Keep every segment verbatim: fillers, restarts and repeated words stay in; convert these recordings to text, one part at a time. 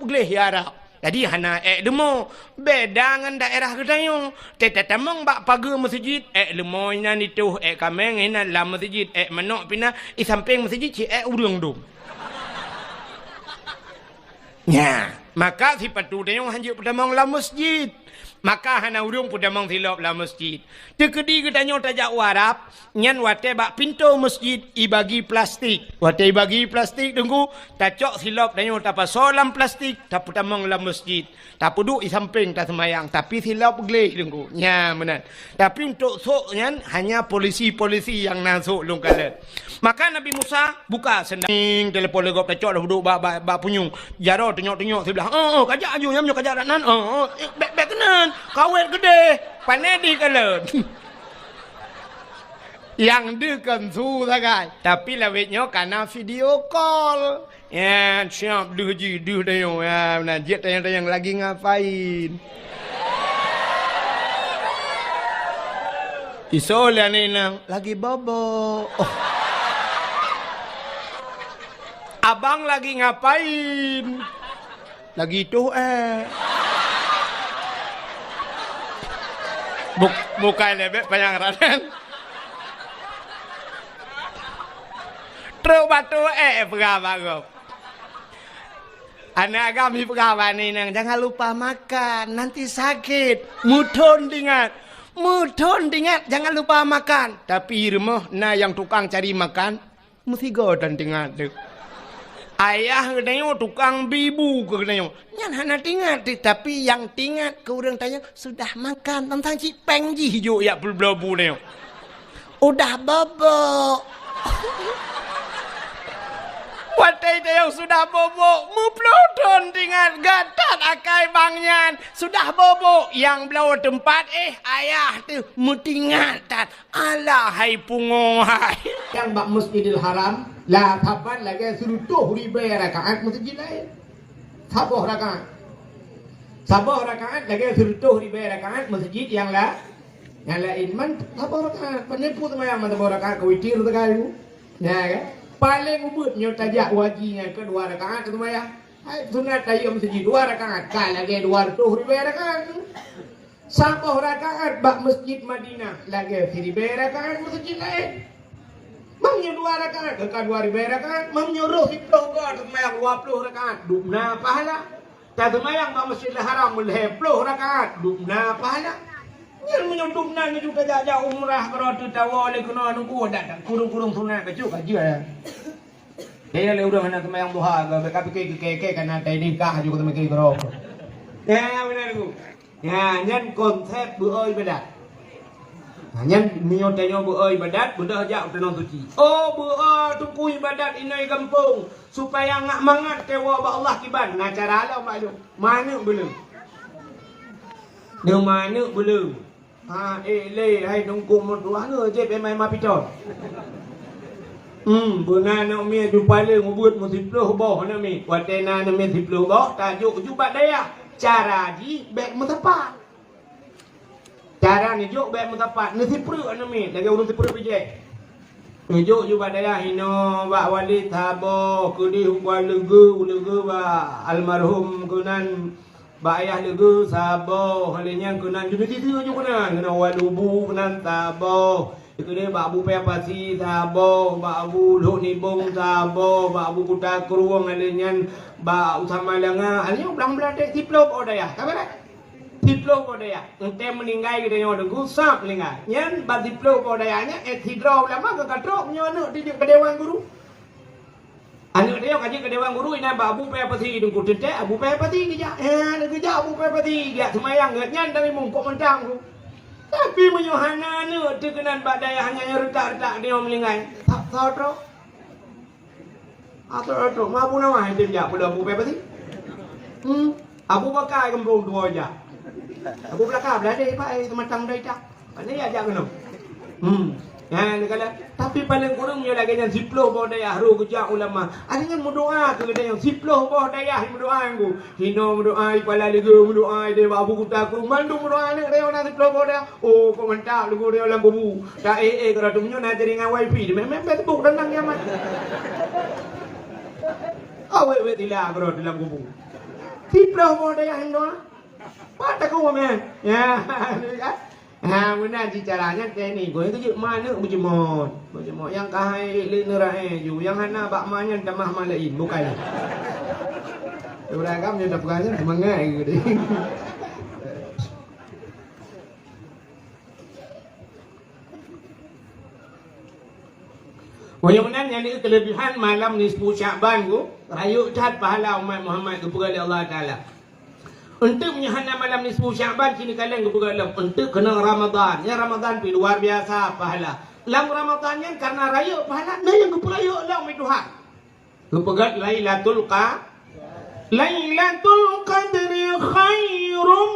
gleh ya Arab. Jadi hana ék leumo. Beda ngon daerah geutanyoe. Teutamong bak pageue meuseujid, ék leumo inan itoh, ék kaméng inan lam meuseujid, ék manok pih na i sampéng meuseujid, ci ék ureuëng dum. Nya, maka sipatu tanyoe hanjeuet peutamong lam meuseujid. Maka hana ureuëng peutamong silop lam meuseujid. Teukeudi geutanyoe tajak u Arab, nyan watée bak pintoe meuseujid ibagi plastik. Watée ibagi plastik teungku, tacok silop tanyoe tapasoe lam plastik, tapeutamong lam meuseujid. Tapeuduek i sampéng taseumayang, tapi silop gleh teungku. Nya meunan. Tapi untuk sôk nyan hanya polisi-polisi nyang na sôk lôn kalon. Maka Nabi Musa buka seundang, telepon lé gob tacok dah duek bak, bak, bak punyueng. Jaroe tunyok-tunyok siblah. "Oh, oh, kajak aju nyam nyoe kajak dak nan. Oh, oh, eh, bék, bék keunan. Kawét keudeh. Pané di kalon." Nyang deuh kon su sagai. Tapi lawét nyoe kana video call. Ya, siap deuh jih, deuh dayong. Ya, na jeuet tanyong-tanyong lagi ngapain? Iso lé aneuk inong lagi bobo. Oh. Abang lagi ngapain? Lagi tuh eh. Buk-, bukai lebek panyang raden. Trok batu eh peugah bak gob. Aneuk agam ipeugah bak aneuk inong, "Jangan lupa makan, nanti sakit." Meuthon tingat. Meuthon tingat, "Jangan lupa makan." Tapi rumoh na nyang tukang cari makan, meusigoe tan tingat teuh. Ayah geutanyoe tukang bi bu keu geutanyoe. Nyan hana tingat teuh, tapi nyang tingat keu ureuëng tanyoe sudah makan, tantang cit péng jih jok jak peubloe bu tanyoe. Udah bobok. Watée tayong sudah bobok, meuploh thon tingat gatat akai bang nyan. Sudah bobok, nyang bloe teumpat, eh, ayah teuh meutingat that. Alah hai pungo hai. Nyang bak Masjidil Haram, la saban lagée sireutôh ribée rakaat meuseujid laén. Saboh rakaat. Saboh rakaat lagée sireutôh ribée rakaat meuseujid nyang la-, nyang laén. Man saboh rakaat, pane pun seumayang man saboh rakaat ka witir sagai. Ya kan? Paléng ubit nyoe tajak u haji nyan keu dua rakaat seumayang. Hai sunat tahiyatul masjid dua rakaat, ka lagée dua reutôh ribée rakaat. Saboh rakaat bak Masjid Madinah lagée siribée rakaat meuseujid laén. Meunyoe dua rakaat, ka dua ribée rakaat. Meunyoe roh siploh goe taseumayang dua ploh rakaat, dubna pahala. Taseumayang bak Masjidil Haram lhée ploh rakaat, dubna pahala. Nyan meunyoe dubna neujak tajak-jak umrah keudroe teuh tawoe lé keunoe nunggu dak kureueng-kureueng sunat bacut ka jeuet. Kayée lé ureuëng hana seumayang duha, ka, ka pike keu kée-kée kana tai nikah aju ka mikée keudroe. Ya, ya, beuna, Teungku. Ya, nyan konsep beuo ibadat. Nah, nyan meunyoe tanyoe beuo ibadat, beudôh jak u tanoh suci. Oh, beuo Teungku ibadat inoe gampông, supaya ngak mangat teuwoe bak Allah kiban. Na cara lom bak lôn. Manök beuleueng. Neu manök beuleueng. Ha, eh, lé, hai Teungku meutuah ngeujép émai ma pitong. Hmm, beuna aneuk miet jupaleung ubeuet meusiploh boh aneuk miet. Watée na aneuk miet siploh boh, tajok ju bak dayah. Cara jih bék meusapat. Cara neujok bék meusapat, neusipreuk aneuk miet, lagée ureuëng sipreuk bijéh. Neujok ju bak dayah inoe bak Walid saboh, keudeh u Leugeue, u Leugeue bak almarhum keunan. Bak ayah Leugeue saboh, lheueh nyan keunan jeuet titeu ju keunan, keunan Walubu keunan saboh. Keudeh bak Abu Paya Pasi saboh, bak Abu Lhok Nibong saboh, bak Abu Kuta Krueng, lheueh nyan bak Usama Langa, lheueh nyan blang-blang deh siploh boh dayah. Ka beureh? Siploh boh dayah. Entée meuninggai geutanyoe Teungku, sab meuninggai. Nyan bak siploh boh dayah nyan, eh, sidroe ulama ka katrok nyoe aneuk dijeuet keu dewan guru. Aneuk tanyoe ka jeuet keu dewan guru inan bak Abu Paya Pasi Teungku, teuntée Abu Paya Pasi geujak. Eh, geujak Abu Paya Pasi geujak seumayang geuh nyan dari mungkok mantang tu. Tapi meunyoe hana aneuk teuh keunan bak dayah nyan nyang reutak-reutak tanyoe meuninggai, tak soe trok. Atau, atau, ma Abu Nawas yang jak peulom Abu Paya Pasi. Hmm. Abu Bakar gampông dua jak. Abu Bakar beladeh, Pak, eh, sematang dah jak. Mana ya jak kena? Hmm. Ha, dia kata, tapi paling kurang nyoe lagée nyan siploh boh dayah roh geujak ulama. Ada nyan meudoa keu geutanyoe siploh boh dayah meudoa ngku. Hinoe meudoa, i Pala Leugeue meudoa, i Debak Abu Kuta Krueng mandum meudoa aneuk tanyoe na siploh boh dayah. Oh, kok mantap Leugeue tanyoe lam kubu. Tak eh eh keudroe teuh meunyoe na jaringan wifi, meuh-meuh Facebook dan nang nyaman. Awék-wék tila keudroe teuh lam kubu. Siplôh boh dayah inong. Pat takue meunan. Ya, kan? Ha, meunan cit cara nyan teknik. Goe keu jeuet ma aneuk beujeuet. Beujeuet nyang ka hai lé neurae ju. Nyang hana bak ma nyan tamah ma laén, bukai. Ureueng agam nyoe tapeugah nyan seumangat geuh deh. Meunyoe meunan nyan di keuleubihan malam nisfu Sya'ban geuh, rayeuk that pahala umat Muhammad geupeugah lé Allah Taala. Eunteuk meunyoe hana malam nisfu Sya'ban, sinoe kaleng geupeugah lom, eunteuk keunong Ramadhan. Nyan Ramadhan pih luar biasa pahala. Lam Ramadhan nyan karena rayeuk pahala, na nyang geupeurayeuk lom lé Tuhan. Geupeugah Lailatul Qa-, Lailatul Qadri khairum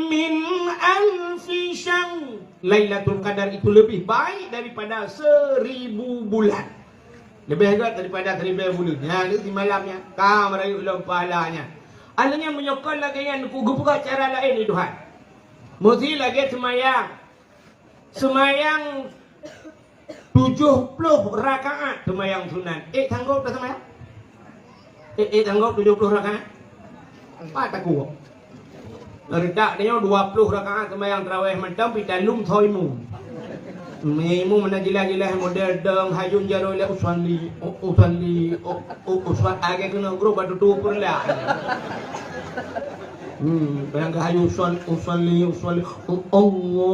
min alfi syahr. Lailatul Qadar itu lebih baik daripada seribu bulan. Leubeh gét daripada seribu buleuen. Nyan, di malam nyan, ka meurayeuk lom pahala nyan. Akhirnya meunyoe kon lagée nyan, geupeugah cara laén lé Tuhan. Meusi lagée seumayang. Seumayang tujoh ploh rakaat seumayang sunat. Ék sanggob taseumayang? Ék, ék sanggob tujoh ploh rakaat? Pat takue. Reutak tanyoe dua ploh rakaat seumayang tarawih mantong pih talum soe imum. Imum na jilah-jilah model dong hayun jaroe lé usuali, u-, usuali, u-, u-, usuali, agak keunoe grob batu tu peureulak. Hmm, bayangkan hayun usuali, usuali, usuali. Allah.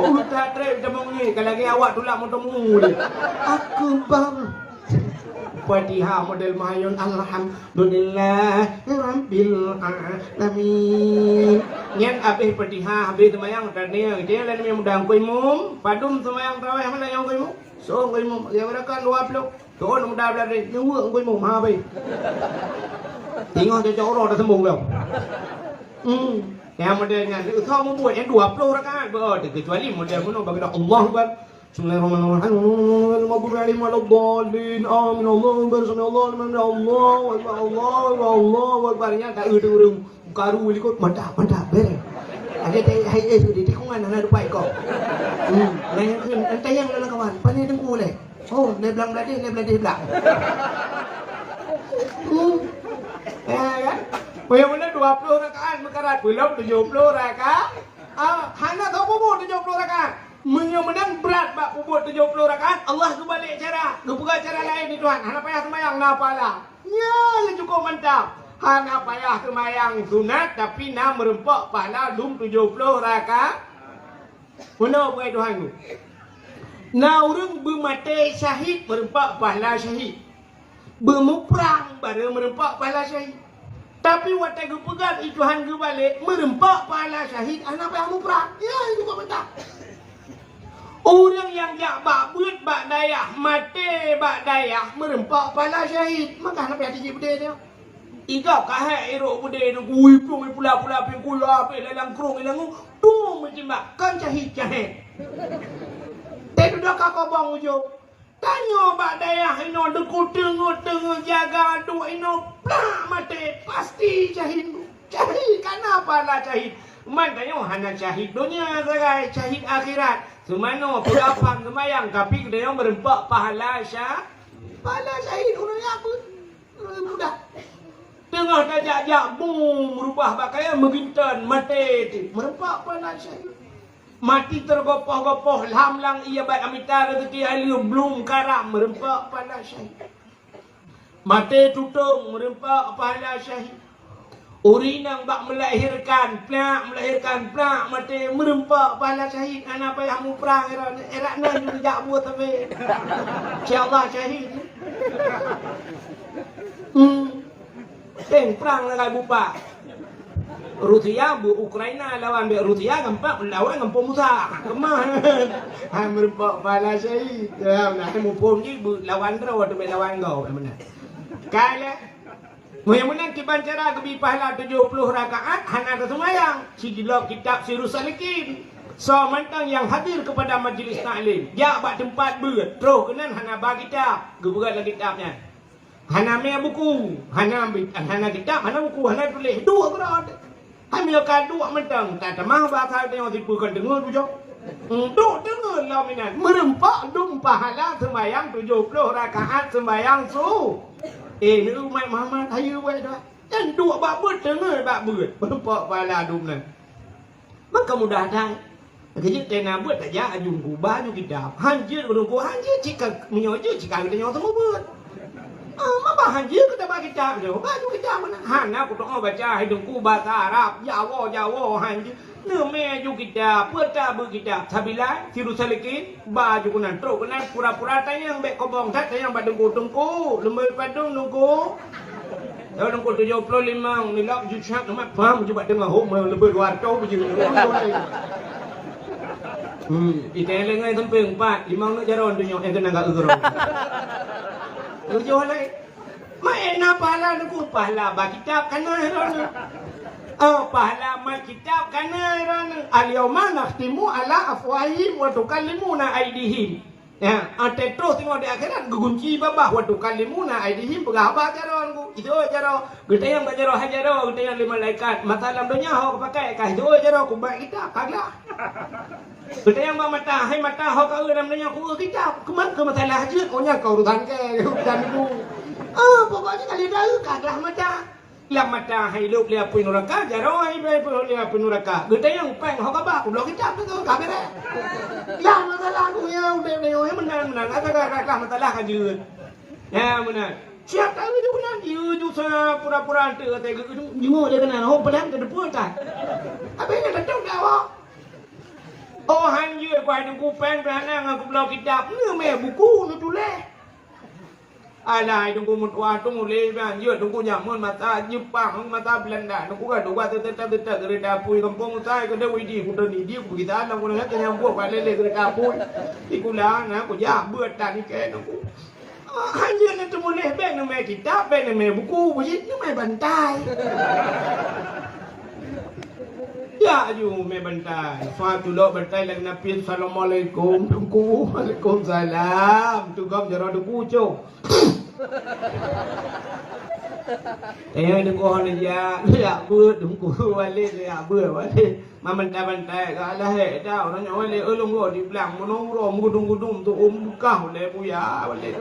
Udah trep teumeung ni, kalau lagi awak tulak moto mu ni. Akbar. Fatihah model mayun, alhamdulillahirabbil alamin. Nyan habéh Fatihah, habéh seumayang, tanya, dia lalu yang muda ngku imum, padum seumayang tarawih mana yang ngku imum? So ngku imum, dia berakan dua puluh. Tu'on muda beulari, nyuweuk ngku imum, ha, bai. Teungoh cocok uroe taseumbong lom. Hmm. Nyang model nyan, usah mubuet nyang dua ploh rakaat, beuh, kecuali model bunoe bagi dah Allahu Akbar. Bismillahirrahmanirrahim. Ghairil maghdubi alaihim waladdallin. Amin. Allahu Akbar. Sami Allahu liman hamidah. Allahu Akbar. Allahu Akbar. Allahu Akbar. Nyan tak ada ureueng karu likot, mantap, mantap, beres. Ada tai hai es di tikungan hana dupai kau. Hmm. Nah, yang, yang tayang dalam kawan, pandai tengku leh. Oh, lé blang beladih, lé beladih blang. Hmm. Ya, kan? Payah mana dua puluh rakaat meukarat, belum tujuh puluh rakaat. Ah, hana tau peubuet tujuh puluh rakaat. Meunyoe meunan brat bak peubuet tujuh puluh rakaat, Allah geubalek cara, geupeugah cara laén di Tuhan. Hana payah seumayang, na pahala. Nyan nyang cukup mantap. Hana payah seumayang sunat, tapi na meureumpok pahala lom tujuh puluh rakaat. Meunoe peue Tuhan tu. Na ureueng beumaté syahid meureumpok pahala syahid. Beumuprang barô meureumpok pahala syahid. Tapi watée geupeugah lé Tuhan geubalek, meureumpok pahala syahid hana payah muprang. Ya, itu kok mantap. Ureueng nyang jak bak beuet bak dayah, maté bak dayah, meureumpok pahala syahid, maka hana payah tijik beudé nyoe. Igob ka hék irok beudé nyoe, kui plueng ipula-pula pih kui lapéh lalang krueng ilangu, tueng meutimbak, kon syahid-syahid. Teududoe ka kobong ujoe. Tanyoe bak dayah inoe deungon teungoh-teungoh jaga duek inoe plak maté, pasti syahid. Syahid, kana pahala syahid. Man tanyoe hana syahid donya sagai, syahid akhirat. Seumanoe peugapang seumayang, tapi tanyoe meureumpok pahala sya-, pahala syahid ureueng nyan beu-, ureueng muda. Teungoh tajak-jak bum, meurubah pakaian, meuginton, maté, meureumpok pahala syahid. Mati teugopoh-gopoh, lam lang ié bat amita rezeki hai lheueh blum karam meureumpok pahala syahid. Maté tutong meureumpok pahala syahid. Ureueng inong bak melahirkan, plak, melahirkan, plak, maté meureumpok pahala syahid. Hana payah muprang, era, era nan jak buet sabe. Insya Allah syahid. Hmm. Teng prang lagai bupa. Rusia beu Ukraina lawan bek Rusia gampang lawan gampông Musa. Keumah. Hai meureumpok pahala syahid. Ya, nah, hai muphom jih beu lawan droe atau bek lawan gob, meunan. Kai lé. Meunyoe meunan kiban cara geubi pahala tujoh ploh rakaat hana teuseumayang. Sidilok kitab Sirus Salikin. Soe mantong nyang hadir keupada majlis taklim, jak bak teumpat beuet, troh keunan hana ba kitab, geupeugah lam kitab nyan. Hana mé buku, hana bi-, hana kitab, hana buku, hana tuléh, duek keudroe. Hai meunyoe ka duek mantong, tatamah basa tanyoe sipeue kon teungoh tujoh. Duek teungeut lom inan. Meureumpok dum pahala seumayang tujoh ploh rakaat seumayang su. Eh, ni umat Muhammad, hayeue buet dah. Nyan duek bak beuet, teungeut bak beuet. Meureumpok pahala dum nan. Maka mudah that. Keujeuet tena beuet tajak aju Teungku, ba aju kitab. Han jeuet Teungku, han jeuet cit ka, meunyoe jeuet cit ka geutanyoe teumubeuet. Ah, ma bah han jeuet keu taba kitab nyoe, ba aju kitab meunan. Hana kutu'oh baca hai Teungku basa Arab, Jawoe, Jawoe, han jeuet. Neumè aju kitab, peue tabeuet kitab, Sabilal, Sirus Salikin, ba aju keunan, trok keunan, pura-pura tanyong bèk kobong that, tanyong bak Teungku, Teungku, leumè padum Teungku. Tahun Teungku tujoh ploh limong, nilai jus syak, amat paham, cuba tengok, hom, leubeh dua ratus biji. Hmm, itèe lenggai sampéng empat, limong neuk jaroe donya, eh, keunan ka uroe. Tujoh lagi. Mak, eh, na pahala Teungku, pahala ba kitab kana droeneuh. Oh, pahala mat kitab kana droeneuh. Al-yauma nakhtimu ala afwahihim wa tukallimuna aidihim. Ya, watèe troh singoh di akhirat geugunci babah, wa tukallimuna aidihim, peugah haba jaroe Teungku. Itu jaroe, geutanyong bak jaroe, hai jaroe, geutanyong lé malaikat, masa lam donya ho kapakai, ka itu jaroe, kubak kitab, ka glah. Geutanyong bak mata, hai mata, ho ka eu lam donya, ku eu kitab. Keuman keu masalah jeuet, oh nyan ka urusan kèe, urusan Teungku. Ah, pokoknya ka lheueh ka eu, ka glah mata. Lam mata hai lôb lé apui nuraka, jaroe hai lôb lé apui nuraka. Geutanyong péng ho kaba, kubloe kitab tu ka bèrèh. Lah masalah ku ya udép lé nyoe meunan meunan. Asa ka ka masalah ka jeuet. Ya meunan. Siap ka jeuet meunan, jeuet sa pura-pura enteuk kata jeuet jeuet lé keunan. Ho peudang ke depan ka. Habis nyan ka cok dak awak. Oh han jeuet ku hai Teungku péng tu hana ngon kubloe kitab. Neumè buku neutuléh. Alah, Teungku meutuah tu mulai ban jeuet Teungku nyamun masa Jepang, masa Belanda. Teungku ka dua teuteutek-teutek keureuda apui gampông sai keudeh Widi, kuteun Idi, kupeugisa lam kuneuk nyang buet bak lé-lé keureuda apui. Sikula na kujak beuet tan ikèe Teungku. Ah, hanjeuet na teumuléh bèk neumè kitab, bèk neumè buku, beujieb neumè bantai. Ya aju mè bantai. Fa tulok bantai lagèe napien, "Assalamualaikum, Teungku." "Waalaikumsalam." Tugom jaroe Teungku cok. Eh, Teungku hana jak, jak beuet Teungku, Walid jak beuet, Walid. Mamantai-mantai ka lahé dah, ureueng nyoe Walid, eh, lôn goh di blang, meunoe uroe meugudum-gudum tu, um, beukah ulèe buya, Walid.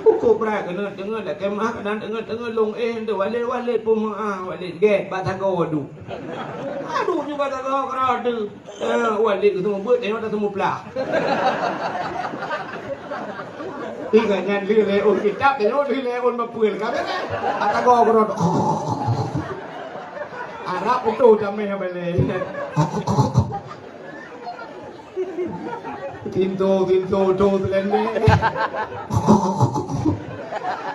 Pukôk brat keuneuk teungeut dak kemah, kadang teungeut-teungeut lôn, eh, enteuk Walid, Walid peumeu'ah, Walid gèt bak sagoe duek. Aduh, nyoe bak sagoe keudroe deuh. Eh, Walid geuseumeubeuet, eh, mata seumeuplah. Ingat nyan lheueh lé ôn kitab, lheueh lé ôn bapeue ka bèk. Ata goe keudroe. Arab putôh tamèh balèe. Tinto, tinto, to teulendek.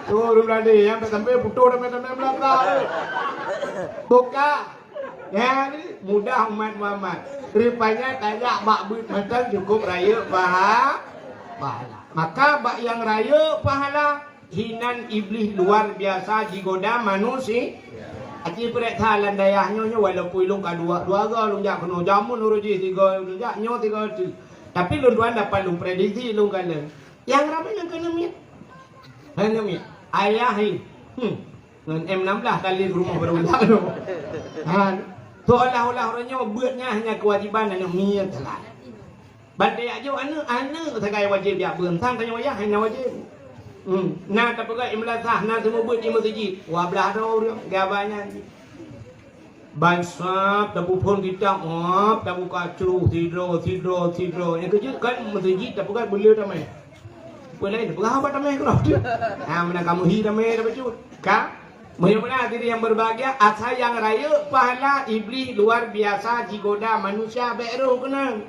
Tu ureueng Meulade nyang tak sampai putôh tamèh-tamèh beulakang. Buka. Ya, ni mudah umat Muhammad. Rupanya tajak bak beuet mantong cukup rayeuk paha-, pahala. Maka bak nyang rayeuk pahala, hinan Iblih luar biasa jigoda manusia. Aci peurek that lam dayah nyoe, nyoe walaupun ilôn ka dua, dua go lôn jak keunoe. Jameun uroe jih tiga lôn jak, nyoe tiga tu. Tapi lôn tuan dapat lôn prediksi lôn kalon. Nyang ramè nyang keuneuk miet. Keuneuk miet. Ayah hi. Hmm. Ngon M enam belas kali rumoh baru jak tu. Ha, seolah-olah uroe nyoe beuet nyan hanya kewajiban aneuk miet sagai. Ban tajak jok aneuk, aneuk sagai wajéb jak beuet, sang tanyoe yah hana wajéb. Hmm, na tapeugah imeulasah, na seumeubeuet di meuseujid, dua blaih droe ureueng, gaba nyan. Ban sab tapeuphon kitab, hop, tabuka cruh, sidroe, sidroe, sidroe. Nyang keujeuet kan meuseujid tapeugah beuleu tamèh. Peue laén peugah haba tamèh keudroe. Ha, meunan ka meuhi tamèh tabacut. Ka? Meunyoe meunan hadirin yang berbahagia, asai nyang rayeuk pahala Iblih luar biasa jigoda manusia bèk roh keunan.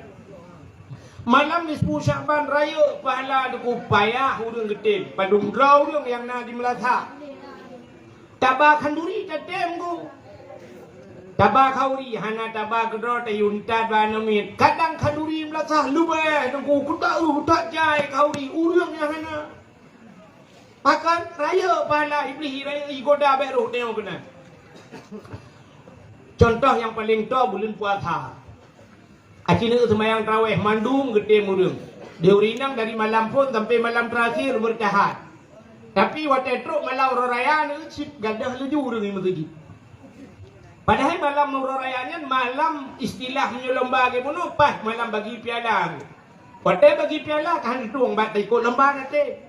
Malam nisfu Syakban rayeuk pahala Teungku payah ureueng geutem. Padum droe ureueng nyang na di meulasah. Taba khanduri tatem Teungku. Taba khanduri hana taba keudroe tayue that bak aneuk miet. Kadang khanduri meulasah leubeh Teungku, kutak eu kutak jai khanduri ureueng nyang hana. Pakon rayeuk pahala Iblih rayeuk jigoda bèk roh teuh keunan. Contoh nyang paleng toe buleuen puasa. Aci neuk seumayang taraweh mandum geutem ureueng. Di ureueng inong dari malam phon sampai malam terakhir bertahan. Tapi watèe trok malam uroe raya neuk cit gadôh laju ureueng di meuseujid. Padahai malam uroe raya nyan malam istilah meunyoe lomba lagèe bunoe, paih malam bagi piala. Watèe bagi piala ka hana tueng bak taikot lomba na tem.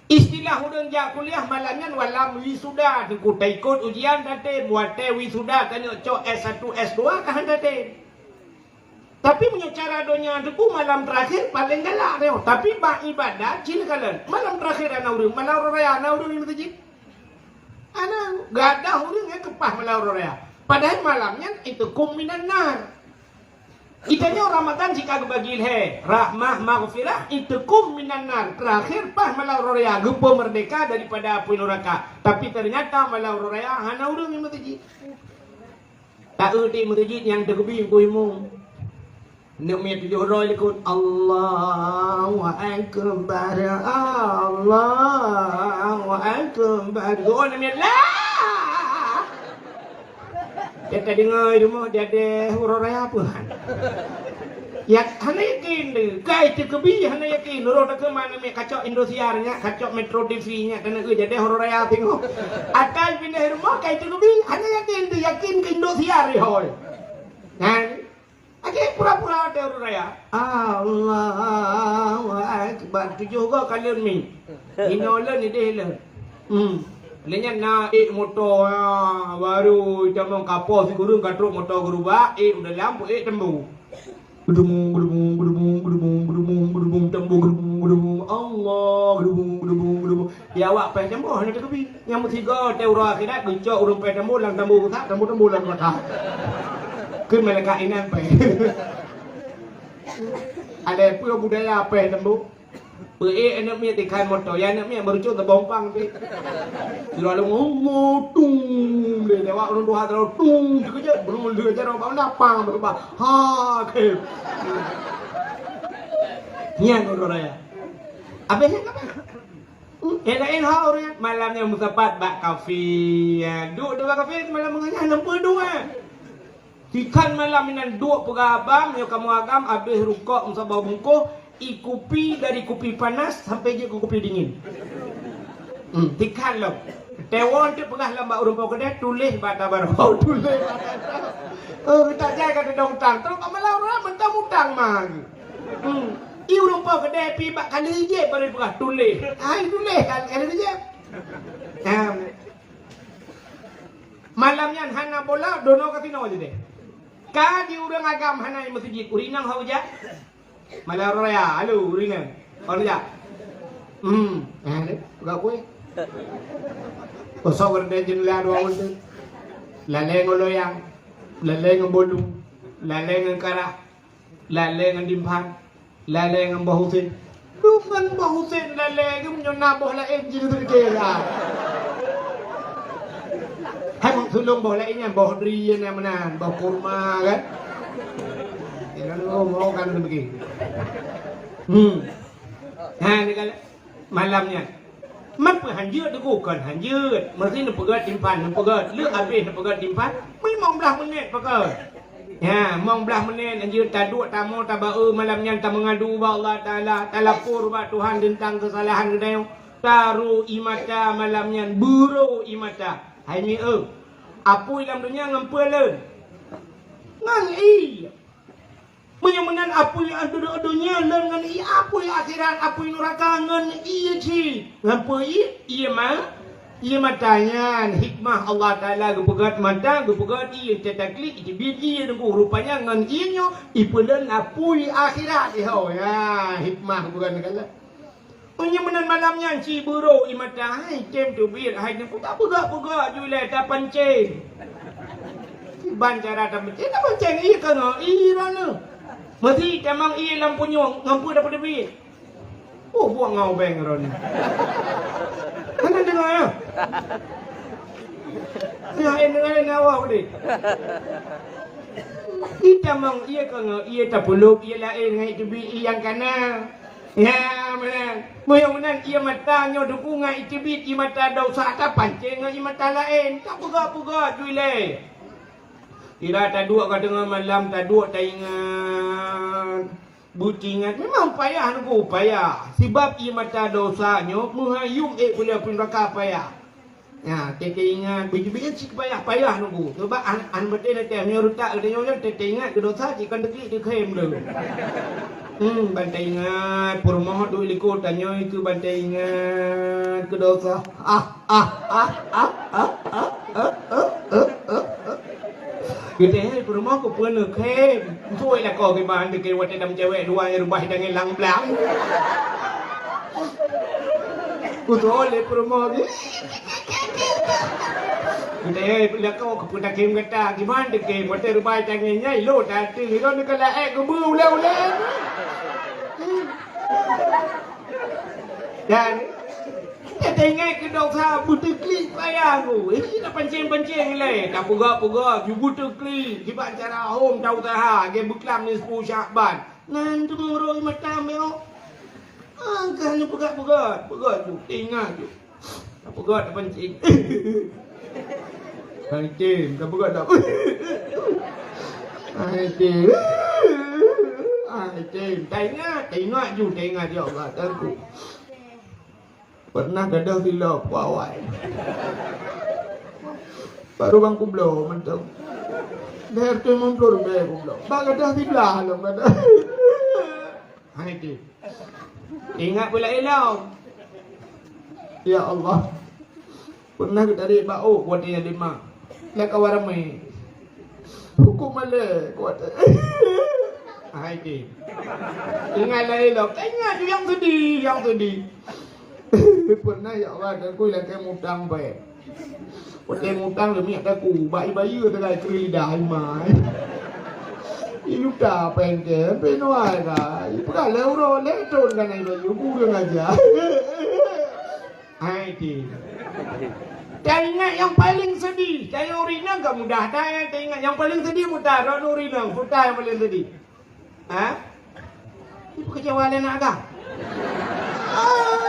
Istilah ureueng jak kuliah malam nyan malam wisuda, teungku, taikot ujian na tem. Watèe wisuda ka neuk cok S satu, S dua ka hana tem. Tapi meunyoe cara donya teungku malam terakhir paleng galak nyoe. Tapi bak ibadat cit kalon. Malam terakhir hana ureueng, malam uroe raya hana ureueng di meuseujid. Hana, gadôh ureueng nyang keupah malam uroe raya. Padahai malam nyan itkum minan nar. Geutanyoe Ramadan jika geubagi lhèe, rahmah, maghfirah, itkum minan nar. Terakhir paih malam uroe raya, geupeumeurdeka daripada apui nuraka. Tapi ternyata malam uroe raya hana ureueng di meuseujid. Taeu di meuseujid nyang teukeubi keu imum. Neuk miet tujoh droe likot, "Allahu Akbar, Allahu Akbar." Oh, neuk miet lah. Dia tak dengar di rumah, dia ada huru raya apa? Ya, hana yakin dia. Kai teukeubi, hana yakin. Roh tak kemana miet kacok Indosiar nya, kacok Metro T V nya, dan aku jadi huru raya tengok. Akai pindah rumah, kai teukeubi, hana yakin dia, yakin ke Indosiar dia, hoi. Kan? Lagi pura-pura ada ureueng raya. Allahu Akbar. Tujoh go kalon mi. Inoe lôn, ideh lôn. Hmm. Lé nyan na ék moto, ha, baru tamong kapô sikureueng ka trok moto geurubak, ék u dalam, ék tembu. Geudumung, geudumung, geudumung, geudumung, geudumung, geudumung, tembu, geudumung, geudumung. Allah, geudumung, geudumung, geudumung. Di awak péh temboh hana teukeubi. Nyang meusigoe teuh uroe akhirat geucok ureueng péh temboh lam tambu rusak, tambu-tambu lam rusak. Keu malaikat inan péh. Ada peue budaya péh temboh? Peuék aneuk miet ikan moto, ya aneuk miet meurucok teubompang pih. Lalu ngomong tung deh, lewat ureueng tuha terlalu tung, dikeujot, belum dikeujot, orang bang lapang berubah. Ha, ke. Nyan ureueng raya. Habis nyan apa? Éh, laén ho ureueng nyan, malam nyan meusapat bak kafe. Ya, duek di bak kafe malam meungaji, hana peue duek. Tikhan malam inan duek peugah abang, nyoe kamoe agam abéh rukok meusaboh bungkôh, i kupi dari kupi panas sampai jeuet keu kupi dingin. Hmm, tikhan lom. Teuwon teuk peugah lam bak ureueng po keudè, tuléh bak tabarok, tuléh bak tabarok. Oh, tak jai ka teudong utang. Terus bak malam ureueng mantong utang mah. Hmm. I ureueng po keudè pi bak kali jih baru peugah tuléh. Hai tuléh kan kali jih. Ha. Malam nyan hana bola, dono kasino jideh. Ka di ureueng agam hana i meuseujid, ureueng inong hana jak. Malam raya, halo ureueng inong. Hana jak. Hmm, ha deh, peugah kueh. Kosong ada jendela dua orang tu. Lalé ngon loyang, lalé ngon bolu, lalé ngon karah. Lalé ngon Dimphan, lalé ngon Boh Husen. Duh ngon Boh Husen lalé, geuh meunyoe na boh laén jih teuh kira. Hai mak sulong boh laén nyan, boh dri nyan meunan, boh kurma kan. Ya, lalu mau kan begini. Hmm. Ha, ni kan. Malam nyan. Man peue hanjeuet teungku? Kon hanjeuet. Meusé neupeugöt timphan, neupeugöt. Lheueh abéh neupeugöt timphan, limong blaih meunét peugöt. Ya, limong blaih meunét hanjeuet taduek tamoe tabaeu malam nyan tameungadu bak Allah Taala, talapor bak Tuhan teuntang keusalahan geutanyoe. Taro ie mata malam nyan, beuro ie mata. Hai mi eu, apui lam donya ngon peue lôn? Ngon ie. Meunyoe meunan apui donya lôn ngon ie, apui akhirat, apui nuraka ngon ie cit. Ngon peue ie? Ie ma-, ie mata nyan. Hikmah Allah Taala geupeugöt mata, geupeugöt ie, teutaklik, teubiet ie teungku. Rupanya ngon ie nyoe ipeulon apui akhirat iho. Ya, hikmah geupeugöt nyan. Meunyoe meunan malam nyan ci beuro ie mata, hai tem teubiet, hai tem, tapeugah-peugah ju ilèe tapancéng. Ban cara tapancéng, tapancéng ie keunoe, ie droeneuh. Meusi tamong ie lam punyueng, ngon peue tapeuteubiet? Oh, buet ngon ubeng droeneuh. Hana deungoe, ya? Ya, en, en, awak udeh. Ie tamong ie keunoe, ie tapeulop, ie laén ngon ie teubiet, ie nyang kana. Nyan meunan. Meunyoe meunan ie mata nyoe teungku ngon ie teubiet, ie mata desya tapancéng ngon ie mata laén, tapeugah-peugah ju ilèe. Kira taduek ka teungoh malam, taduek taingat. Beutingat memang payah teungku, payah. Sibab ie mata desya nyoe meuhayum ék peuleueh apui nuraka payah. Nah, teuingat, bijih-bijih cit payah-payah nunggu. Coba an, an beutôi na teuh nyoe rutak geutanyoe nyan, teuingat keu dosa cit kon teuklik teukhém lom. Hmm, ban teuingat, peurumoh duek likot tanyoe keu ban teuingat keu dosa. Ah, ah, ah. Geutanyoe peurumoh keu peue neukhém. Beutôi lakoe geuban teukhém watèe dam cewek dua nyang reubah tangieng lang blang. Beutôi lé peurumoh geuh. Geutanyoe lakoe keu peue takhém gata, geuban teukhém watèe reubah tangieng nyan, ilot até, ilot neukalak ék geubeue ulèe-ulèe. Dan teuingat keu dosa, beuteuklik payah ku. Ih, tapancing-pancing lé, tapeugah-peugah, ju beuteuklik, kiban cara hom ta-usaha, lagèe beuklam nisfu Syakban. Nan teumuroi mata meu'oh. Angkah nyoe peugah-peugah, peugah ju, teuingat ju. Tapeugah tapancing. Hai tem, tapeugah tak? Hai tem. Hai tem, taingat, taingat ju, taingat ya Allah, Tuhanku. Pernah gadoh silop awai. Baru bang kubloe mantong. Lhèe reutôh limong ploh ribèe kubloe. Bak gadoh siblah lom gadoh. Hai tem. Ingat pula ilong. Ya Allah. Pernah geutarek bak ôk watèe lima. Lé kawan ramé. Huköm malèe watèe. Hai tem. Ingat lé ilong. Ingat ju nyang seudih, nyang seudih. Pernah ya Allah, Tuhanku, ilakèe mutang bèe. Watèe mutang leumiek taku, bak ibayeue teukai keu lidah imai. Iluta pengke, penoai ka. Ipeugah lé uroe, lé thon ka na ibayeue, kureueng aja. Hai tem. Taingat nyang paleng seudih, taingat ureueng inong ka mudah, taingat nyang paleng seudih mudah, droeneuh ureueng inong, peue nyang paleng seudih. Ha? Ipeukeucewa lé aneuk agam. Ah,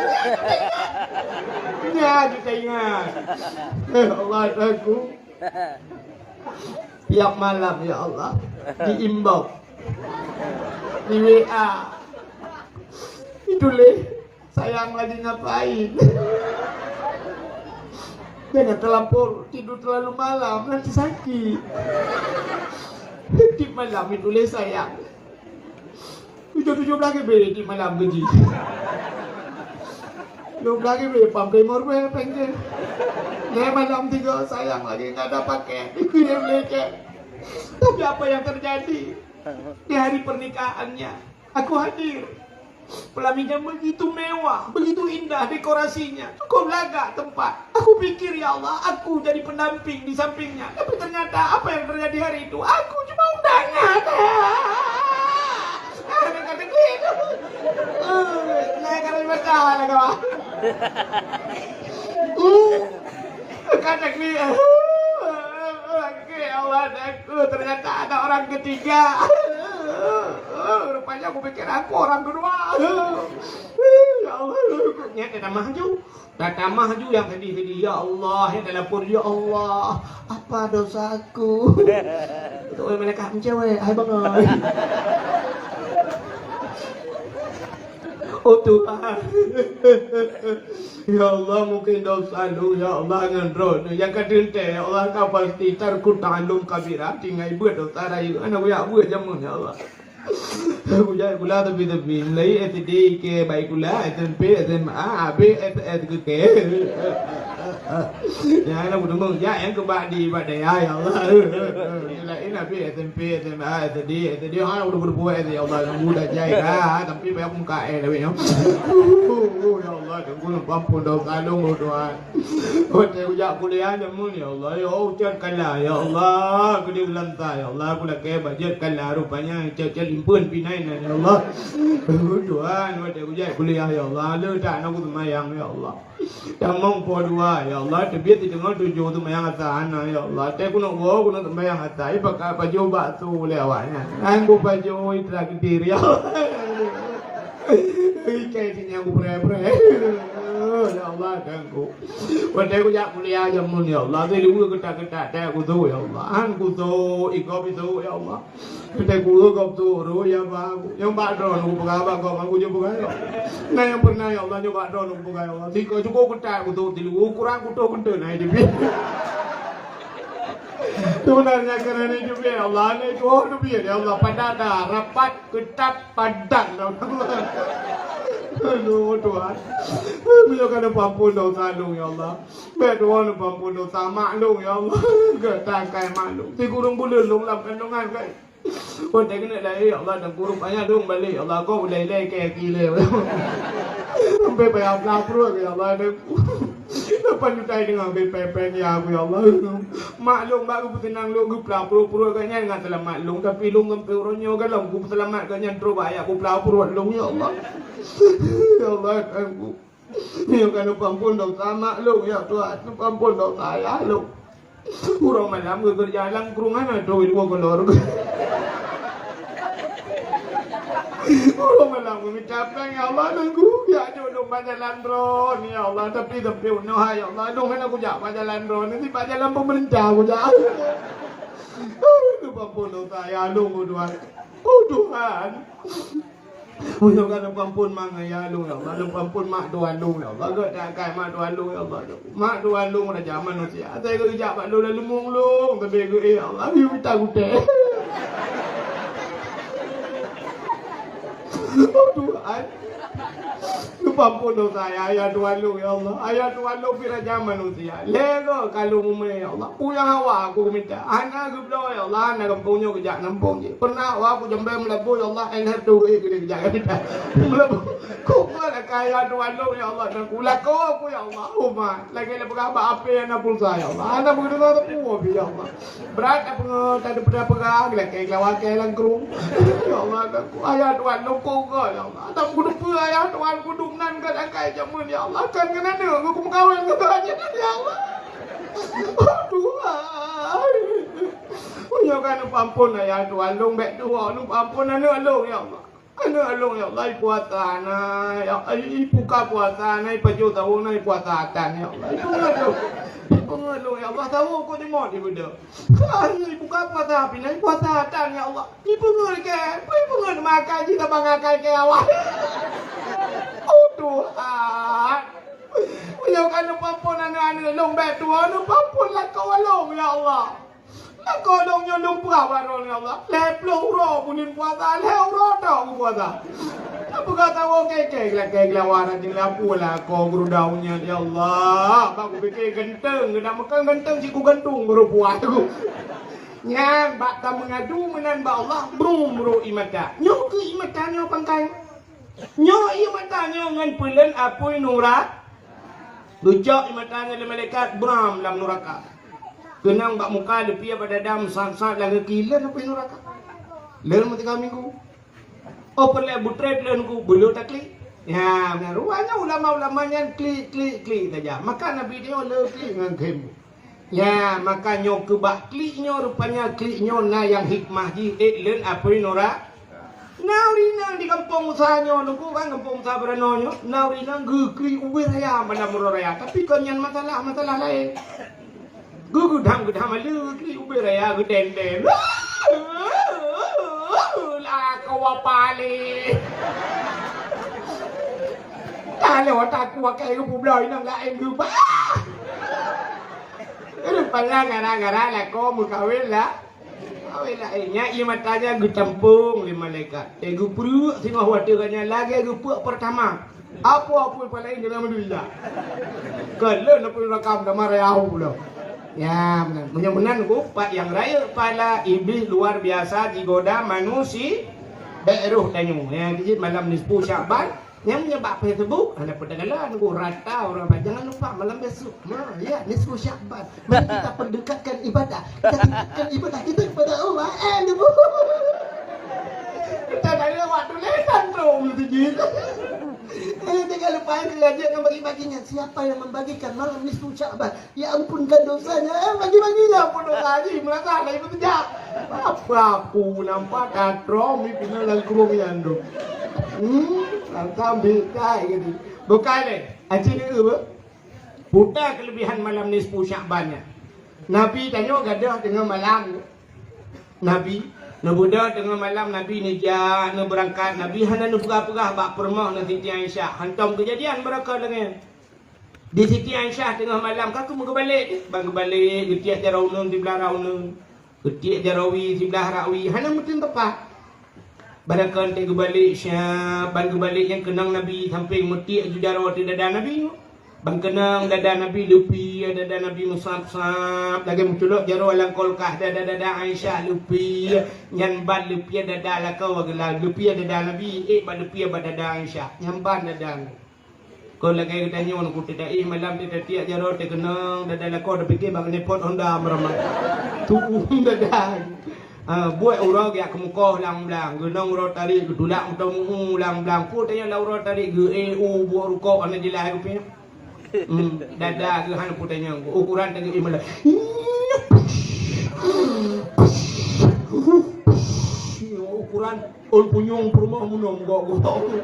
nyan ju taingat. Ya Allah, Tuhanku. Tiap malam, ya Allah, di inbox, di W A, dituléh, "Sayang lagi ngapain?" Jangan terlampau tidur terlalu malam, nanti sakit. Tiap malam dituléh sayang. Tujoh-tujoh blah ribèe di malam gaji. Tujoh blah ribèe pam lima ribèe pengke. Lé malam tiga, sayang lagi nggak ada paket. Dikirim lecet. Tapi apa yang terjadi? Di hari pernikahannya, aku hadir. Pelaminan begitu mewah, begitu indah dekorasinya. Cukup lagak tempat. Aku pikir, "Ya Allah, aku jadi pendamping di sampingnya." Tapi ternyata apa yang terjadi hari itu? Aku cuma undangan. Ada kata gitu. Eh, saya kata macam mana kau? Uh, kata gitu. Oke, Allah, aku ternyata ada orang ketiga. Rupanya aku pikir aku orang kedua. Ya Allah, nyata dah maju. Tatamah ju nyang sedih-sedih. Ya Allah, nyang talapor, "Ya Allah, apa dosaku?" Itu oleh malaikat mencewek, hai bangai. Oh Tuhan. Ya Allah, mungkin dosa lu, ya Allah, ngon droeneuh. Nyang ka teuntèe, ya Allah, ka pasti tarku ta'allum kabira, tinggai buet dosa rayeuk. Aneuk kuyak buet jameun, ya Allah. Kujak sikula tepi-tepi. Mulai S D ke baik sikula, S M P, S M A, habéh S S ke ke. Ya Allah, kudeungo jak nyang keubah di bak daya, ya Allah. Nyang laén habéh S M P, S M A, S D, S D, ha, udah berbuat, ya Allah, nunggu dah jai ka, tapi payah muka eh, tapi, ya Allah, tunggu ampun dosa lôn, Tuhan. Watèe kujak kuliah jameun, ya Allah, ya Allah, ucok kala, ya Allah, keu di ulang ta, ya Allah, kulakèe bajèe kala, rupanya cok-cok limpeuen pinai na, ya Allah. Tuhan, watèe kujak kuliah, ya Allah, le tak na kuseumayang, ya Allah. Tamong po dua, ya Allah, teubiet siteungoh tujoh seumayang asa hana, ya Allah. Teuh kunok woe, kunok seumayang asa, ipakat pajoh bakso lé awaknyan. Nyan kupajoh, itraktir, ya Allah. Ikai sinyang kupreh-preh. Ya Allah. Watèe kujak kuliah jameun, ya Allah, siluweue keutat-keutat teuh kutrok, ya Allah. Han kutrok, ikop itrok, ya Allah. Watèe kutrok, kutrok, ya Allah. Nyang bak droeneuh kupeugah bak gob, aku jeuet peugah, ya Allah. Nah, nyang pernah, ya Allah, nyang bak droeneuh kupeugah, ya Allah. Siko cukup keutat kutrok siluweue, kurang kutrok keuteuk, nah, itu pih. Sebenarnya kerana itu pih, ya Allah, nah, itu pih, ya Allah, padat dah, rapat. Keutat padat dah. Aduh, Tuhan. Meunyoe ka neupeuampon desya lôn, ya Allah. Bèk Tuhan neupeuampon desya mak lôn, ya Allah. Geutangai mak lôn. Sikureueng buleuen lôn lam kandungan, kan. Watèe keuneuk lahé, ya Allah, dan kureueng panyang lôn balek, ya Allah. Kok ulèe-ulèe kèe kilèe. Sampai payah blah pruet, ya Allah. Lapan juta deungon bèe pèng-pèng ya aku, ya Allah. Mak lôn bak geupeuseunang lôn geuplah pruet-pruet geuh nyan ngon seulamat lôn, tapi lôn ngon peurunoe nyoe galom geupeuseulamat geuh nyan trok bak ayah geuplah pruet lôn, ya Allah. Ya Allah, aku. Nyoe ka neupeuampon desya mak lôn, ya Tuhan, neupeuampon desya ayah lôn. Uroe malam geukeureuja lam krueng hana doi dua golor. Uroe malam geumita péng, ya Allah, nunggu jak jok lôn bak jalan droeneuh, ya Allah, tapi teumpat nyoe hai, ya Allah, lôn hana kujak bak jalan droeneuh, nyoe bak jalan peumeurintah kujak. Aduh, ampôn dosa ayah lôn, oh Tuhan. Oh Tuhan. Meunyoe ka neupeuampon mak ayah lôn, ya Allah, neupeuampon mak tuan lôn, ya Allah, geutangai mak tuan lôn, ya Allah. Mak tuan lôn raja manusia, asai geujak bak lôn lam leumong lôn, tapi geu, eh, ya Allah, yue mita gutèe. Oh Tuhan. Neupeuampon dosa ayah, ayah tuan lôn, ya Allah. Ayah tuan lôn pih raja manusia. Lé goe ka lôn umé, ya Allah. Peue nyang hawa aku mita. Hana geubloe, ya Allah, hana gampông nyoe geujak gampông jih. Pernah awak ku Jambai Meulaboh, ya Allah, eh, lhèe reutôh eh, keudéh geujak mita. Meulaboh. Kok keu lakèe ayah tuan lôn, ya Allah, dan ku lakoe aku, ya Allah. Allahumma. Lagèe lôn peugah bak apé hana pulsa, ya Allah. Hana pulsa, ya Allah. Brat dah peungeut, dah peugah, lakèe geulawa kèe lam krueng. Ya Allah, dan ku ayah tuan lôn kok keu, ya Allah. Ata kuteupeu ayah tuan kuduek nan ka akai jameun, ya Allah. Kan keunan nyoe ku meukawen ngon gobnyan, ya Allah. Oh Tuhan. Meunyoe ka neupeuampon ayah tuan lôn, bèk tuwoe neupeuampon aneuk lôn, ya Allah. Aneuk lôn, ya Allah, ipuasa na, ya Allah, ibuka puasa na, ipajoh sahô na, ipuasa atan, ya Allah. Ipeungeut lôn. Ipeungeut lôn, ya Allah, sahô kok jimot ibeudôh. Ibuka puasa pih na, ipuasa atan, ya Allah. Ipeungeut kèe, ipeungeut makai jih saban ngakai kèe awai. Oh Tuhan. Meunyoe ka neupeuampon aneuk-aneuk lôn bèk tuwoe, neupeuampon lakoe lôn, ya Allah. Lakoe lôn nyoe lôn peugah bak droeneuh, ya Allah. Lhèe ploh uroe buleuen puasa, lhèe uroe tok geupuasa. Peugah tawoe kèe-kèe, lakèe geulawa, rajin lapor lakoe geuruda unyat, ya Allah. Bak kupike ganteng, geudak meukeun ganteng cit kugantung beurupuah. Nyan bak tameungadu meunan bak Allah, brum ro ié mata. Nyoe keuh ié mata nyoe pangkai. Nyoe ié mata nyoe ngon peuleuen apui nura-, geucok ié mata nyoe lé malaikat, bram lam nuraka. Keunong bak muka, leupie bak dada, meusahat-sahat lam gaki, lheueh apui nuraka. Lheueh meusigoe minggu. Oh, peureulèe butrép lheueh nunggu, beulôh taklik. Ya, meunan. Rupanya ulama-ulama nyan klik, klik, klik saja. Maka Nabi nyoe le klik ngon khem. Ya, maka nyoe keu bak klik nyoe, rupanya klik nyoe na nyang hikmah jih, ék leuen apui nura-, na ureueng inong di gampông Musa nyoe, nunggu kan gampông Musa Beuranoe nyoe, na ureueng inong geuklik ubé raya malam uroe raya. Tapi kon nyan masalah, masalah laén. Geugeudam-geudam aleue klik ubé raya geudendeng. Lakoe pale. Taloe takue keu peubloe inong laén geubah. Rupanya gara-gara lakoe meukawen la-, kawen laén. Nyan ié mata nyan geutampong lé malaikat. Eh, geupeureuek singoh watèe gobnyan lagèe geupeureuek peurtama. Apo-apo peureulèe dalam dunia. Keu lôn neupeurakam dah marah ahu pula. Ya, meunan. Meunyoe meunan ku, pat nyang rayeuk pahala Iblih luar biasa jigoda manusia. Bèk roh tanyoe. Ya, jih malam nisfu Syakban. Nyang meunyoe bak Facebook, hana peuteugalan ku rata orang, jangan lupa malam besok. Nah, ya, nisfu Syakban. Mari kita perdekatkan ibadah. Kita tingkatkan ibadah kita kepada Allah. Eh, dia pun. Kita dah lewat tulisan tu, mesti gitu. Eh, jangan lupa yang kerajaan yang bagi-baginya. Siapa yang membagikan malam nisfu Syakban? Ya ampunkan dosanya. Eh, bagi-baginya pun dosa haji. Merasa ada ibu sejak. Apa aku nampak katrom ni pina dalam kurung yang tu. Hmm, lantam bitai gitu. Bukan leh. Acil ni apa? Peue keulebihan malam nisfu Sya'ban nyan? Nabi tanyoe gadôh teungoh malam. Nabi, neubeudôh teungoh malam, Nabi neujak, neubeurangkat, Nabi hana neupeugah-peugah bak peurumoh ngon Siti Aisyah. Hantom keujadian beurangkat lagèe nyan. Di Siti Aisyah teungoh malam ka keuh meugeubalik, ban geubalek, geutiek jaroe uneun siblah rot uneun, geutiek jaroe wie siblah rot wie, hana meuteun teumpat. Barangkon teuk geubalek siap, ban geubalek nyang keunong Nabi sampéng meutiek ju jaroe ateueh dada Nabi. Ban keunong dada Nabi leupie, dada Nabi meusab-sab, lagèe meuculok jaroe lam kulkas, dada-dada Aisyah leupie, nyan ban leupie dada lakoe geula, leupie dada Nabi, ék ban leupie bak dada Aisyah, nyan ban dada. Kon lagèe geutanyoe, ku teudaih malam teuh tatiek jaroe teuh keunong dada lakoe, tapike bak knalpot Honda meuramat. Tu'uem dada. Ah, buet uroe geujak keumukoh lam blang, geunong uroe tarék geutulak meutamong lam blang. Peue tanyoe lam uroe tarék geu-e u buet rukok hana jeulaih geupiep. Hmm, dada geuh hana peue tanyoe. Ukuran tanyoe malam. Ukuran Ôn punyueng peurumoh meunong gok-gok.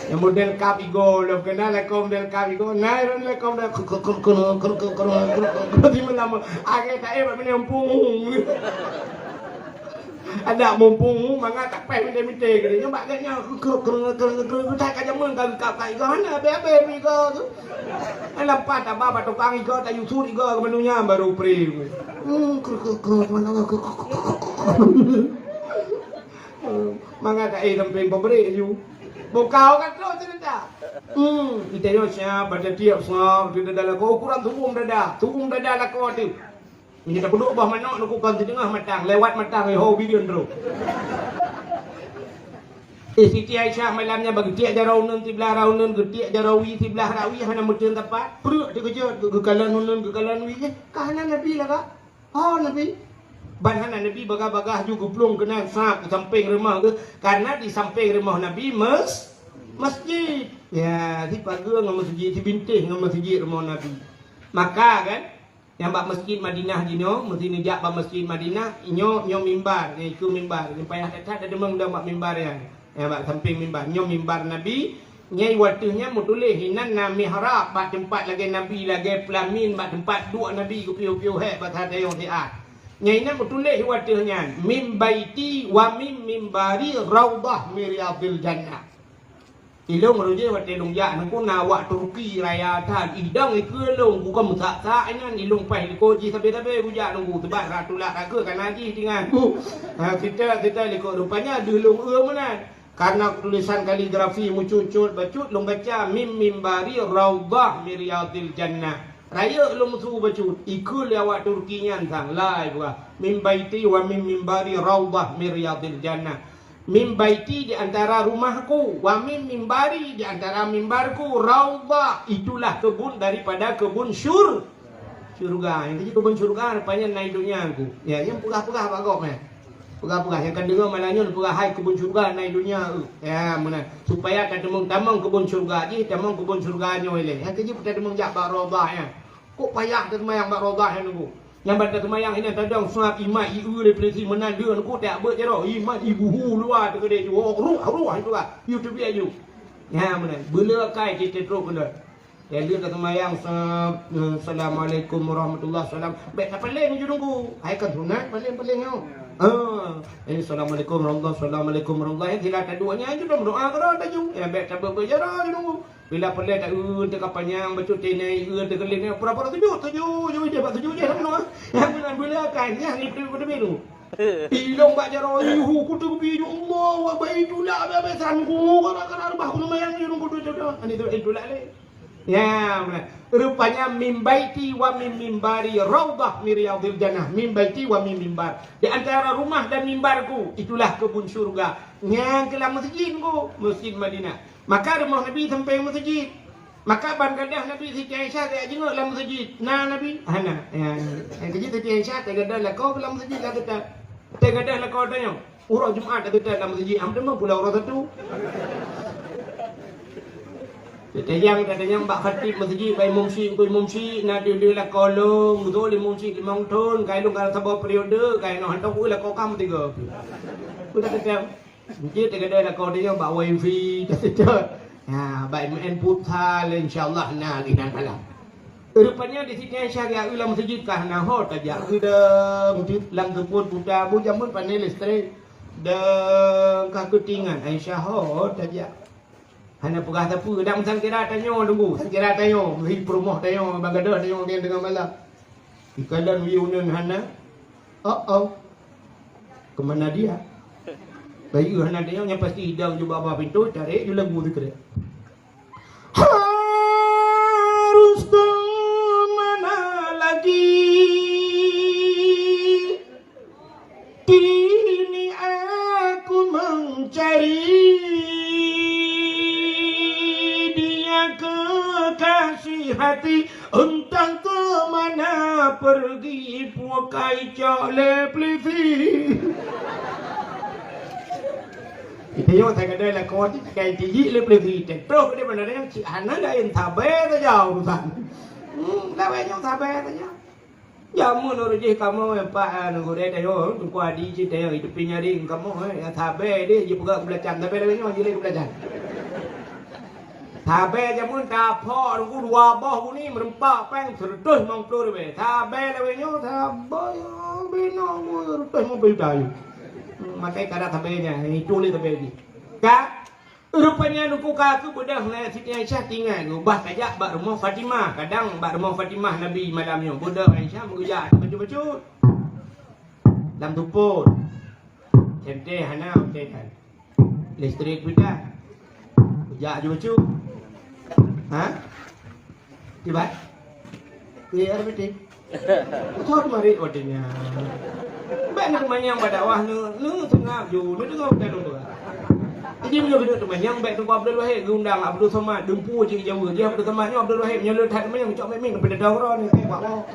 Nyang model kap igo lom keunan lakoe model kap igo. Nai ron lakoe model ker, ker, ker, ker, ker, ker, ker, ker, ker, di malam. Agak tak eh bak meunan pung. Ada mumpung mangat tak payah mite-mite gitu. Nyoba agaknya ker, ker, ker, ker, ker, ker, tak ka jameun ka kap ka igo. Hana habis-habis igo tu. Lampat aba bak tukang igo, tayue sut igo keu manunya baru pri. Hmm, kruk, kruk, kruk, mana kruk, kruk, kruk, kruk, kruk. Mangat tak eh sampéng pabrik aju. Bukau ka trok cerita. Hmm, kita yo siap pada tiap sab, kita dalam ukuran tubuh dada, tubuh dada lakoe tu. Nyoe tapeuduek boh manok neukukon siteungoh matang, lewat matang, eh, ho bideueng trok. Eh, Siti Aisyah malam nyan bak geutiek jaroe uneun siblah rot uneun, geutiek jaroe wie siblah rot wie, hana meuteun teumpat. Pruet teukeujot, geu-, geukalon uneun, geukalon wie, eh, ka hana Nabi lagak. Oh, Nabi. Ban hana Nabi bagah-bagah ju geuplueng keunan sab sampéng rumoh geuh, karena di sampéng rumoh Nabi mes-, masjid. Ya, sipageue ngon masjid, sibintéh ngon masjid rumoh Nabi. Maka kan, Nyang bak Masjid Madinah jinoe, meusti neujak bak Masjid Madinah, nyoe, nyoe mimbar, nyoe ikeu mimbar. Nyang payah that-that tadeungoe dong bak mimbar nyan. Nyang bak sampéng mimbar, nyoe mimbar Nabi. Nyang watèe nyan meutuléh, inan na mihrab bak teumpat lagèe Nabi, lagèe peulamin bak teumpat duek Nabi geupiôh-piôh hék bak tayong siat. Nyang inan meutuléh watèe nyan, "Min baiti wa min mimbari raudhah min riyadhil jannah." Ilôn rujih watèe lôn jak nungku na awak Turki raya that, idong ikeue lôn, bukon meusak-sak nyan, ilôn paih likot jih sabe-sabe kujak nungku, teubak ra tulak rakeue kana jih tingan. Ha, sita, sita likot rupanya deuh lôn eu meunan. Karena tulisan kaligrafi meucut-cut bacut lôn baca, "Min mimbari raudhah min riyadhil jannah." Rayeuk lôn meusu bacut, ikeue lé awak Turki nyan sang, lai buah. "Min baiti wa min mimbari raudhah min riyadhil jannah." Min baiti di antara rumahku, wa min mimbari di antara mimbarku, raudhah, itulah kebun daripada kebun syur-, syurga. Nyang keujih kebun syurga rupanya na i donya ku. Ya, nyang peugah-peugah bak gob, eh. Peugah-peugah nyang ka deungoe malam nyoe peugah hai kebun syurga na i donya, eh. Ya, meunan. Supaya tateumong tamong kebun syurga jih, tamong kebun syurga nyoe ilèe. Nyang keujih tateumong jak bak raudhah, ya. Kok payah teuseumayang bak raudhah nyan nunggu. Nyang ban teuseumayang inan tadong seuhat imat ieu lé peulisi meunan leueng nunggu tak beuet jaroe imat ibuhu luwa teukeudeh ju. Oh, ruh, ruh, itu lah. Yu teubiet ju. Nya meunan. Beuleukai cit trok keudeh. Ya, lheueh teuseumayang sa-, Assalamualaikum warahmatullahi salam. Bèk tapaleng ju nunggu. Hai kan sunat paleng-paleng nyoe. Ah, eh, Assalamualaikum warahmatullahi, Assalamualaikum warahmatullahi. Sila taduek nyan ju dong doa keudroe taju. Ya, bèk tabeuet-beuet jaroe ju nunggu. Bila peureulèe ta-, eu, teuka panyang, bacut teuneuk, eu, teukeulin, pura-pura tujoh, tujoh, tujoh, tujoh, bak tujoh jih, sama. Yang bulan-bulan kan, yang itu, itu, itu. Ilong bak jaroe, ihu, kutu bi, ya Allah, wa baitullah, ba, ba, sangku, kara, kara, bah, kuno mayang, ihu, kutu, tujoh. Ani tu, itulah le. Ya, benar. Rupanya min baiti wa min mimbari raudhah min riyadhil jannah. Min baiti wa min mimbar. Di antara rumah dan mimbarku, itulah kebun syurga. Nyang keulah masjid ku, Masjid Madinah. Maka rumoh Nabi sampéng meuseujid. Maka ban gadôh Nabi Siti Aisyah tajak jingok lam meuseujid. Na Nabi? Hana. Ya, nyang keujeuet Siti Aisyah tagadôh lakoe lam meuseujid lam teutap. Tagadôh lakoe tanyoe. Uroe Jumat tateutap lam meuseujid. Am teuma pula uroe Sabtu. Tajang, tajang bak khatib meuseujid, bak imum syik, engko imum syik na deuh-deuh lakoe lôn, beutôi lé imum syik limong thon, kai lôn ka saboh periode, kai noh hantom ku lakoe kam tiga. Udah tetap. Mungkin tagadôh lakoe tanyoe bak wifi, taseutôt. Ha, bak meu'en futsal, insya Allah na lé nan malam. Rupanya di Siti Aisyah geujak eu lam meuseujid ka hana ho tajak. Geudong lam teupon puta, bu jameun pane listrik. Dong ka keutingan Aisyah ho tajak. Hana peugah sapeue, dan sangkira tanyoe tunggu, sangkira tanyoe, meuhi peurumoh tanyoe, bak gadoh tanyoe ngon teungoh malam. Ikalon wiyeue uneun hana. Oh, oh. Kemana dia? Bayeue hana tanyoe, nyang pasti idang ju bak babah pintoe, tarek ju lagu teukrek. Harus ke mana lagi? Kini aku mencari dia kekasih hati, entah ke mana pergi, pukai cok lé plisi. Itu yang saya kata lah, kau tu pakai tinggi lé plisi. Terus dia mana dia, cik hana lain sabar saja urusan. Hmm, lawan yang sabar saja. Jameun ureueng jih kamoe empat, ah, nanggroe tanyoe, Teungku Adi cit tanyoe, di tepi nyaring kamoe, eh, nyang sabe deh jipeugah keubelacan, sabe lagèe nyoe jileh keubelacan. Sabe jameun taphok Teungku dua boh buni meureumpok péng seureutôh limong ploh ribèe. Sabe lagèe nyoe, sabe binong seureutôh limong ploh juta. Hmm, makai kada sabe nyan, itu lé sabe jih. Ka Rupanya Teungku ka keubeudôh ngon Siti Aisyah tinggai geuh, bah tajak bak rumoh Fatimah. Kadang bak rumoh Fatimah Nabi malam nyoe. Beudôh Aisyah meugeujak bacut-bacut. Lam tupot. Senter hana, senter kan. Listrik pih dah. Geujak bacut-bacut. Ha? Tiba? Eh, ada betul. Betul tu mari watèe nyan. Bèk na teumanyong bak dakwah, na, na seungab ju, na deungö bukan lôn peugah. Jadi meunyoe keuneuk teumanyong, bèk Teungku Abdul Wahid geuundang Abdul Somad, dumpeue cit Jawa. Jih Abdul Somad nyoe Abdul Wahid, meunyoe le that teumanyong, cok mik-mik keupada droe droe ni, teuh bak woe.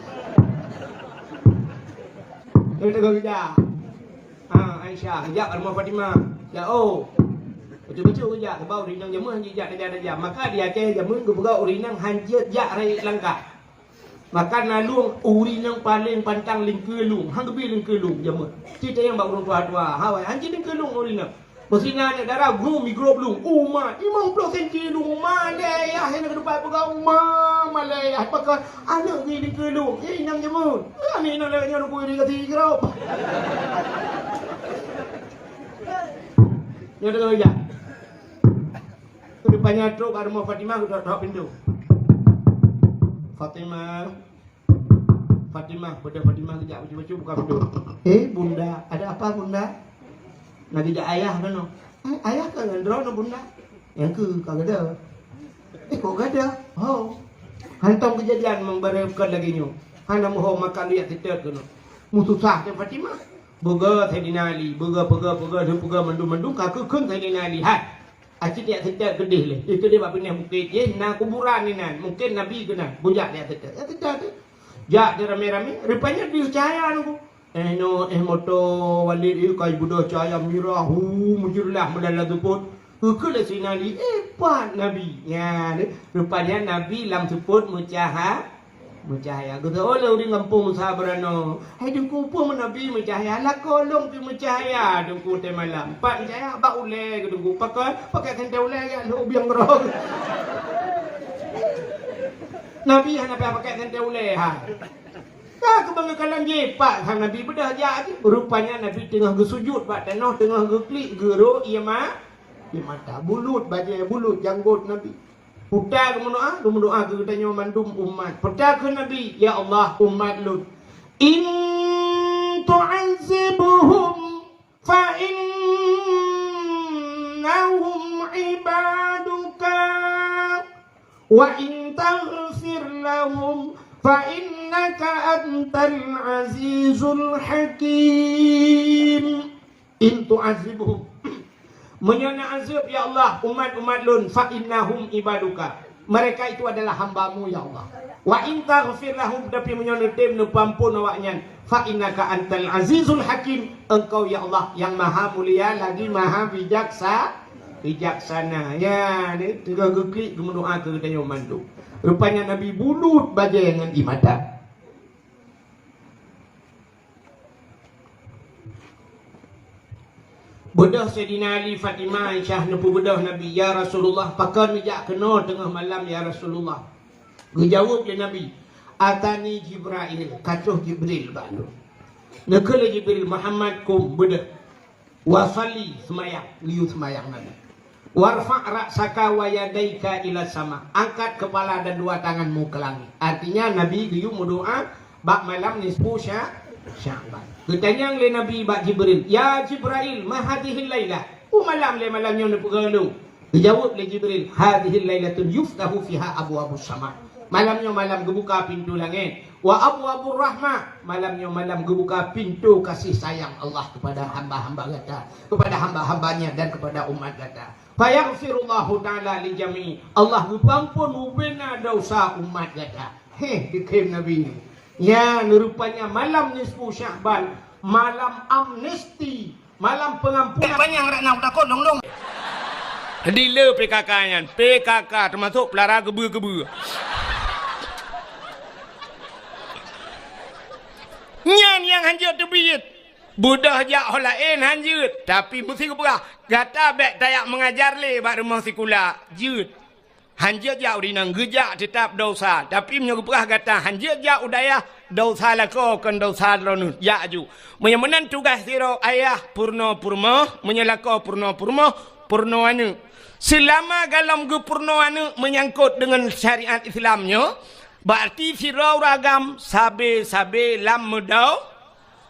Ni teugah geujak. Ha, Aisyah, geujak bak rumoh Fatimah. Jak, oh. Bacut-bacut geujak, sabab ureueng inong jameun hanjeuet jak tajak-tajak. Maka di Aceh jameun geupeugah ureueng inong hanjeuet jak rayeuk langkah. Maka na lueng ureueng inong paleng pantang lingkeue lueng, han geubi lingkeue lueng jameun. Ci tanyong bak ureueng tuha-tuha, hawai, hanjeuet lingkeue lueng ureueng inong. Meusinan aneuk dara geuh migrop lueng, umat, limong ploh senti lueng, malèe yah, hana keudeupai peugah umat, malèe yah, pakon aneuk geuh lingkeue lueng, eh, inong jameun. Aneuk inong lagèe nyan geuh iri gati grop. Nyoe deungoe jak. Rupanya trok bak rumoh Fatimah, geutok-tok pintoe. Fatimah, Fatimah, pada Fatimah geujak bacut-bacut buka pintoe. "Eh, Bunda, ada apa, Bunda?" "Na geujak ayah keunoe." "Eh, ayah ka ngon droeneuh, Bunda?" "Nyang keu ka gada." "Eh, kok gada?" "Ho." Hantom keujadian memang barang bukan lagèe nyoe. Hana meuho makan liat teutet keunoe. Meususah teuh Fatimah. Beuga Saidina Ali, beuga, beuga, beuga, lheuh beuga mandum-mandum, ka keu kheun Saidina Ali. Hai, Aci tiak seutet keudeh lé. Itu di bak pineh bukét jih na kuburan inan. Mungkin Nabi keunan. Bujak tiak seutet. Tiak seutet tu. Jak di ramé-ramé. Rupanya di cahaya nunggu. Eh no, eh moto Walid, eh kai budoh cahaya mirah. Hu, meujeurlah meulalu pun. Keu lé Saidina Ali, eh pat Nabi. Nya, rupanya Nabi lam seupôt meucahaya. Meucahaya. Geuteu'oh lé ureueng gampông Musa Beuranoe, "Hai Teungku, peue meunabi meucahaya? Lakoe lôn pih meucahaya, Teungku, watèe malam." Pat meucahaya bak ulèe keu Teungku. Pakon? Pakèk senter ulèe jak lhok biang keudroe. Nabi hana payah pakèk senter ulèe, ha. Ka keubeue geukalon jipat sang Nabi beudôh jak jih. Rupanya Nabi teungoh geusujut bak tanoh, teungoh geuklik geuro ié ma-, ié mata. Bulut bajèe, bulut janggot Nabi. Peue ta geumeudoa, geumeudoa keu geutanyoe mandum umat. Peue ta kheun Nabi, "Ya Allah, umat lôn, in tu'azzibhum fa innahum ibaduka, wa in taghfir lahum fa innaka antal azizul hakim." In tu'azzibhum. Meunyoe na azeueb, ya Allah, umat-umat lôn, fa innahum ibaduka. Mereka itu adalah hamba-Mu, ya Allah. Wa in taghfir lahum, tapi meunyoe neutem neupeuampôn awaknyan, fa innaka antal azizul hakim. Engkau, ya Allah, yang maha mulia lagi maha bijaksa-, bijaksana. Ya, ni, teungoh geuklik geumeudoa keu geutanyoe mandum. Rupanya Nabi bulut bajèe ngon ié mata. Beudôh Saidina Ali, Fatimah, Aisyah neupeubeudôh Nabi, "Ya Rasulullah, pakon neujak keunoe teungoh malam, ya Rasulullah?" Geujaweueb lé Nabi, "Atani Jibrail, ka troh Jibril bak lôn." Neukheun lé Jibril, "Muhammad, kum, beudôh. Wa shalli, seumayang," geuyue seumayang Nabi. "Warfa' ra'saka wa yadaika ila sama." Angkat keupala dan dua tanganmu ke langit. Artinya, Nabi geuyue meudoa bak malam nisfu Sya-, Sya'ban. Geutanyong lé Nabi bak Jibril, "Ya Jibrail, ma hadhihil lailah? Peue malam lé malam nyoe neupeugah lôn?" Geujaweueb lé Jibril, "Hadhihil lailatun yuftahu fiha abwabus sama." Malam nyoe malam geubuka pintoe langét. "Wa abwabur rahmah." Malam nyoe malam geubuka pintoe kasih sayang Allah kepada hamba-hamba gata, kepada hamba-hambanya dan kepada umat gata. "Fayaghfirullahu ta'ala li jami'." Allah geupeuampon bubena dosa umat gata. Heh, dikhém Nabi. Nyan rupanya malam nisfu Sya'ban, malam amnesti, malam pengampunan. Banyak rak na takot dong-dong. Di le P K K nyan, P K K teumasok pelara keubeu-keubeu. Nyan nyang hanjeuet teubiet. Beudôh jak ho laén hanjeuet, tapi meusti geupeugah, gata bék tajak meungajar lé bak rumoh sikula, jeuet. Hanjeuet jak u inong, geujak teutab dosa. Tapi meunyoe geupeugah gata hanjeuet jak u dayah, dosa lakoe kon dosa droeneuh, jak aju. Meunyoe meunan tugaih sidroe ayah peurunoe peurumoh, meunyoe lakoe peurunoe peurumoh, peurunoe aneuëk. Seulama golom geupeurunoe aneuëk meunyangkot deungon syariat Islam nyoe, berarti sidroe ureuëng agam sabe-sabe lam meudau-,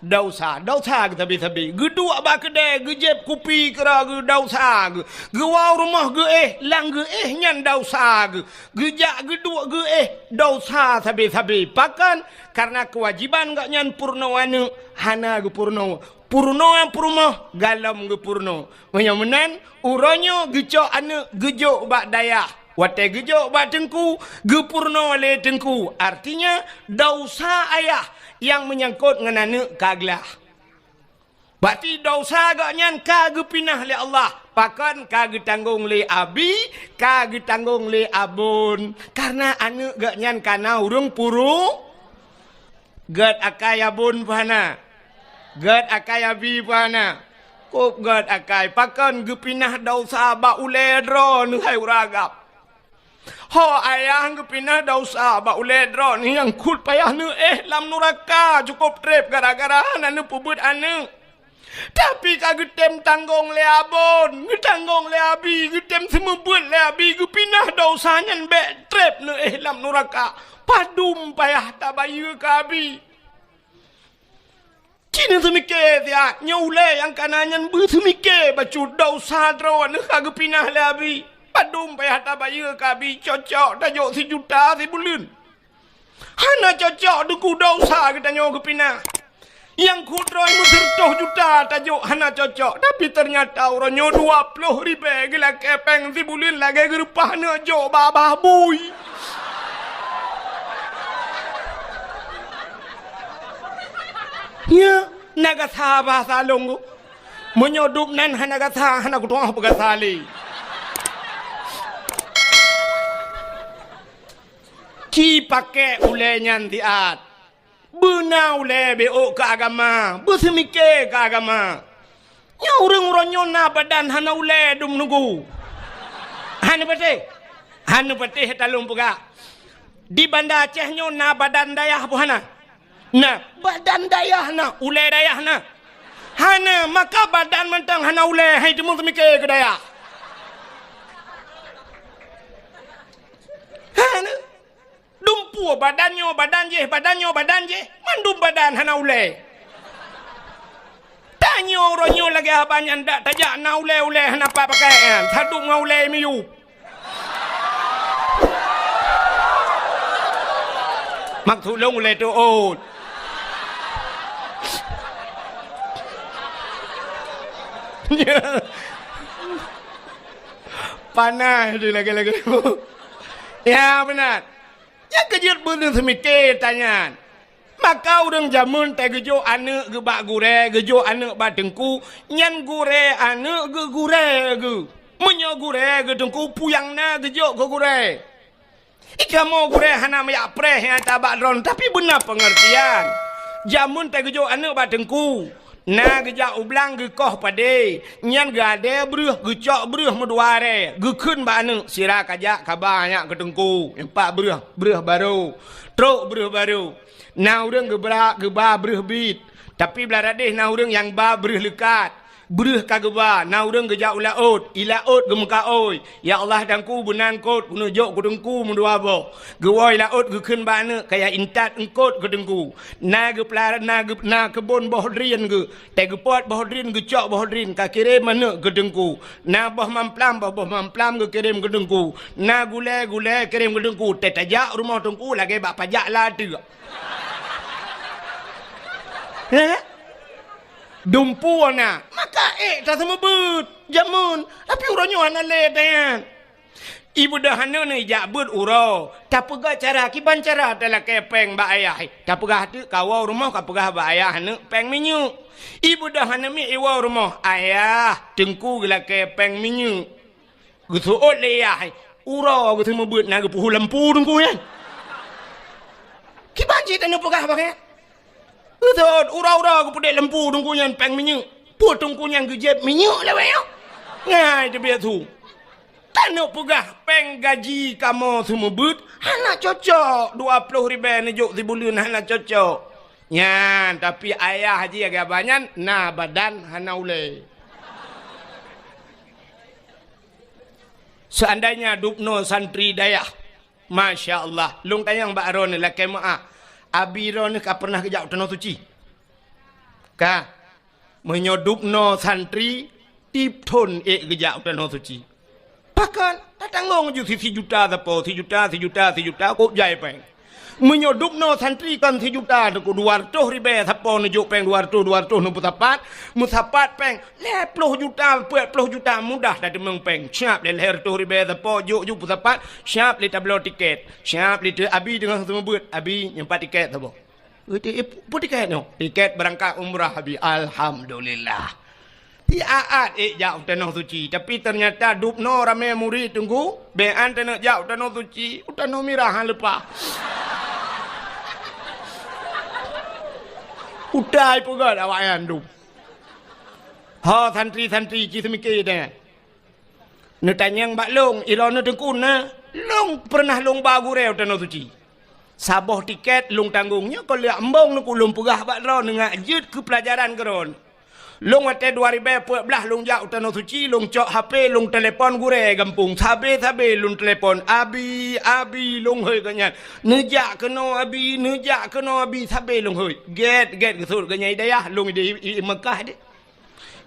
Dosa, dosa geuh sabe-sabe. Geuduek bak keudè, geujieb kupi keudroe geuh dosa geuh. Geuwoe rumoh geuéh, lam geuéh nyan dosa geuh. Geujak geuduek geuéh, dosa sabe-sabe. Pakon? Kareuna keuwajéban gobnyan peurunoe aneuëk hana geupeurunoe. Peurunoe peurumoh golom geupeurunoe. Meunyoe meunan, uroe nyoe geucok aneuëk geujok bak dayah. Watée geujok bak teungku, geupeurunoe lé teungku. Artinya, dosa ayah nyang meunyangkot ngon aneuëk ka glah. Berarti dosa gobnyan ka geupinah lé Allah. Pakon? Ka geutanggong lé abi, ka geutanggong lé abon. Kareuna aneuëk gobnyan ka na ureuëng puru-, Gét akai abon peue hana? Gét akai abi peue hana? Kôb gét akai, pakon geupinah dosa bak ulée droeneuh hai ureuëng agam. Ho ayah geupinah dosa bak ulée droeneuh nyang kheun payah neuéh lam nuraka cukôp treb gara-gara hana neupeubeuet aneuëk. Tapi ka geutem tanggong lé abon, geutanggong lé abi, geutem seumeubeuet lé abi, geupinah dosa nyan bék treb neuéh lam nuraka. Padum payah tabayeue keu abi. Ci neuseumiké siat, nyoe ulée nyang kana nyan beuseumiké bacut dosa droeneuh ka geupinah lé abi. Padum payah tabayeue keu abi, cocok tajok sijuta sibuleuen. Hana cocok, Teungku, dosa geutanyoe geupinah. Nyang kheun droe meuseureutoh juta tajok hana cocok, tapi teunyata uroe nyoe dua ploh ribée geulakée péng sibuleuen lagée geureupah neuh jok babah bui. Nya, na gasa bahasa lôn. Meunyoe dub nan hana gasa, hana kutu'oh peugasa lé. Ci pakék ulée nyan siat. Beuna ulée beuôk keu agama, beuseumiké keu agama. Nyoe ureuëng uroe nyoe na badan hana ulée dum nugu. Hana patéh. Hana patéh talôn peugah. Di Banda Aceh nyoe na badan dayah peue hana? Na, badan dayah na, ulée dayah na. Hana, maka badan mantong hana ulée, hai teuma seumiké keu dayah. Hana. Dumpeue badan nyoe badan jéh, badan nyoe badan jéh, mandum badan hana ulée. Tanyoe uroe nyoe lagée haba nyan dak tajak na ulée-ulée hana pat pakai nyan, sadub ngon ulée miyueb. Maksud lôn ulée teuôt. Panas tu lagée-lagée. Ya, beuna. Nyang keujeuet beuneuh seumiké tanyan. Maka ureuëng jameun teugeujok aneuëk geuh bak gurée, geujok aneuëk bak teungku, nyan gurée aneuëk geuh gurée geuh. Meunyoe gurée geuh teungku puyang na geujok keu gurée. Ikamoe gurée hana meuyak preh nyang tabak droen, tapi beuna peungeurtian. Jameun teugeujok aneuëk bak teungku. Na geujak u blang geukoh padé, nyan geuadée breuh, geucok breuh meudua rée, geukheun bak aneuëk, sira kajak kaba nyak keu teungku, empat breuh, breuh barô, trok breuh barô. Na ureuëng geubra, geuba breuh biet, tapi blah radeh na ureuëng nyang ba breuh leukat. Breuh ka geuba, na ureuëng geujak u laôt, i laôt geumeukaôi, "Ya Allah, teungku beuna eungkôt, keuneuk jok keu teungku meudua boh." Geuwoe i laôt geukheun bak aneuëk, kaya intat eungkôt keu teungku. Na geupeulara, na geu-, na keubon boh drien geuh, teugeupot boh drien, geucok boh drien, ka kirém aneuëk keu teungku. Na boh mamplam, boh, boh mamplam geukirém keu teungku. Na gulée, gulée kirém keu teungku. Teutajak rumoh teungku lagée bak pajak lateuk. Heh? Dumpu na, maka ék taseumeubeuet jameun, tapi uroe nyoe hana lé tanyan. Ibeudôh aneuëk nyoe jak beuet uroe, tapeugah cara, kiban cara talakée péng bak ayah. Tapeugah teuk kawoe rumoh, kapeugah bak ayah aneuëk péng minyeuk. Ibeudôh aneuëk miet iwoe rumoh, "Ayah, teungku geulakée péng minyeuk." Geuseuôt lé yah, uroe geuseumeubeuet na geupeuhu lampu teungku nyan. Kiban cit tanyoe peugah bak nyan. Geuseuôt uroe-uroe geupeudék lampu teungku nyan péng minyeuk. Peue teungku nyan geujieb minyeuk lawét nyoe? Ngai teubiet su. Tanyoe peugah péng gaji kamoe seumeubeuet hana cocok, dua ploh ribée neujok sibuleuen hana cocok. Nyan, tapi ayah jih lagée haba nyan na badan hana ulée. Seandainya dubnoe santri dayah, masya Allah, lôn tanyong bak droeneuh lakée meuáh, abi droeneuh ka peureunah geujak u Tanoh Suci? Ka. Meunyoe dubnoe santri, tieb thon ék geujak u Tanoh Suci. Pakon? Tatanggong ju si, sijuta sapo, sijuta, sijuta, sijuta, kok jai péng. Meunyoe dubnoe santri kon sijuta teungku, dua reutôh ribée sapo neujok péng dua reutôh, dua reutôh neupeusapat, meusapat péng lhée ploh juta, peuet ploh juta mudah tateumeung péng. Siab lé lhée reutôh ribée sapo jok ju peusapat, siab lé tabloe tiket, siab lé teu abi teungoh seumeubeuet, "Abi, nyoe pat tiket saboh." "Eh, ti-, eh, peue tiket nyoe?" "Tiket beurangkat umrah, Abi." "Alhamdulillah." Siat-at ék jak u Tanoh Suci, tapi teunyata dubnoe ramé murit teungku, bék an taneuk jak u Tanoh Suci, u Tanoh Mirah han leupah. Utai peugét awaknyan dum. Ho santri-santri ci seumike deh. Neutanyong bak lôn, ilôn neuteukun na, lôn peureunah lôn ba gurée u Tanoh Suci. Saboh tiket lôn tanggong, nyoe kon lheueh embong neukeu lôn peugah bak droe neungak jeuet keu peulajaran keudroe. Lôn watée dua ribée peuet blaih lôn jak u Tanoh Suci, lôn cok H P, lôn telepon gurée gampông. Sabe-sabe lôn telepon, "Abi, Abi," lôn hôi geuh nyan. "Neujak keunoe Abi, neujak keunoe Abi," sabe lôn hôi. Gét-gét geuseuôt geuh nyan i dayah, lôn i, i, i Meukah deh.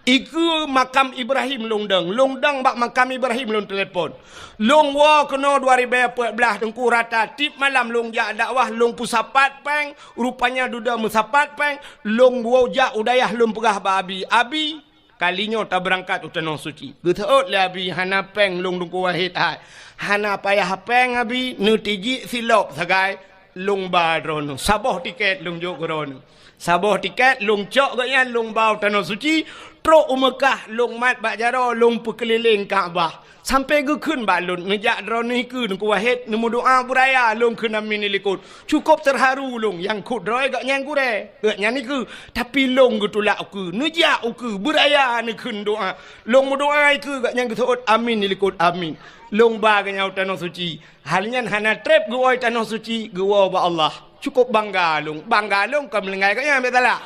Ikeue makam Ibrahim lôn dong. Lôn dong bak makam Ibrahim lôn telepon. Lôn woe keunoe dua ribée peuet blaih teungku rata tieb malam lôn jak dakwah lôn peusapat péng, rupanya dudoe meusapat péng, lôn woe jak u dayah lôn peugah bak abi, "Abi, kali nyoe tabeurangkat u Tanoh Suci." Geuseuôt lé abi, "Hana péng lôn teungku Wahid hai." "Hana payah péng abi, neutijik silop sagai." Lôn ba droeneuh. Saboh tiket lôn jok keu droeneuh. Saboh tiket lôn cok geuhnyan lôn ba u Tanoh Suci, trok u Meukah lôn mat bak jaroe lôn peukeulileng Ka'bah. Sampoe geukheun bak lôn, "Neujak droeneuh ikeue Teungku Wahid neumeudoa beuraya," lôn kheun, "Amin," dilikot. Cukop teuharu lôn, nyang kheun droe geuhnyan gurée, geuhnyan ikeue. Tapi lôn geutulak ukeue, neujak ukeue, beuraya neukheun doa. Lôn meudoa ikeue geuhnyan geuseuôt, "Amin," dilikot, "Amin." Lôn ba geuhnyan u Tanoh Suci. Hal nyan hana treb geuwoe Tanoh Suci, geuwoe bak Allah. Cukop bangga lôn. Bangga lôn kon meulinggai geuhnyan, bèk salah.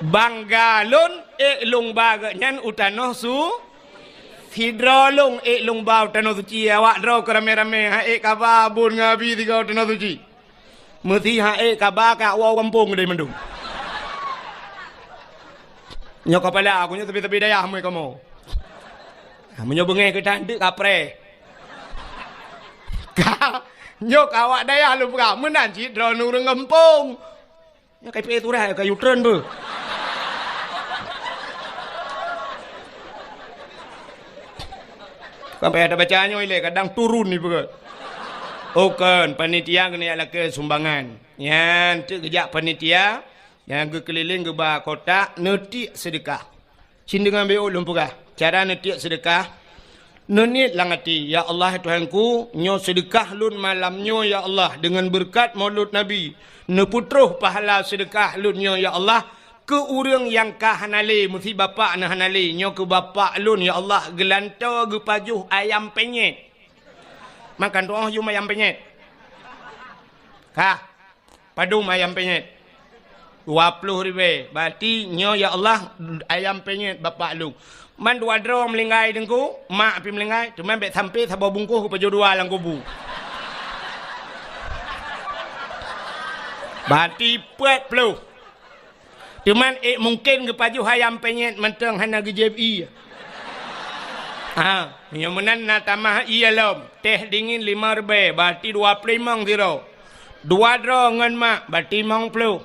Bangga lôn, ék lôn ba geuhnyan u Tanoh Su-, sidroe lôn ék lôn ba u Tanoh Suci, awak droe keu ramé-ramé, han ék kaba bun ngon abi sigoe u Tanoh Suci. Meusi han ék kaba ka woe gampông deh mandum. Nyoe kapala, aku nyoe teupie-teupie dayah mui kamoe. Meunyoe beungéh keu tan teuk kapreh. Ka, nyoe ka awak dayah lôn peugah, meunan cit droeneuh ureueng gampông. Nyoe ka ipée surat, ka U-turn beuh. Kan payah tabaca nyoe ilée, kadang turun ipeugah. Oh, kon, panitia keuneuk lakée sumbangan. Nyan teuk geujak panitia, nyang geukeulileng geuba kotak neutiek seudeukah. Cit deungon B O lôn peugah, cara neutiek seudeukah, Neuniet lam até, "Ya Allah, Tuhanku, nyoe seudeukah lôn malam nyoe, ya Allah, deungon beureukat Maulud Nabi. Neupeutroh pahala seudeukah lôn nyoe, ya Allah, keu ureuëng nyang ka hana lé, meusi bapak na hana lé. Nyoe keu bapak lôn, ya Allah, geulantoe geupajoh ayam penyet." Makan tuoh yum ayam penyet. Kah. Padum ayam penyet? Dua ploh ribée. Berarti nyoe, ya Allah, ayam penyet bapak lôn. Man dua droe meulinggai, Teungku, mak pih meulinggai, teuma bék sampai saboh bungkôh geupajoh dua lam kubu. Berarti peuet ploh. Teuma ék mungken geupajoh ayam penyet mantong hana geujieb ié. Ha, nyoe meunan na tamah ié lom. Teh dingin lima ribée, berarti dua ploh limong sidroe. Dua droe ngon mak, berarti limong ploh.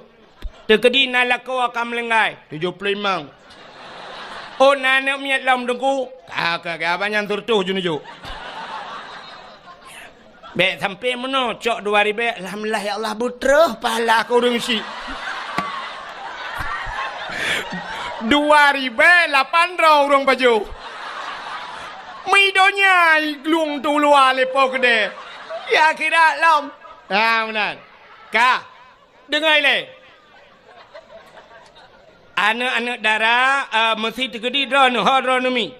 Teukeudi na lakoe ka meulinggai, tujoh ploh limong. Oh, na aneuk miet lom, Teungku? Ka, ka, ka, banyak seureutôh ju neujok. Bék sampai meunoe, cok dua ribée, alhamdulillah, ya Allah, beutroh pahala keu ureuëng syiek. Dua ribée lapan droe ureuëng pajoh. Meudonya glung tu luwa lé po keudeh. Ya akhirat lom. Ha, meunan. Ka. Deungoe lé. Aneuk-aneuk dara, eh, meusi teukeudi droeneuh, ho droeneuh mi.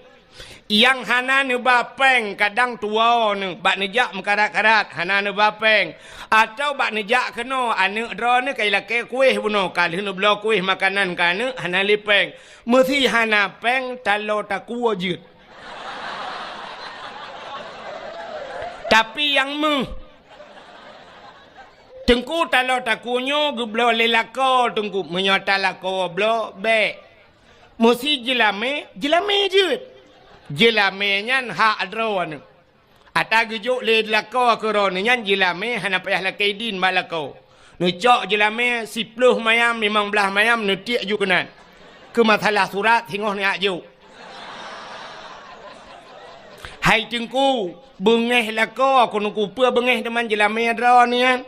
Nyang hana neuba péng kadang tuwoe neuh, bak neujak meukarat-karat, hana neuba péng. Atawa bak neujak keunoe, aneuk droeneuh ka ilakée kueh bunoe, ka lheueh neubloe kueh makanan keu aneuk, hana lé péng. Meusi hana péng, taloe takue jeuet. Tapi nyang méuh, Teungku, taloe takue nyoe geubloe lé lakoe, Teungku. Meunyoe talakoe bloe, bék. Meusi jeulamé, jeulamé jeuet. Jeulamé nyan hak droeneuh. Ata geujok lé lakoe keu droeneuh nyan, jeulamé hana payah lakée idin bak lakoe. Neucok jeulamé siploh mayam, limong blaih mayam, neutiek ju keunan. Keu masalah surat, singoh neujak jok. Hai Teungku, beungéh lakoe keuneuk kupeue beungéh teuma jeulamé droeneuh nyan.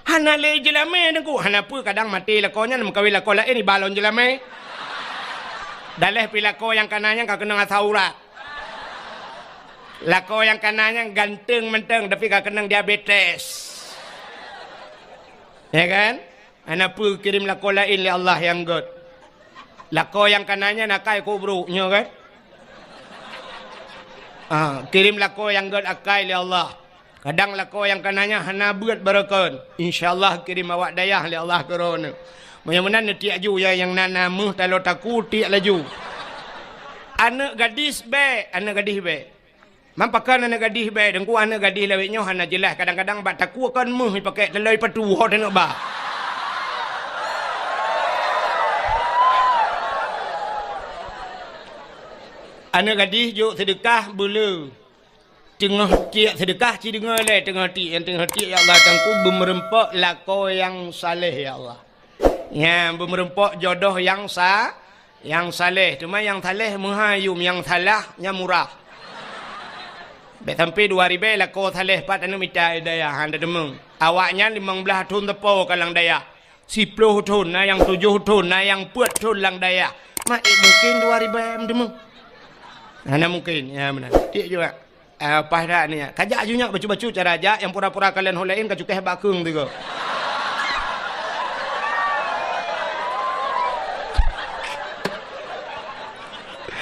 Hana lé jeulamé Teungku, hana peue kadang maté lakoe nyan meukawen lakoe laén iba lom jeulamé. Daleh pih lakoe nyang kana nyan ka keunong asai urat. Lakoe nyang kana nyan ganteng mantong tapi ka keunong diabetes. Ya kan? Hana peue kirém lakoe laén lé Allah nyang gét. Lakoe nyang kana nyan akai kobro nyoe kan? Ah, kirém lakoe nyang gét akai lé Allah. Kadang lakoe nyang kana nyan hana beuet barokon. Insya Allah kirém awak dayah lé Allah keu droeneuh. Meunyoe meunan neutiek ju ya nyang na, na méuh taloe takue tiek laju. Aneuk gadis bék, aneuk gadis bék. Man pakon aneuk gadih bék, Teungku, aneuk gadih lawét nyoe hana jeulaih, kadang-kadang bak takue kon méuh ipakék taloe ipatu ho teungoh ba. Aneuk gadih jok seudeukah beuleu. Teungoh tiek seudeukah ci deungoe lé, teungoh tiek, nyang teungoh tiek, "Ya Allah, Teungku, beumeureumpok lakoe nyang saleh, ya Allah." Nyan beumeureumpok jodoh nyang sa-, nyang saleh. Teuma nyang saleh meuhai yum, nyang salah nyan murah. Bék sampai dua ribée lakoe saleh pat aneuk mita dayah han teumong. Awaknyan limong blaih thon teupo ka lam dayah. Siploh thon, na nyang tujoh thon, na nyang peuet thon lam dayah. Ma ék mungken dua ribée meuteumong? Hana mungken. Ya meunan. Tiek juga. Ah, paih that ni. Kajak ju nyak bacut-bacut cara jak nyang pura-pura kalon ho laén ka cukéh bak keueng tiga.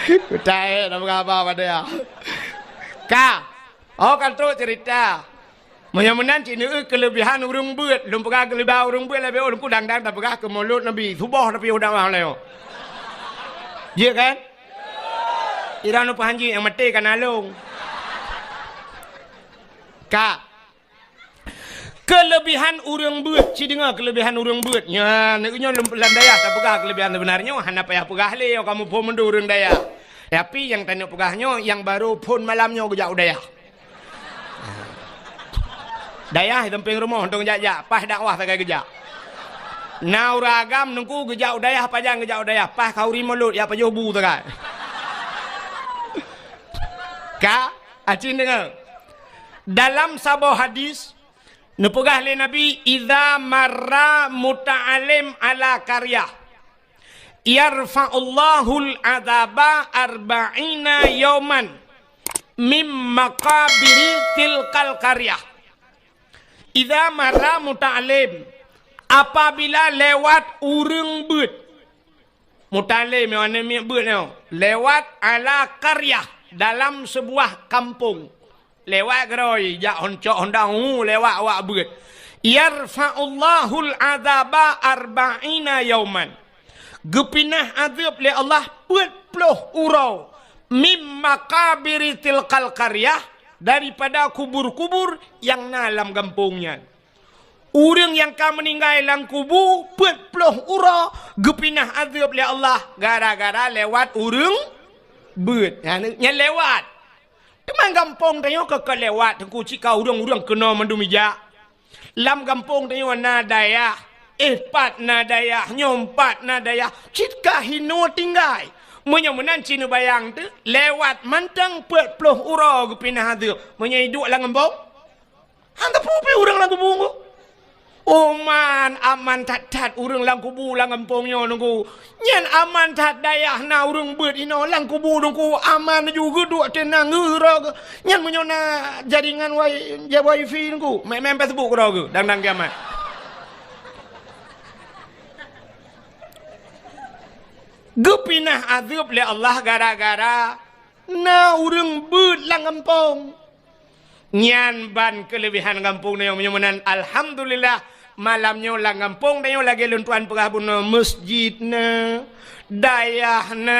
Kutai dah berapa pada ya. Ka. Oh, kan trok cerita. Meunyoe meunan cit neueu keulebihan ureuëng beuet, lôn peugah keulebihan ureuëng beuet lagée ulôn kudang-dang tapeugah keu Maulud Nabi, suboh tapi udang wah leo. Jeuet kan? Irang nupah hanji nyang maté kana lông. Ka. Keulebihan ureuëng beuet, ci deungoe keulebihan ureuëng beuet. Nyan, nyoe lom lam dayah tapeugah keulebihan seubeuna nyoe hana payah peugah lé, kamoe phon meundu ureuëng dayah. Tapi nyang taneuk peugah nyoe, nyang barô phon malam nyoe geujak u dayah. Dayah di sampéng rumoh, dong jak-jak, paih dakwah sagai geujak. Na ureuëng agam Teungku geujak u dayah, pajan geujak u dayah, paih khauri mulod, jak pajoh bu sagai. Ka, aci deungoe. Dalam saboh hadis, neupeugah lé Nabi, "Idza marra muta'allim ala qaryah, yarfa'ullahul adzaba arba'ina yauman." Mim maqabiri tilkal qaryah. Idza marra muta'allim, apabila lewat ureuëng beuet. Muta'allim nyoe, aneuk miet beuet nyoe, lewat ala qaryah, dalam sebuah kampung. Lewat keudroe, jak hon-, cok honda, hu, lewat awak beuet. Yarfa'ullahul adzaba arba'ina yauman. Geupinah azeueb lé Allah peuet ploh uroe, mim maqabiri tilkal qaryah, daripada kubur-kubur nyang na lam gampông nyan. Ureuëng nyang ka meuninggai lam kubu peuet ploh uroe geupinah azeueb lé Allah gara-gara lewat ureuëng beuet. Nyan, nyan lewat. Teuma gampông tanyoe ka, ka lewat, Teungku, cit ka ureuëng-ureuëng keunoe mandum ijak. Lam gampông tanyoe na dayah, eh, pat na dayah, nyoe pat na dayah, cit ka hinoe tinggai. Meunyoe meunan, ci neubayang teuh, lewat mantong peuet ploh uroe geupinah azeueb. Meunyoe iduek lam gampông, han teupeu pih ureuëng lam kubu nyoe. Oman, aman that-that ureuëng lam kubu lam gampông nyoe, Teungku. Nyan aman that dayah na ureuëng beuet inoe lam kubu, Teungku. Aman ju geuduek teunang geura geu. Nyan meunyoe na jaringan wai-, wifi, Teungku. Main-main Facebook keudroe geu, dang-dang kiamat. Geupinah azeueb lé Allah gara-gara na ureuëng beuet lam gampông. Nyan ban keuleubehan gampông tanyoe. Meunyoe meunan, alhamdulillah, malam nyoe lam gampông tanyoe lagée lôn tuan peugah bunoe, meuseujid na, dayah na,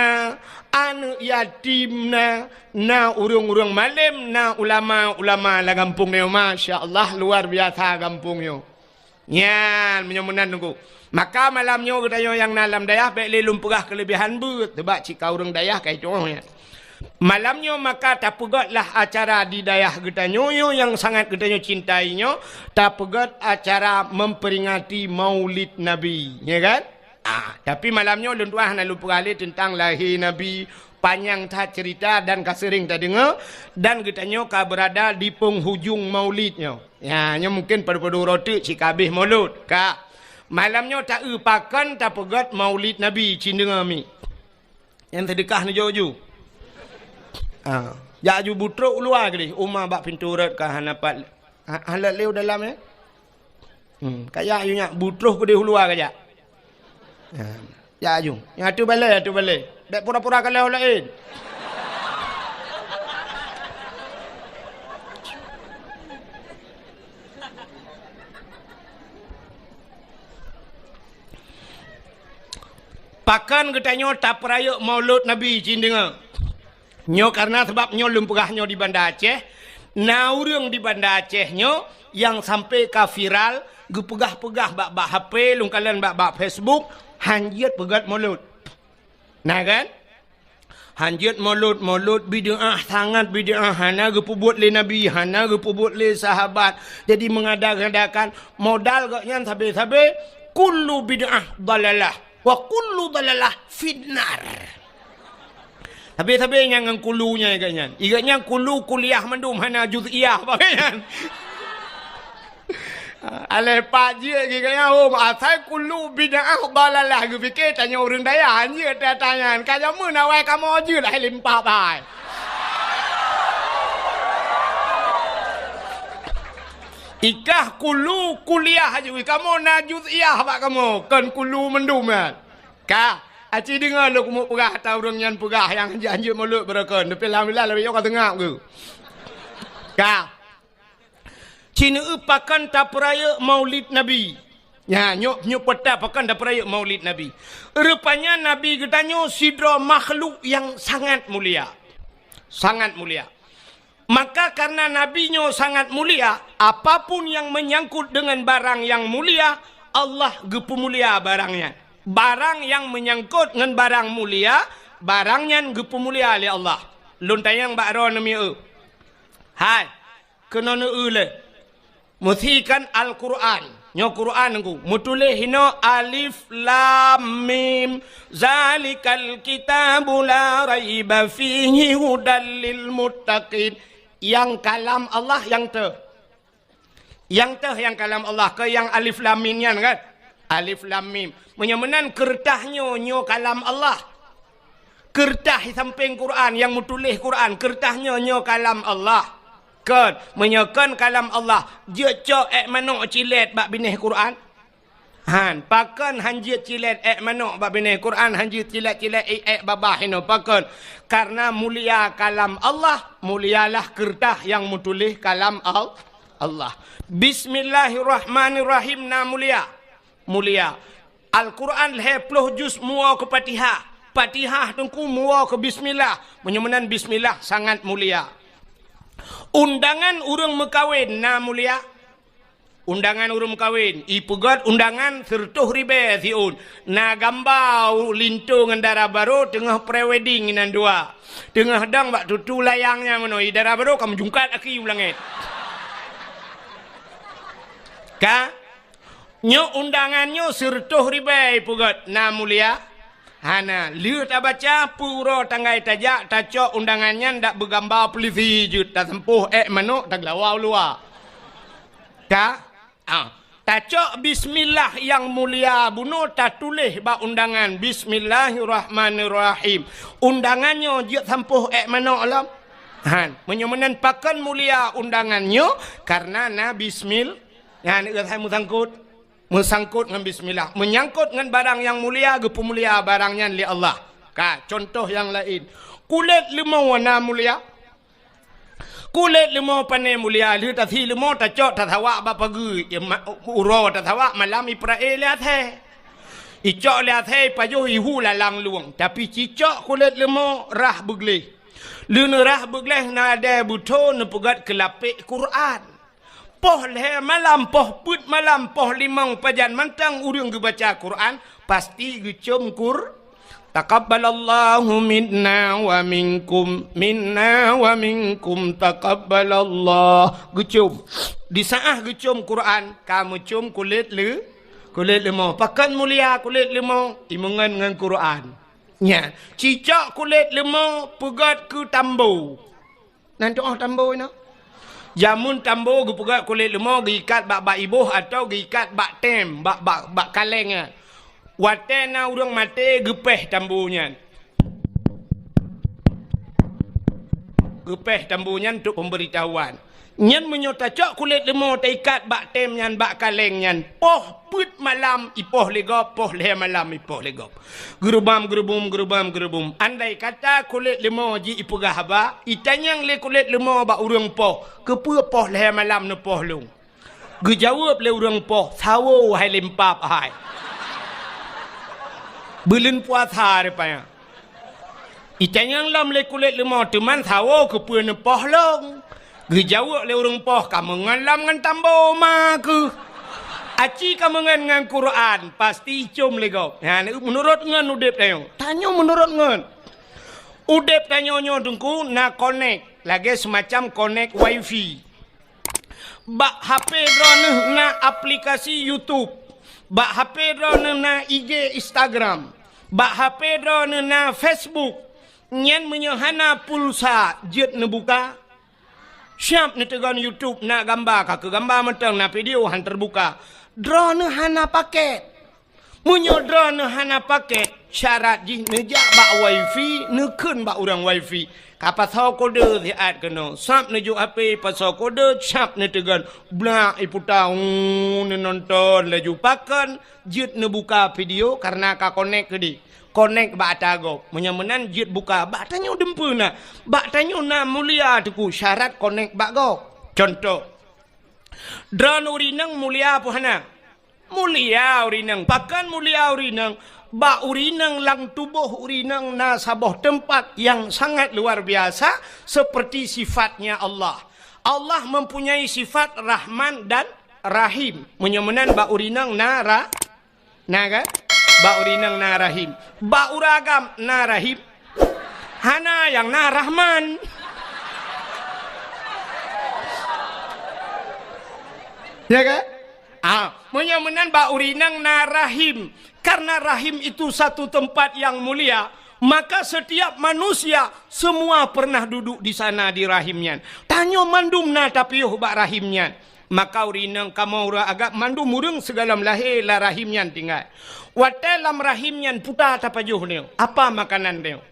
aneuk yatim na, na ureuëng-ureuëng malém, na ulama-ulama lam gampông tanyoe. Masya Allah, luar biasa gampông nyoe. Nyan, meunyoe meunan, Teungku. Maka malam nyoe geutanyoe nyang na lam dayah bék lé lôn peugah keuleubehan beuet, sabab cit ka ureuëng dayah ka itu'oh nyan. Malam nyoe maka tapeugötlah acara di dayah geutanyoe nyoe nyang sangat geutanyoe cintai nyoe, tapeugöt acara memperingati Maulid Nabi, ya kan? Ah, tapi malam nyoe lôn tuan hana lôn peugah lé teuntang lahé Nabi, panyang that cerita dan ka seuring tadeungoe, dan geutanyoe ka beurada di penghujung Maulid nyoe. Ya, nyoe mungkin padub-padub uroe teuk cit ka abéh Maulud. Ka. Malam nyoe ta-eu pakon tapeugöt Maulid Nabi, ci neudeungoe mi. Nyang seudeukah neujok ju. Ha. Jak ju butrok u luwa keudeh, uma bak pintoe rot ka hana pat. Ha, hana lé u dalam, ya? Hmm, ka jak ju nyak butrok keudeh u luwa ka jak. Ha. Jak ju. Nyang ateueh balée, ateueh balée. Bék pura-pura kalon laén. Pakon geutanyoe tapeurayeuk Maulud Nabi, ci neudeungoe. Nyoe karena sabab nyoe lôn peugah nyoe di Banda Aceh, na ureuëng di Banda Aceh nyoe nyang sampai ka viral, geupeugah-peugah bak-bak H P, lôn kalon bak-bak Facebook, han jeuet peugöt Maulud. Na kan? Han jeuet Maulud, Maulud bid'ah, sangat bid'ah, hana geupeubuet lé Nabi, hana geupeubuet lé sahabat. Jadi mengada-ngadakan modal gobnyan sabe-sabe, kullu bid'ah dalalah, wa kullu dalalah finnar. Sabe-sabe nyang ngon kulu nyan gobnyan. I gobnyan kulu kuliah mandum hana juz'iyah bak gobnyan. Aléh pat jeuet geuh keu nyan, oh, asai kulu bid'ah dalalah geupike tanyoe ureuëng dayah, han jeuet teuh tanyan. Ka jameun awai kamoe jeuet hai limpah bai. Ikah kulu kuliah aju, kamoe na juz'iyah bak kamoe, kon kulu mandum nyan. Ka, aci deungoe lôn keumeung peugah ata ureuëng nyan peugah nyang hanjeuet-hanjeuet Maulud beureukan, tapi alhamdulillah lagée nyoe ka teungab geuh. Ka. Ci neueu pakon tapeurayeuk Maulid Nabi. Nya, nyoe, nyoe peuta pakon tapeurayeuk Maulid Nabi. Rupanya Nabi geutanyoe sidroe makhluk nyang sangat mulia. Sangat mulia. Maka karena Nabi nyoe sangat mulia, apapun yang menyangkut dengan barang yang mulia, Allah geupeumulia barang nyan. Barang nyang meunyangkot ngon barang mulia, barang nyan geupeumulia lé Allah. Lôn tanyong bak droeneuh mieu. Hai, keunoe neueu lé. Meusikan Al-Qur'an. Nyoe Qur'an Teungku. Meutuléh hinoe alif lam mim. Zalikal kitabu la raiba fihi hudal lil muttaqin. Nyang kalam Allah nyang teuh. Nyang teuh nyang kalam Allah, kon nyang alif lam mim nyan kan? Alif lam mim. Meunyoe meunan keureutah nyoe, nyoe kalam Allah. Keureutah di sampéng Quran nyang meutuléh Quran, keureutah nyoe, nyoe kalam Allah. Kon, meunyoe kon kalam Allah, jeuet cok ék manok cilét bak binéh Quran? Han, pakon han jeuet cilét ék manok bak binéh Quran, han jeuet cilét-cilét ék, ék babah inoe, pakon? Karena mulia kalam Allah, mulialah keureutah nyang meutuléh kalam Al-, Allah. Bismillahirrahmanirrahim na mulia. Mulia. Al-Quran lhée ploh juz muwoe keu Fatihah. Fatihah teungku muwoe keu bismillah. Meunyoe meunan bismillah sangat mulia. Undangan ureuëng meukawen na mulia. Undangan ureuëng meukawen, ipeugét undangan sireutôh ribée siôn. Na gamba linto ngon dara barô teungoh pre-wedding inan dua. Teungoh dong bak tutu layang nyan meunoe, i dara barô ka meujungkat aki u langét. Ka? Nyoe undangan nyoe sireutôh ribée ipeugét na mulia? Hana. Lheueh tabaca, peue uroe tanggai tajak, tacok undangan nyan dak beugamba peulisi jeuet, tasampôh ék manok, tageulawa u luwa. Ka? Ah. Tacok bismillah nyang mulia bunoe tatuléh bak undangan, "Bismillahirrahmanirrahim." Undangan nyoe jeuet sampôh ék manok lom? Han. Meunyoe meunan pakon mulia undangan nyoe? Karena na bismil-, Nyan keuh hai meusangkot. Meusangkot ngon bismillah. Meunyangkot ngon barang nyang mulia, geupeumulia barang nyan lé Allah. Ka, contoh nyang laén. Kulét leumô na mulia. Kulét leumô pane mulia, lheueh tasi leumô tacok tasawak bak pageue, ya, ma-, uroe tasawak malam ipeurae lé asée. Icok lé asée ipajoh ihu lalang lueng, tapi cicok kulét leumô rhah beugleh. Lheueh neurhah beugleh na adée beutho neupeugét keu lapék Quran. Poh lhée malam, poh peuet malam, poh limong pajan mantong ureuëng geubaca Quran, pasti geucom Qur-, "Taqabbalallahu minna wa minkum, minna wa minkum taqabbalallah." Geucom. Di saát geucom Quran, ka meucom kulét le-, kulét leumô. Pakon mulia kulét leumô? Imeungon ngon Quran. Nyan, cicok kulét leumô peugét keu tambo. Nan tuoh tambo inoe. Jameun tambo geupeugét kulét leumô geuikat bak, bak iboh atawa geuikat bak tem, bak, bak, bak kaleng nyan. Watée na ureuëng maté geupéh tambo nyan. Geupéh tambo nyan untuk pemberitahuan. Nyan meunyoe tacok kulét leumô taikat bak tem nyan, bak kaleng nyan, poh peuet malam ipoh lé gob, poh lhée malam ipoh lé gob. Geurubam, geurubum, geurubam, geurubum. Andai kata kulét leumô jih ipeugah haba, itanyong lé kulét leumô bak ureuëng poh, "Keupeue poh lhée malam neupoh lôn?" Geujaweueb lé ureuëng poh, "Sawo hai limpab hai. Buleuen puasa rupanya." Itanyong lom lé kulét leumô, "Teuma sawo keupeue neupoh lôn?" Geujaweueb lé ureuëng poh, "Kameungon lom ngon tambo ma keuh. Aci kameungon ngon Quran, pasti icom lé gob." Nyan, meunurot ngon udeb tanyoe. Tanyoe meunurot ngon. Udeb tanyoe nyoe teungku na konek, lagée seumacam konek wifi. Bak H P droeneueh na aplikasi YouTube. Bak H P droeneueh na I G, Instagram. Bak H P droeneueh na Facebook. Nyan meunyoe hana pulsa, jeuet neubuka? Siab neuteugon YouTube, na gamba, ka keu gamba mantong, na video, han teubuka. Droeneueh hana paket. Meunyoe droeneueh hana paket, syarat jih neujak bak wifi, neukheun bak ureuëng wifi. Ka pasoe kode siat keunoe, sab neujok H P, pasoe kode, sab neuteugon. Blak iputa, uu, neunonton laju. Pakon jeuet neubuka video, karena ka konek keudeh. Konek bak ata gob. Meunyoe meunan jeuet buka, bak tanyoe dumpeue na. Bak tanyoe na mulia teungku, syarat konek bak gob. Contoh, droeneueh ureuëng inong mulia peue hana? Mulia ureuëng inong. Pakon mulia ureuëng inong? Bak ureuëng inong lam tuboh ureuëng inong na saboh teumpat nyang sangat luar biasa, seperti sifatnya Allah. Allah mempunyai sifat Rahman dan Rahim. Meunyoe meunan bak ureuëng inong na ra-, na kan? Bak ureuëng inong na Rahim. Bak ureuëng agam na Rahim. Hana, nyang na Rahman. Ya kan? Ah, meunyoe meunan bak ureuëng inong na rahim. Karena rahim itu satu tempat yang mulia, maka setiap manusia semua pernah duduk di sana di rahim nyan. Tanyoe mandum na tapiôh bak rahim nyan. Maka ureuëng inong kamoe ureuëng agam mandum ureuëng sigohlom lahé lam rahim nyan tinggai. Watée lam rahim nyan puta tapajoh nyoe, apa makanan nyoe?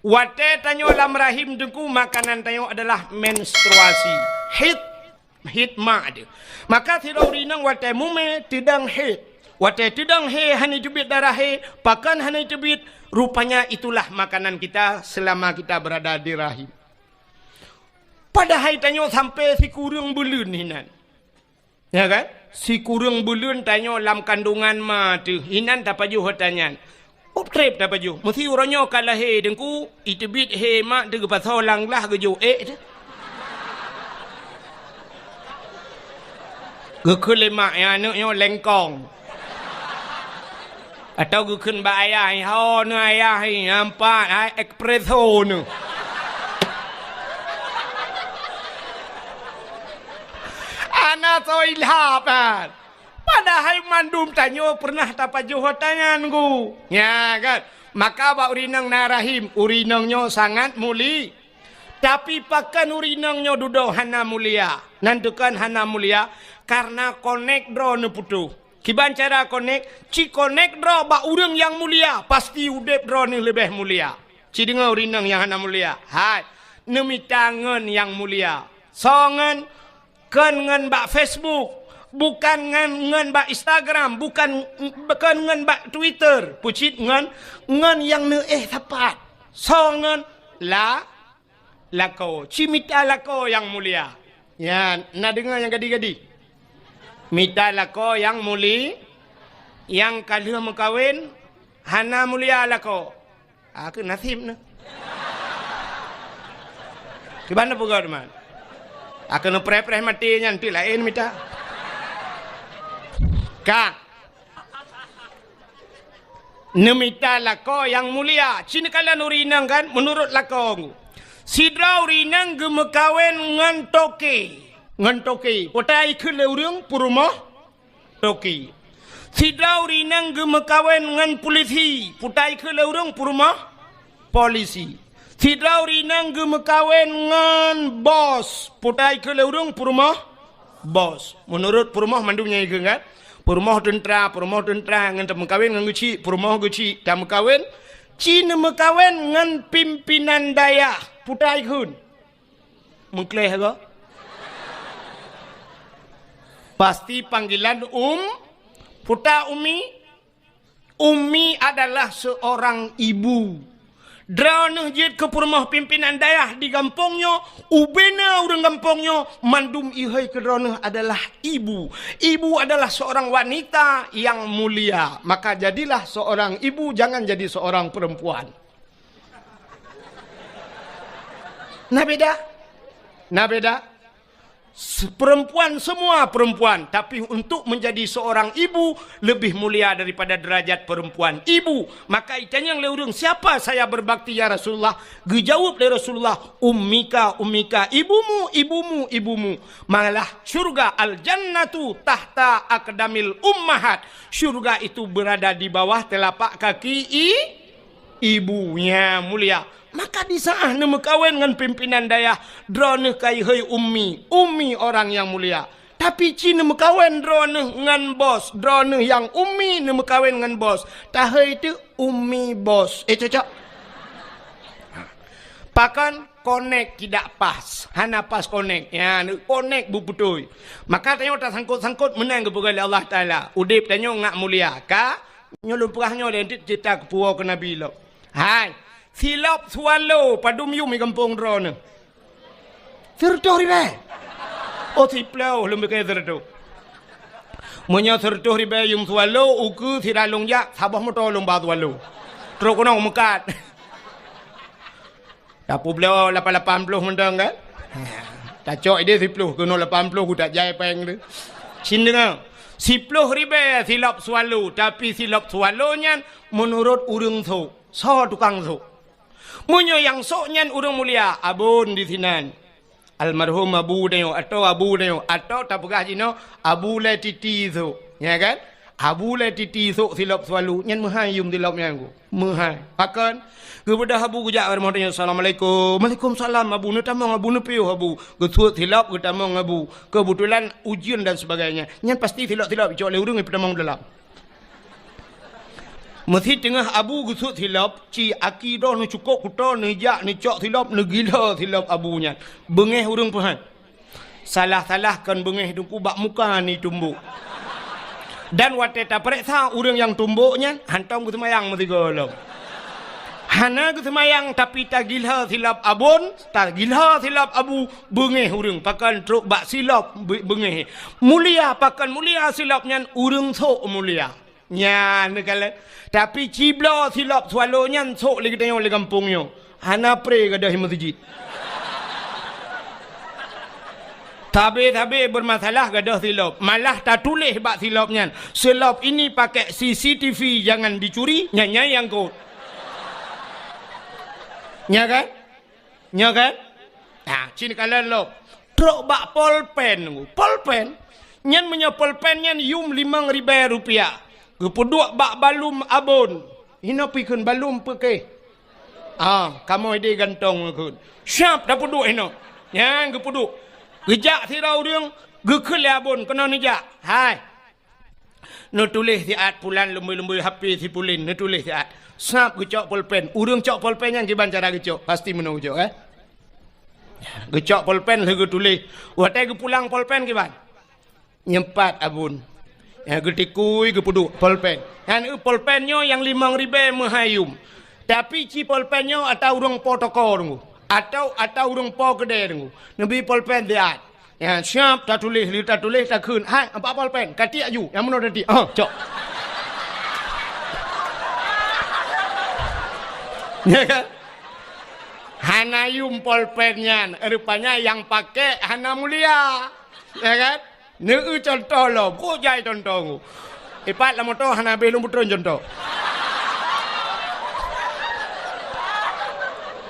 Watée tanyoe lam rahim Teungku, makanan tanyoe adalah menstruasi. Haid, haid mak teuh. Maka sidroe ureuëng inong watée mumé teudong haid. Watée teudong haid hana teubiet darah haid, pakon hana teubiet, rupanya itulah makanan kita selama kita berada di rahim. Padahai tanyoe sampai sikureueng buleuen hinan. Ya kan? Sikureueng buleuen tanyoe lam kandungan ma teuh, hinan tapajoh ata nyan. Up treb tapajoh. Meusi uroe nyoe ka lahé Teungku, iteubiet hé mak teuh geupasoe lam glah geujok ék teuh. Geukheun lé mak, "Ya, aneuëk nyoe lengkong." Atau geukheun bak ayah, "Ho neuh ayah, nyang pat hai espresso neuh." Hana soe ilham kan. Padahai mandum tanyoe pernah tapajoh ata nyan Teungku. Nya kan. Maka bak ureuëng inong na rahim, ureuëng inong nyoe sangat muli. Tapi pakon ureuëng inong nyoe dudoe hana mulia? Nan teuh kon hana mulia, karena konek droe neuputôh. Kiban cara konek? Ci konek droe bak ureuëng nyang mulia, pasti udeb droe neuh leubeh mulia. Ci deungoe ureuëng inong nyang hana mulia. Hai, neumita ngon nyang mulia. Soe ngon? Kon ngon bak Facebook, bukan ngon, ngon bak Instagram, bukan, kon ngon bak Twitter. Peucit ngon, ngon nyang neuéh sapat. Soe ngon? La, lakoe. Ci mita lakoe nyang mulia. Ya, na deungoe nyang gadi-gadi? Mita lakoe nyang muli-, nyang ka lheueh meukawen, hana mulia lakoe. Ah, keu nasib neuh. Kiban neupeugah teuma. Ah, keu neupreh-preh maté nyan teuk laén mita. Ka. Neumita lakoe nyang mulia. Ci neukalon ureuëng inong kan, meunurot lakoe. Sidroe ureuëng inong geumeukawen ngon toke. Ngon toke. Peue ta ikheun lé ureuëng peurumoh toke. Sidroe ureuëng inong geumeukawen ngon pulisi, peue ta ikheun lé ureuëng peurumoh polisi. Sidroe ureuëng inong geumeukawen ngon bos, peue ta ikheun lé ureuëng peurumoh bos. Meunurot peurumoh mandum nyan ikheun kan? Peurumoh teuntra, peurumoh teuntra ngon tameukawen ngon geuchik, peurumoh geuchik tameukawen, ci neumeukawen ngon pimpinan dayah, peue ta ikheun. Meukleh go. Pasti panggilan um, peue ta ummi? Ummi adalah seorang ibu. Droeneuh jeuet keu peurumoh pimpinan dayah di gampông nyoe, ubena ureuëng gampông nyoe, mandum ihôi keu droeneuh adalah ibu. Ibu adalah seorang wanita yang mulia. Maka jadilah seorang ibu, jangan jadi seorang perempuan. Na beda? Na beda? Se-, perempuan, semua perempuan, tapi untuk menjadi seorang ibu lebih mulia daripada derajat perempuan ibu. Maka itanyong lé ureuëng, "Siapa saya berbakti, ya Rasulullah?" Geujaweueb lé Rasulullah, "Ummika, ummika, ibumu, ibumu, ibumu." Malah syurga, al-jannatu tahta aqdamil ummahat. Syurga itu berada di bawah telapak kaki i-, ibu. Nya mulia. Maka di saat neumeukawen ngon pimpinan dayah, droeneuh ka ihôi ummi, ummi orang yang mulia. Tapi ci neumeukawen droeneuh ngon bos, droeneuh nyang ummi neumeukawen ngon bos. Tahôi teuk ummi bos. Eh, cocok? Pakon konek tidak pas, hana pas konek. Ya, konek beutôi. Maka tanyoe tasangkot-sangkot meunan geupeugah lé Allah Taala. Udeb tanyoe ngat mulia. Ka Nyoe lôn peugah nyoe lé, cit-, cita keupuwoe keu Nabi lom. Hai, silop swallow padum yum i gampông droeneuh? Sireutôh ribée. Oh, siploh lôn piké sireutôh. Meunyoe sireutôh ribée yum swallow, ukeue sira lôn jak, saboh moto lôn ba swallow. Trok keunoe meukat. Tapeubloe lapan lapan ploh mantong kan? Tacok idéh siploh keunoe lapan ploh, ku tak jai péng tu. Cin deungoe, siploh ribée silop swallow, tapi silop swallow nyan meunurot ureuëng sôk. Soe tukang sôk? Meunyoe nyang sôk nyan ureuëng mulia, abon di sinan. Almarhum Abu Dayo, atau Abu Dayo, atau tapeugah jinoe Abu Lé Titi sôk. Ya kan? Abu Lé Titi sôk silop swallow, nyan meuhai yum silop nyan ku. Meuhai. Pakon? Geubeudôh Abu geujak u rumoh tanyoe, "Assalamualaikum." "Waalaikumsalam, Abu." Neutamong Abu, neupiôh Abu. Geusuet silop geutamong Abu. Keubeutulan ujeuen dan sebagainya. Nyan pasti silop-silop icok lé ureuëng ipeutamong dalam. Meusi teungoh abu geusut silop, ci aki droe neucukôp kuto, neujak neucok silop, neugila silop abu nyan. Beungéh ureuëng peuhan. Salah-salah kon beungéh teungku bak muka ni tumbok. Dan watée tapareksa ureuëng nyang tumbok nyan, hantom geuseumayang meusigoe lom. Hana geuseumayang tapi tagila silop abon, tagila silop abu, beungéh ureuëng pakon trok bak silop be-, beungéh. Mulia pakon mulia silop nyan ureuëng sok mulia. Nyan neukalon. Tapi cibloe silop Swallow nyan sok lé geutanyoe lé gampông nyoe. Hana pre gadôh meuseujid. Sabe-sabe beurmasalah gadôh silop. Malah tatuléh bak silop nyan, "Silop ini pakai C C T V, jangan dicuri." Nyan, nyan nyang kot. Nya kan? Nyo kan? Ha, cit kalon lom. Trok bak polpen. Polpen? Nyan meunyoe polpen nyan yum limong ribée rupiah. Geupeuduek bak balum abon. Hinoe pi kheun balum peuke. Ah, kamoe ideh gantong kheun. Siap tapeuduek hinoe. Nyan geupeuduek. Geujak sidroe ureuëng, geukheun lé abon keunoe neujak. Hai. Neutuléh siat pulan lumbôi-lumbôi H P si pulan, neutuléh siat. Sab geucok polpen. Ureuëng cok polpen nyan kiban cara geucok. Pasti meunoe geucok, eh. Geucok polpen lheueh geutuléh. Watée geupulang polpen kiban. Nyempat abon. Ya, geutikui geupeuduek polpen. Nyan eu polpen nyoe nyang limong ribée meuhai yum. Tapi ci polpen nyoe ata ureuëng po toko deungoe. Atau ata ureuëng po keudée deungoe. Neubi polpen siat. Ya, siap tatuléh, lheueh tatuléh takheun. Hai, ampat polpen, katiek aju. Nyang meunoe tatiek. Oh, cok. Ya kan? Hana yum polpen nyan. Rupanya nyang pakai hana mulia. Ya kan? Neu contoh lom. Kok jai contoh ngu. Ipat lam moto hana habéh lom beutron contoh.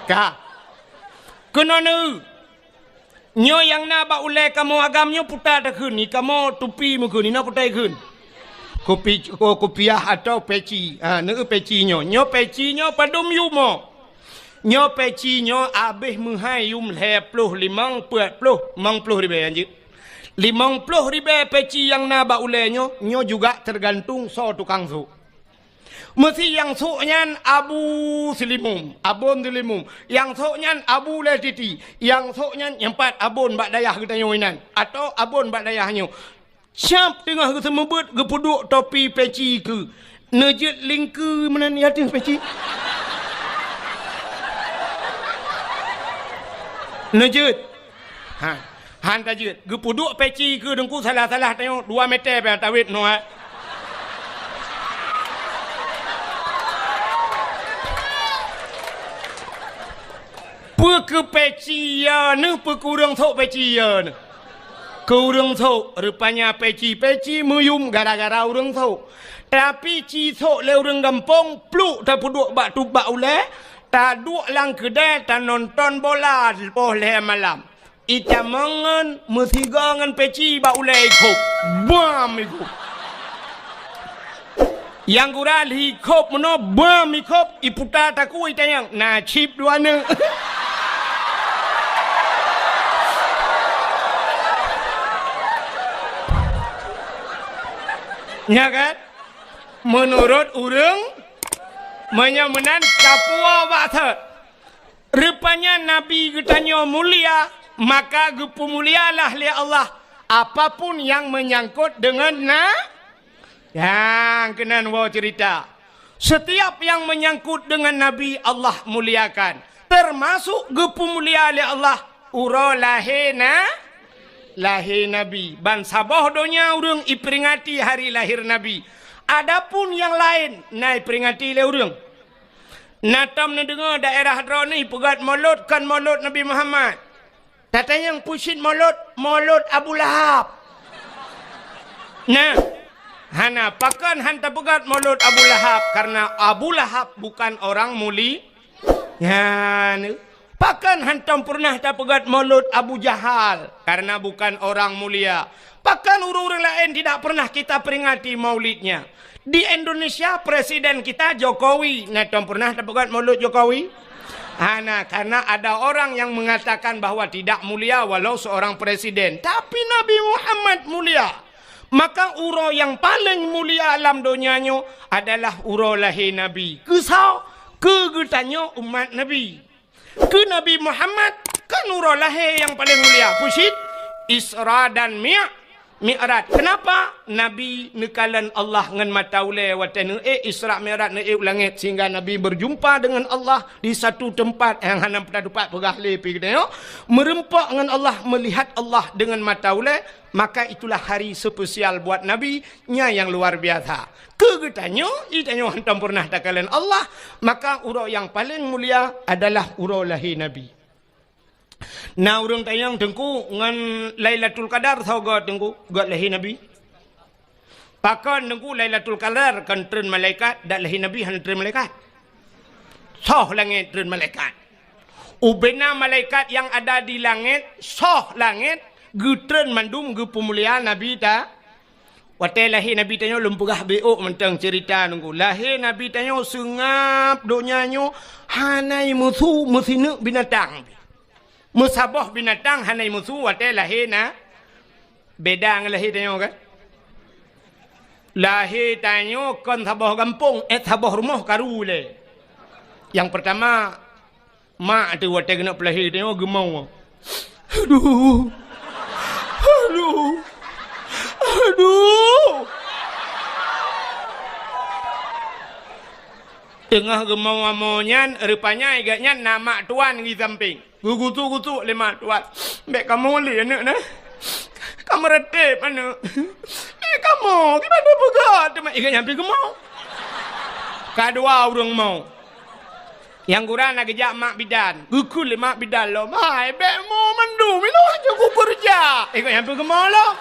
Ka. Keunoe neu. Nyoe nyang na bak ulée kamoe agam nyoe puta takheun, ni kamoe tupi meukheun, inoe puta kheun. Kupi-, ku-, kupiah atau peci. Ha, neu peci nyoe. Nyoe peci nyoe padum yumo. Nyoe peci nyoe abéh meuhai yum lhée ploh limong, peuet ploh, limong ploh ribée anjeut. Limong ploh ribée peci nyang na bak ulée nyoe, nyoe juga teugantung soe tukang sôk. Meusi nyang sôk nyan Abu Silimum, Abon Silimum. Nyang sôk nyan Abu Lé Titi. Nyang sôk nyan nyempat abon bak dayah geutanyoe inan. Atau abon bak dayah nyoe. Siap teungoh geuseumeubeuet geupeuduek topi peci keu. Neujeuet lingkeu meunan di ateueh peci. Neujeuet. Ha. Han tajeuet. Geupeuduek peci keu deungku salah-salah tanyoe dua meter pih tawét noe. Peu keu peci ya neuh, peu keu ureuëng sôk peci ya neuh. Keu ureuëng sôk, rupanya peci-peci meuyum gara-gara ureuëng sôk. Tapi ci sôk lé ureuëng gampông, pluk tapeuduek bak tubak ulée, taduek lam keudée tanonton bola poh lhée malam. Itamong ngon meusigoe ngon peci bak ulée ikhôb. Bam ikhôb. Nyang gura lhi ikhôb meunoe, bam ikhôb, iputa takue itanyong, na cit dua neuk. Nya kan? Meunurot ureuëng, meunyoe meunan tapuwoe bak sot. Rupanya Nabi geutanyoe mulia, maka geupeumulialah lé Allah apapun nyang meunyangkot deungon na-, nyang keunan woe ceurita. Setiap nyang meunyangkot deungon Nabi, Allah muliakan, teumasok geupeumulia lé Allah uroe lahé na-, lahé Nabi. Ban saboh donya ureuëng iperingati hari lahir Nabi. Adapun nyang laén na iperingati lé ureuëng. Na tom neudeungoe daerah droeneuh ipeugét molot kon molot Nabi Muhammad. Tatanyong peue cit molot, molot Abu Lahab. Nah, hana, pakon han tapeugét molot Abu Lahab, karena Abu Lahab bukan orang muli-, nyan. Pakon hantom peureunah tapeugét molot Abu Jahal, karena bukan orang mulia. Pakon ureuëng-ureuëng laén tidak pernah kita peringati maulidnya? Di Indonesia, presiden kita Jokowi. Na tom pernah tapeugét molot Jokowi? Hana, karena ada orang yang mengatakan bahwa tidak mulia walau seorang presiden. Tapi Nabi Muhammad mulia. Maka uroe nyang paleng mulia lam donya nyoe adalah uroe lahé Nabi. Keu soe? Keu geutanyoe umat Nabi. Keu Nabi Muhammad, kan uroe lahé nyang paleng mulia. Peue cit? Isra dan Mi-, Mi'raj. Kenapa? Nabi neukalon Allah ngon mata ulée watée neuék Isra Mi'raj, neuék u langét, sehingga Nabi berjumpa dengan Allah di satu tempat nyang hana meuteumpat peugah lé pih geutanyoe. Meureumpok ngon Allah, melihat Allah dengan mata ulée, maka itulah hari spesial buat Nabi, nyan nyang luar biasa. Keu geutanyoe, geutanyoe hantom peureunah takalon Allah, maka uroe nyang paleng mulia adalah uroe lahé Nabi. Na ureuëng tanyong, "Teungku, ngon Lailatul Qadar soe göt, Teungku?" "Göt lahé Nabi." "Pakon, Teungku, Lailatul Qadar kon treun malaikat, dak lahé Nabi hana treun malaikat?" Soh langét treun malaikat. Ubena malaikat nyang ada di langét, soh langét, geutreun mandum geupeumulia Nabi ta-, Watée lahé Nabi tanyoe lôn peugah beuôk mantong ceurita nunggu. Lahé Nabi tanyoe seungab donya nyoe hana meusu meusineuk binatang. Meusaboh binatang hana meusu watée lahé na. Beda ngon lahé tanyoe kan? Lahé tanyoe kon saboh gampông, eh, saboh rumoh karu lé. Nyang peurtama, mak teuh watée keuneuk peulahé tanyoe geumoe. Aduh. Aduh. Aduh. Teungoh geumoe-moe nyan, rupanya gobnyan na mak tuan di sampéng. Geugusu-gusu lé mak tuan. "Bék kamoe lé aneuk na. Kamoe reuteb aneuk. Bék kamoe, kiban peugah teuma iga nyang pi geumoe." Ka dua ureuëng moe. Nyang gura na geujak mak bidan. Geukheun lé mak bidan lom, "Hai, bék moe mandum, ilôn hana kupeureuja." Iga nyang pi geumoe lom.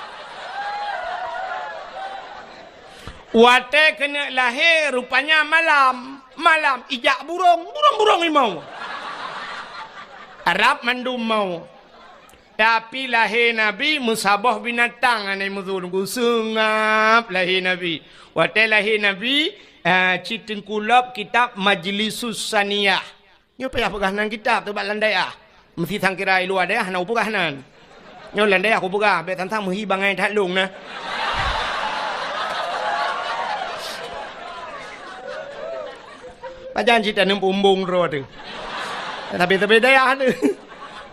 Watée keuneuk lahé, rupanya malam. Malam, ijak burông, burông-burông imoe. Rab mandum moe. Tapi lahé Nabi meusaboh binatang hana meusu, geuseungab lahé Nabi. Watée lahé Nabi, ah, cit teungku lom kitab Majlisus Saniyah. Nyoe payah peugah nan kitab teuh bak lam dayah. Meusi sangkira i luwa dayah hana kupeugah nan. Nyoe lam dayah kupeugah, bék sang-sang meuhi bangai that lông na. Pajan cit taneum peumbong droe teuh. Tapi sabe dayah teuh.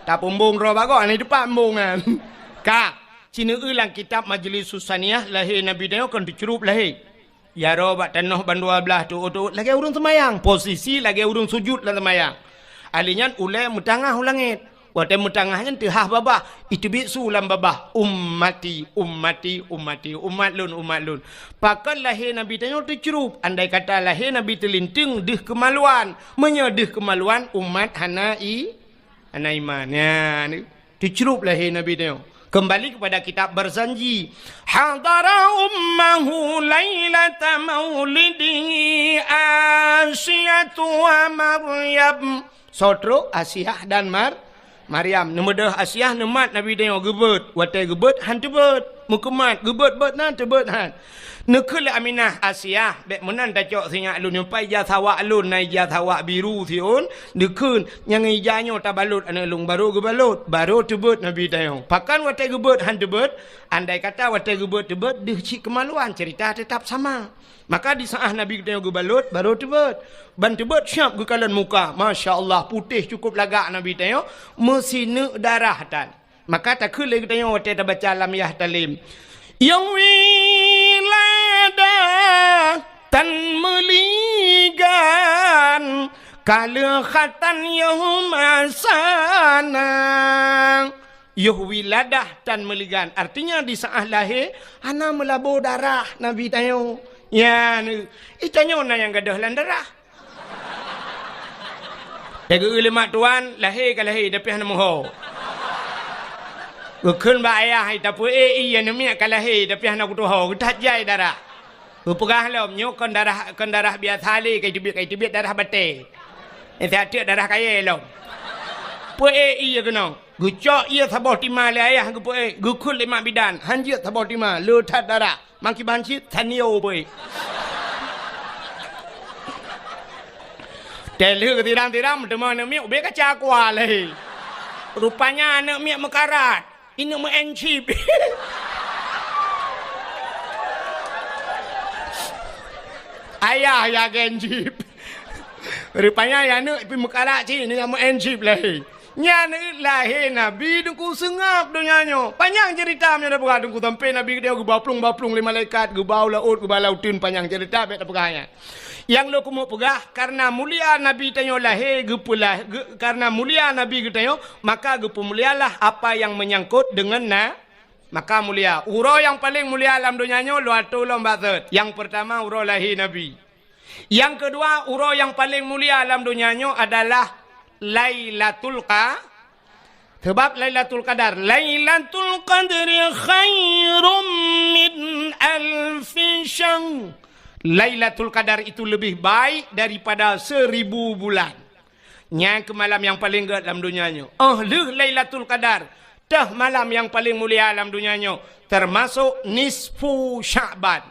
Tapeumbong droe bak gob, hana teumpat embong nyan. Ka, ci neueu lam kitab Majlisus Saniyah, lahé Nabi nyoe kon teucrueb lahé. Jaroe bak tanoh bandua blaih teuôt-teuôt lagée ureuëng seumayang, posisi lagée ureuëng sujut lam seumayang. Ahli nyan ulée meutangah u langét. Watée meutangah nyan teuhah babah, iteubiet su lam babah, "Ummati, ummati, ummati, umat lôn, umat lôn." Pakon lahé Nabi tanyoe teucrueb? Andai kata lahé Nabi teulinteung deuh keumaluan, meunyoe deuh keumaluan umat hana i-, hana iman. Nyan. Teucrueb lahé Nabi nyoe. Keumbali keupada kitab Barzanji. Hadara ummahu lailata maulidihi Asiyatu wa Maryam. Soe trok? Asiyah dan Mar-, Maryam. Neumeudeuh Asiyah neumat Nabi nyoe geubeuet. Watée geubeuet han teubeuet. Meukeumat geubeuet-beuet nan teubeuet han. Neukheun lé Aminah, "Asiyah, bék meunan tacok sinyak lôn nyoe, pat ija sawak lôn, na ija sawak biru siôn." Neukheun, "Nyang ija nyoe tabalot aneuk lôn, barô geubalot, barô teubeuet Nabi tanyoe." Pakon watée geubeuet han teubeuet? Andai kata watée geubeuet teubeuet, deuh cit keumaluan, ceurita teutap sama. Maka di saát Nabi tanyoe geubalot, barô teubeuet. Ban teubeuet siab geukalon muka. Masya Allah, putéh cukup lagak Nabi tanyoe, meusineuk darah tan. Maka takheun lé geutanyoe watée tabaca lam Yah Talim, "Yoh wiladah tan meuligan, ka lheueh khatan yoh masana." Yoh wiladah tan meuligan, artinya di saát lahé hana meulabô darah Nabi tanyoe. Nyan, geutanyoe na nyang gadôh lam darah. Tageueu lé mak tuan, lahé ka lahé, tapi hana meuho. Geukheun bak ayah, "Tapeuék ié aneuk miet ka lahé, tapi hana kutuho, geuthat jai darah." Geupeugah lom, "Nyoe kon darah, kon darah biasa lé, ka iteubiet, ka iteubiet darah batée. Nyan siat teuk darah kayée lom." Peuék ié keunoe. Geucok ié saboh tima lé ayah geupeuék, geukheun lé mak bidan, han jeuet saboh tima, le that darah. Makiban cit, tanio beuh. Teuh lheueh geutirang-tirang, meuteumé aneuk miet ubé kaca kuah lé. Rupanya aneuk miet meukarat. Ineuk meu-encip. Ayah ya gen jip. Rupanya ya aneuk pi meukarat cit, ni nyamuk en jip lahé. Nyan lahé Nabi Teungku seungab donya nyoe. Panyang cerita meunyoe tapeugah Teungku, sampai Nabi geuba plueng-ba plueng lé malaikat, geuba u laôt, geuba lam uteuen, panyang cerita bèk tapeugah nyan. Nyang lôn keumeung peugah, kareuna mulia Nabi tanyoe lahé, geupeulah-, ge-, kareuna mulia Nabi geutanyoe, maka geupeumulialah apa yang menyangkut dengan na-, maka mulia. Uroe nyang paleng mulia lam donya nyoe lôn atô lom bak thot. Nyang peurtama uroe lahé Nabi. Nyang keudua, uroe nyang paleng mulia lam donya nyoe adalah Lailatul Qa-, Sabab Lailatul Qadar, "Lailatul Qadri khairum min alfi syahr." Lailatul Qadar itu lebih baik daripada seribu bulan. Nyan keuh malam nyang paleng gèt lam donya nyoe. Óh lheueh Lailatul Qadar, teuh malam nyang paleng mulia lam donya nyoe, teumasok nisfu Sya'ban.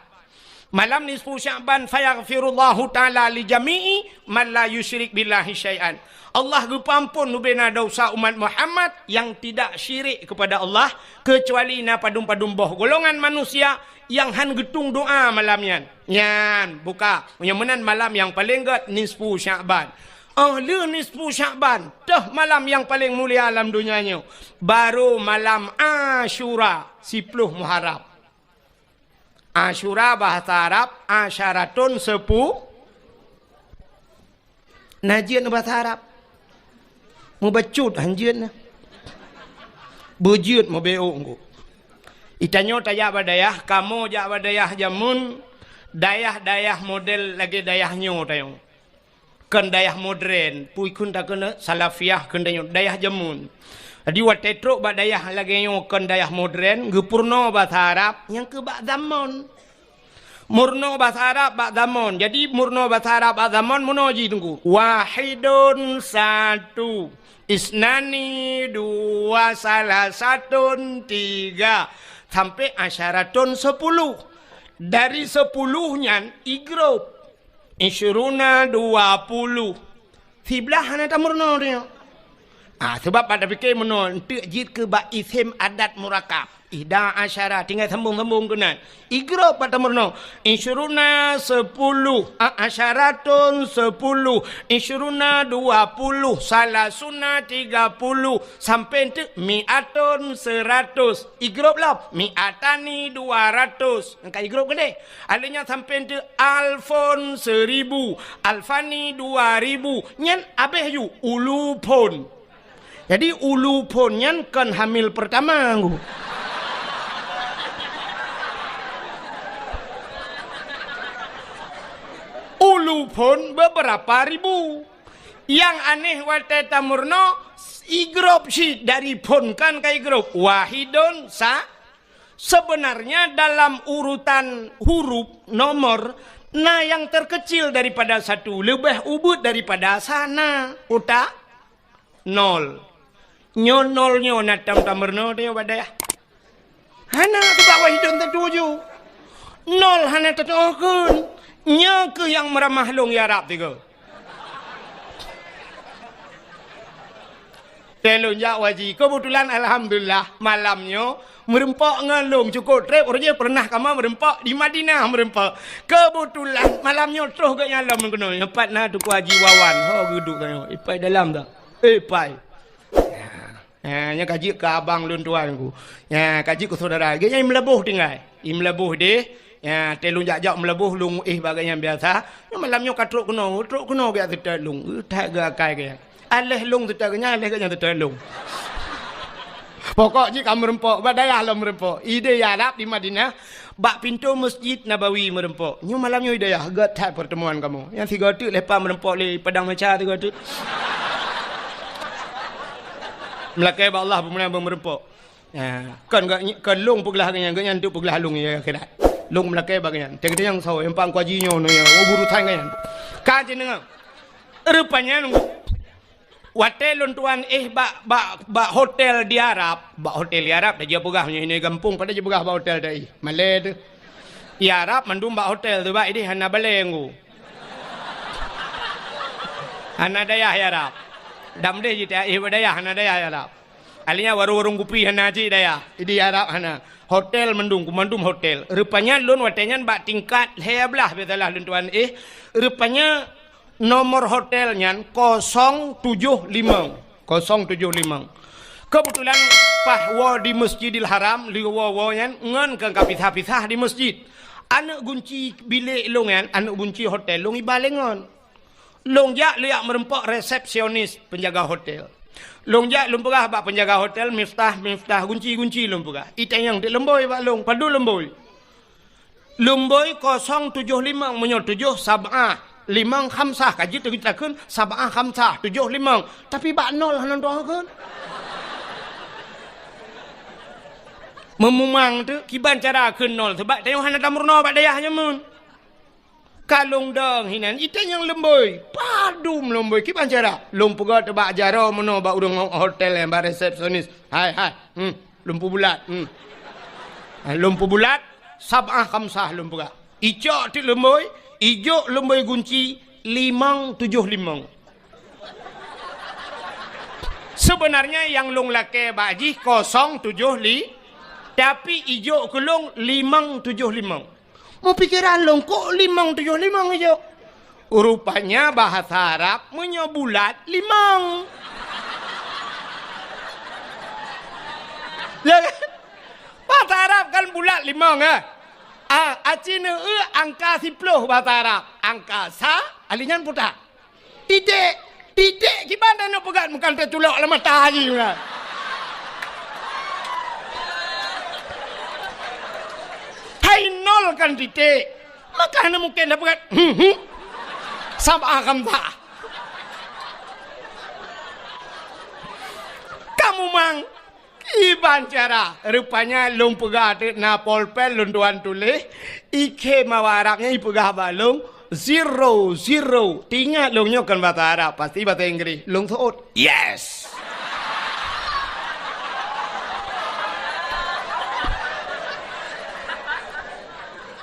Malam nisfu Sya'ban, "Fayaghfirullahu ta'ala li jami'i man la yusyrik billahi syai'an." Allah geupeuamphon bubena desya umat Muhammad nyang tidak syirik kepada Allah, keucuali na padum-padum boh golongan manusia nyang han geutueng doa malam nyan. Nyan, buka. Nyang meunan malam nyang paleng gèt nisfu Sya'ban. Óh lheueh nisfu Sya'ban, teuh malam nyang paleng mulia lam donya nyoe, barô malam Asyura, siploh Muharram. Asyura bahasa Arab, asyaratun sepu-, na jeuet bahasa Arab. Mubacut han jeuet na. Beujeuet meubeuk engko. Itanyoe tajak bak dayah, kamoe jak bak dayah jameun, dayah-dayah model lagèe dayah nyoe tanyoe. Kon dayah modern, peue kheun takheun salafiyah kheun tanyoe, dayah jameun. Jadi watèe trok bak dayah lagèe nyoe kon dayah modern, geupeurunoe basa Arab, nyang keuh bak zamon. Meurunoe basa Arab bak zamon. Jadi meurunoe basa Arab bak zamon meunoe jih Teungku. Wahidun satu, isnani dua, salasatun tiga, sampai asyaratun sepuluh. Dari sepuluh nyan i grup. Isyruna dua puluh. Siblaih hana tameurunoe tanyoe. Ah, sabab bak tapike meunoe, eunteuk jeuet keu bak isem adat murakab. Ihda asyara, tinggai sambông-sambông keunan. I grup bak tameurunoe. Isyruna sepuluh, a-, asyaratun sepuluh, isyruna dua puluh, salasuna tiga puluh, sampai eunteuk mi'atun seratus. I grup lom, mi'atani dua ratus. Nyang ka i grup keudeh. Alèh nyan sampai eunteuk alfon seribu, alfani dua ribu. Nyan abéh ju ulufon. Jadi ulufon nyan kon hamil pertama ngku. Ulufon beberapa ribu. Nyang aneh watèe tameurunoe, i grup cit dari fon kan ka i grup. Wahidun sa-, Sebenarnya dalam urutan huruf, nomor, na nyang terkecil daripada satu, leubeh ubit daripada sana. Utak? Nol. Nyoe nol nyoe na tam tameurunoe tanyoe bak dayah. Hana teuba wahidun tatuju. Nol hana tatuju kheun. Nyoe keuh nyang meuramah lôn ya Rab tiga. Teuh lôn jak haji. Keubeutulan, alhamdulillah, malam nyoe meureumpok ngon lôn. Cukôp trép, uroe jih peureunah kamoe meureumpok di Madinah meureumpok. Keubeutulan, malam nyoe troh geuh nyan lom keunoe. Nyoe pat na Teungku Haji Wawan. Ho geuduek tanyoe. Ipai dalam dak? Ipai. Ya. Ha, nyan ka jeuet keu abang lôn tuan ku. Ya, ka jeuet keu syedara. Geuhnyan i Meulaboh tinggai. I Meulaboh deh. Ya, teuh lôn jak-jak Meulaboh, lôn éh bak geuhnyan biasa. Nyoe malam nyoe ka trok keunoe, trok keunoe geujak seutôt lôn. That geuh akai geuhnyan. Aléh lôn seutôt geuhnyan, aléh geuhnyan seutôt lôn. Pokok jih ka meureumpok, bak dayah lom meureumpok. I di Arab di Madinah, bak pintoe Masjid Nabawi meureumpok. Nyoe malam nyoe i dayah, göt that pertemuan kamoe. Nyang sigoe teuk leupah meureumpok lé Padang Macha sigoe teuk. Meulakèe bak Allah beumeunan beumeureumpok. Ya, kon geuh, kon lôn peuglah geuhnyan, geuhnyan teuk peuglah lôn ya akhirat. Lôn meulakèe bak geuhnyan. Teuka nyang sawo, nyang pang kuaji nyoe nyoe ya, oh, buru thai geuhnyan. Ka jineungoe. Rupanya nunggu. Watèe lôn tuan éh bak, bak, bak hotel di Arab, bak hotel di Arab, dah jipeugah nyoe, nyoe gampông, pada jipeugah bak hotel tadi. Malèe teuh. Di Arab mandum bak hotel teuh, bak idéh hana balèe ngku. Hana dayah di Arab. Dam deh jita éh bak dayah, hana dayah di Arab. Akhirnya warong-warong kupi hana cit dayah. Di Arab hana. Hotel mandum, kumandum hotel. Rupanya lôn watèe nyan bak tingkat lhèe blah, biasalah lôn tuan éh. Rupanya nomor hotel nyan kosong tujoh limong. Kosong tujoh limong. Kebetulan paih woe di Masjidil Haram, lheueh woe-woe nyan ngon ka pisah-pisah di masjid. Aneuk gunci bilék lôn nyan, aneuk gunci hotel lôn iba lé ngon. Lôn jak, lôn jak meureumpok resepsionis penjaga hotel. Lôn jak, lôn peugah bak penjaga hotel, "Miftah, miftah, gunci, gunci," lôn peugah. Itanyong teuk leumbôi bak lôn, padub leumbôi. Leumbôi kosong tujoh limong, meunyoe tujoh sab'ah, limong khamsah, ka jeuet takheun sab'ah khamsah, tujoh limong. Tapi bak nol hana tuha kheun. Meumumang teuk, kiban cara kheun nol, sabab tanyoe hana tameurunoe bak dayah nyoe meunan. Ka lôn dong hinan, itanyong leumbôi, padub leumbôi, kiban cara. Lôn peugah teuk bak jaroe meunoe bak ureueng hotel nyan, bak resepsionis. "Hai, hai, hmm, lôn peubulat, hmm." Ha, lôn peubulat, sab'ah khamsah lôn peugah. Icok teuk leumbôi, ijok leumbôi gunci, limong tujoh limong. Sebenarnya nyang lôn lakèe bak jih kosong tujoh li-, tapi ijok keu lôn limong tujoh limong. Meupikeran lôn, kok limong tujoh limong ijok? Rupanya bahasa Arab meunyoe bulat, limong. Ya kan? Bahasa Arab kan bulat, limong, eh? Ah, aci neueu angka siploh bahasa Arab. Angka sa, ali nyan putak. Titék, titék kiban taneuk peugah, meukan tatulok lam mata jih meunan. Hai nol kan titék, maka hana mungken tapeugah, hmm, hmm. Sab'ah khamsah. Kamu mang Kiban cara, rupanya lôn peugah teuk na polpen lôn tuan tuléh, ikhém awak Arab nyan ipeugah bak lôn, zero, zero. Teuingat lôn nyoe kon basa Arab, pasti basa Inggréh. Lôn seuôt, "Yes!"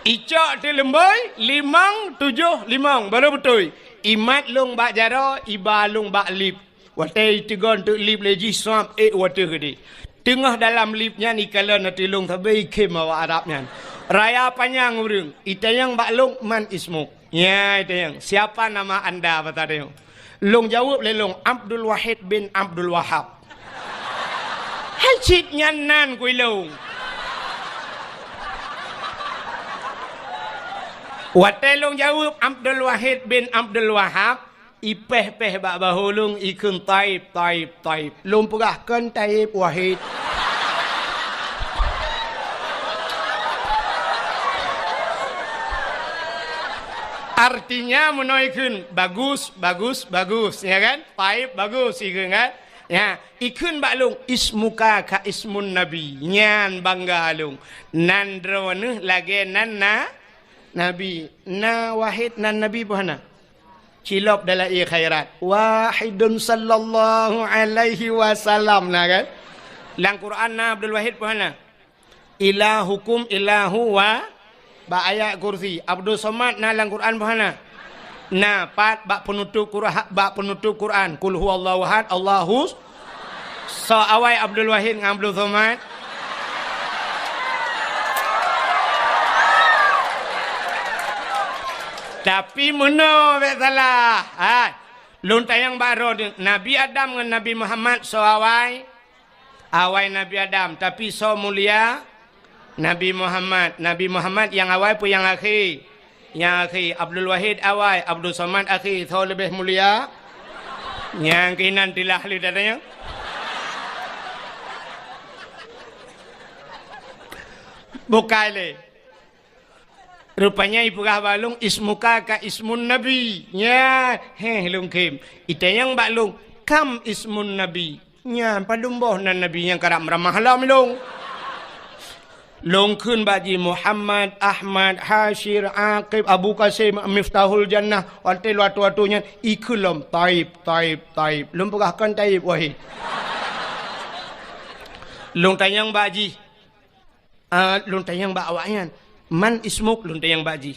Icok teuk leumbôi, limong tujoh limong, baru beutôi. Imat lôn bak jaroe, iba lôn bak lip. Watèe iteugon teuk lip lé jih, swab, ék u ateueh keudéh. Teungoh dalam lip nyan ikalon ateueh lôn sabe ikhém awak Arab nyan. Raya panyang ureueng, itanyong bak lôn, "Man ismuk?" Nyan itanyong, "Siapa nama Anda?" basa tanyoe. Lôn jaweueb lé lôn, "Abdul Wahid bin Abdul Wahab." Hai cit nyan nan kui lôn. Watèe lôn jaweueb Abdul Wahid bin Abdul Wahab, ipéh-péh bak bahô lôn, ikheun, "Taib, Taib, Taib." Lôn peugah, "Kon Taib, Wahid." Artinya meunoe ikheun, "Bagus, bagus, bagus." Ya kan? "Taib, bagus," ikheun kan? Ya, ikheun bak lôn, "Ismuka ka ismun Nabi." Nyan bangga lôn. Nan droeneuh lagèe nan na Nabi. Na Wahid nan Nabi peue hana? Cilop dalam ie khairat. Wahidun sallallahu alaihi wasallam, na kan? Lam Quran na Abdul Wahid peue hana? Ilahukum ilahu wa, bak ayat kursi. Abdul Somad na lam Quran peue hana? Na, pat bak penutup Qur'an, bak penutup Quran. Qul huwallahu ahad, Allahu. Soe awai Abdul Wahid ngon Abdul Somad? Tapi meunoe bèk salah. Hai, lôn tanyong bak droeneuh, Nabi Adam ngon Nabi Muhammad soe awai? Awai Nabi Adam, tapi soe mulia? Nabi Muhammad. Nabi Muhammad nyang awai peue nyang akhé? Nyang akhé. Abdul Wahid awai, Abdul Somad akhé. Soe leubeh mulia? Nyang keunan tilah lé datanya. Bukai lé. Rupanya ipeugah bak lôn, "Ismuka ka ismun Nabi." Nya, heh, lôn khém. Itanyong bak lôn, "Kam ismun Nabi?" Nyan, padum boh nan Nabi nyang karab meuramah lom lôn. Lôn kheun bak jih, Muhammad, Ahmad, Hasyir, Aqib, Abu Qasim, Miftahul Jannah, watèe lôn atoe-atoe nyan, ikheun lom, "Taib, Taib, Taib." Lôn peugah, "Kon Taib, Wahid." Lôn tanyong bak jih, ah, lôn tanyong bak awaknyan, "Man ismuk?" Lôn tanyong bak jih.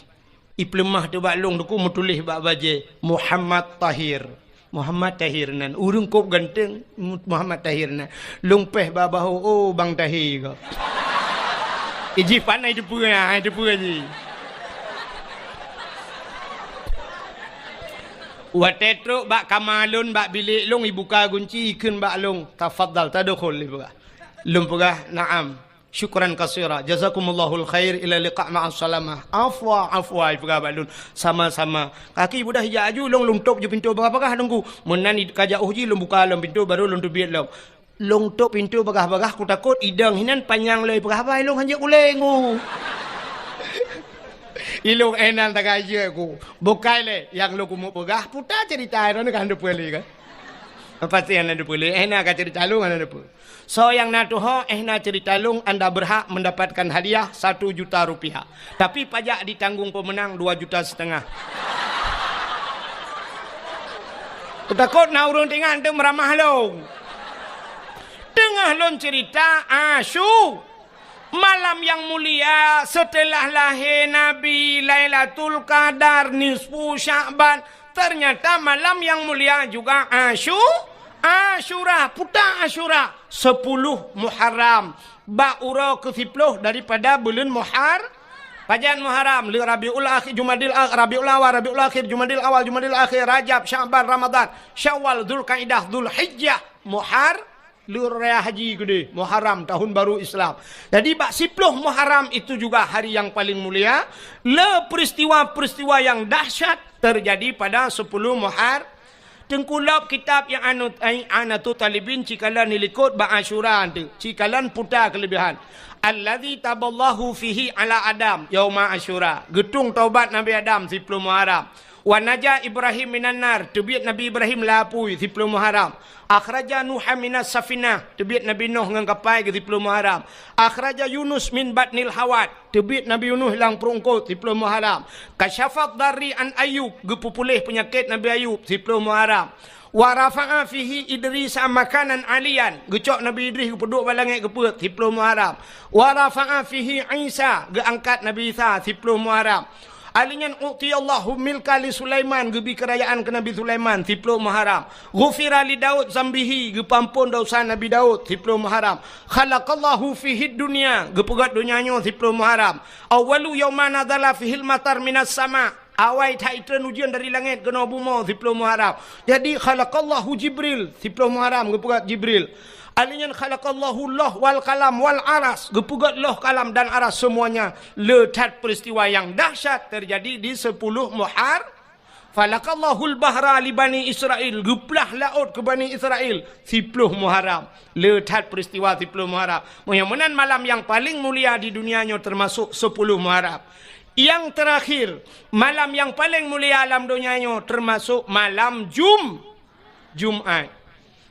Ipeuleumah teuk bak lôn, teungku meutuléh bak bajèe, "Muhammad Tahir." Muhammad Tahir nan, ureuëng kôb ganteng, Muhammad Tahir nan. Lôn péh bak bahô, oh, Bang Tahir ko. Iji pan ai teupeue, ai teupeue ji. Watée trok bak kama lôn, bak bilék lôn, ibuka gunci, ikheun bak lôn, "Tafadhal, tadkhul," ipeugah. Lôn peugah, "Na'am. Syukran katsira. Jazakumullahul khair. Ila liqa ma'as salamah." "Afwa, afwa," ipeugah bak lôn. "Sama-sama." Kaki budah ijak aju, lôn, lôn tôb ju pintoe bagah-bagah, Teungku. Meunan i-, ka jauh ji, lôn buka lom pintoe, baru lôn teubiet lom. Lôn tôb pintoe bagah-bagah, kutakot idong hinan panyang lé peugah haba, lôn hanjeuet ulée ngu. Ilôn éh nan tagajeuet ku. Bukai lé, nyang lôn keumeung peugah, puta ceurita droeneuh kan teupeue lé kan? Pasti hana teupeue lé, éh na ka ceurita lôn hana teupeue. Soe nyang na tuho, éh na ceurita lôn, anda berhak mendapatkan hadiah satu juta rupiah. Tapi pajak ditanggung pemenang dua juta setengah. Kutakot na ureuëng teuingat teu meuramah lôn. Teungoh lôn ceurita, Asyu-, malam nyang mulia seuteulah lahé Nabi, Lailatul Qadar, nisfu Sya'ban. Ternyata malam nyang mulia juga Asyu-, Asyura, puta Asyura, sepuluh Muharram. Bak uroe keusiploh daripada buleuen Muhar-, pajan Muharram, le Rabiul Akhir, Jumadil A-, Rabiul Awal, Rabiul Akhir, Jumadil Awal, Jumadil Akhir, Rajab, Sya'ban, Ramadan, Syawal, Zulkaidah, Zulhijjah, Muhar-, le raya haji keudeh, Muharram, tahun baru Islam. Jadi, bak siploh Muharram itu juga hari yang paling mulia. Le peristiwa-peristiwa yang dahsyat terjadi pada sepuluh Muhar-, Teungku, lôb kitab nyang anu, ai, I'anatut Thalibin, cikalon ilikot bak Asyura tu, cikalon puta keulebihan. Allazi taballahu fihi ala Adam yauma Asyura. Geutung taubat Nabi Adam siploh Muharram. Wa naja Ibrahim minan nar, teubiet Nabi Ibrahim lam apui siploh Muharram. Akhraja Nuha minas safinah, teubiet Nabi Nuh ngon kapai geuh siploh Muharram. Akhraja Yunus min batnil hawat, teubiet Nabi Yunus lam pruet eungkôt siploh Muharram. Kasyafad darri an Ayub, geupeupuléh peunyakét Nabi Ayub siploh Muharram. Wa rafa'a fihi Idrisa makanan aliyan, geucok Nabi Idris geupeuduek bak langét geupeuet siploh Muharram. Wa rafa'a fihi Isa, geuangkat Nabi Isa siploh Muharram. Ali nyan u'tiyallahu milka li Sulaiman, geubi keurajaan keu Nabi Sulaiman siploh Muharram. Ghufira li Daud zambihi, geupeuamphon desya Nabi Daud siploh Muharram. Khalaqallahu fihi dunya, geupeugét donya nyoe siploh Muharram. Awwalu yauma nazala fihil matar minas sama, awai that itreun ujeuen dari langét keunoe bumoe siploh Muharram. Jadi, khalaqallahu Jibril, siploh Muharram geupeugét Jibril. Ali nyan khalaqallahu loh wal kalam wal aras, geupeugét loh, kalam dan aras semuanya. Le that peristiwa yang dahsyat terjadi di sepuluh Muhar-, Falakallahul bahra li Bani Israel, geuplah laôt keu Bani Israel siploh Muharram. Le that peristiwa siploh Muharram. Meunyoe meunan malam nyang paleng mulia di dunia nyoe teumasok siploh Muharram. Nyang teurakhir, malam nyang paleng mulia lam donya nyoe teumasok malam Jum-, Jumat.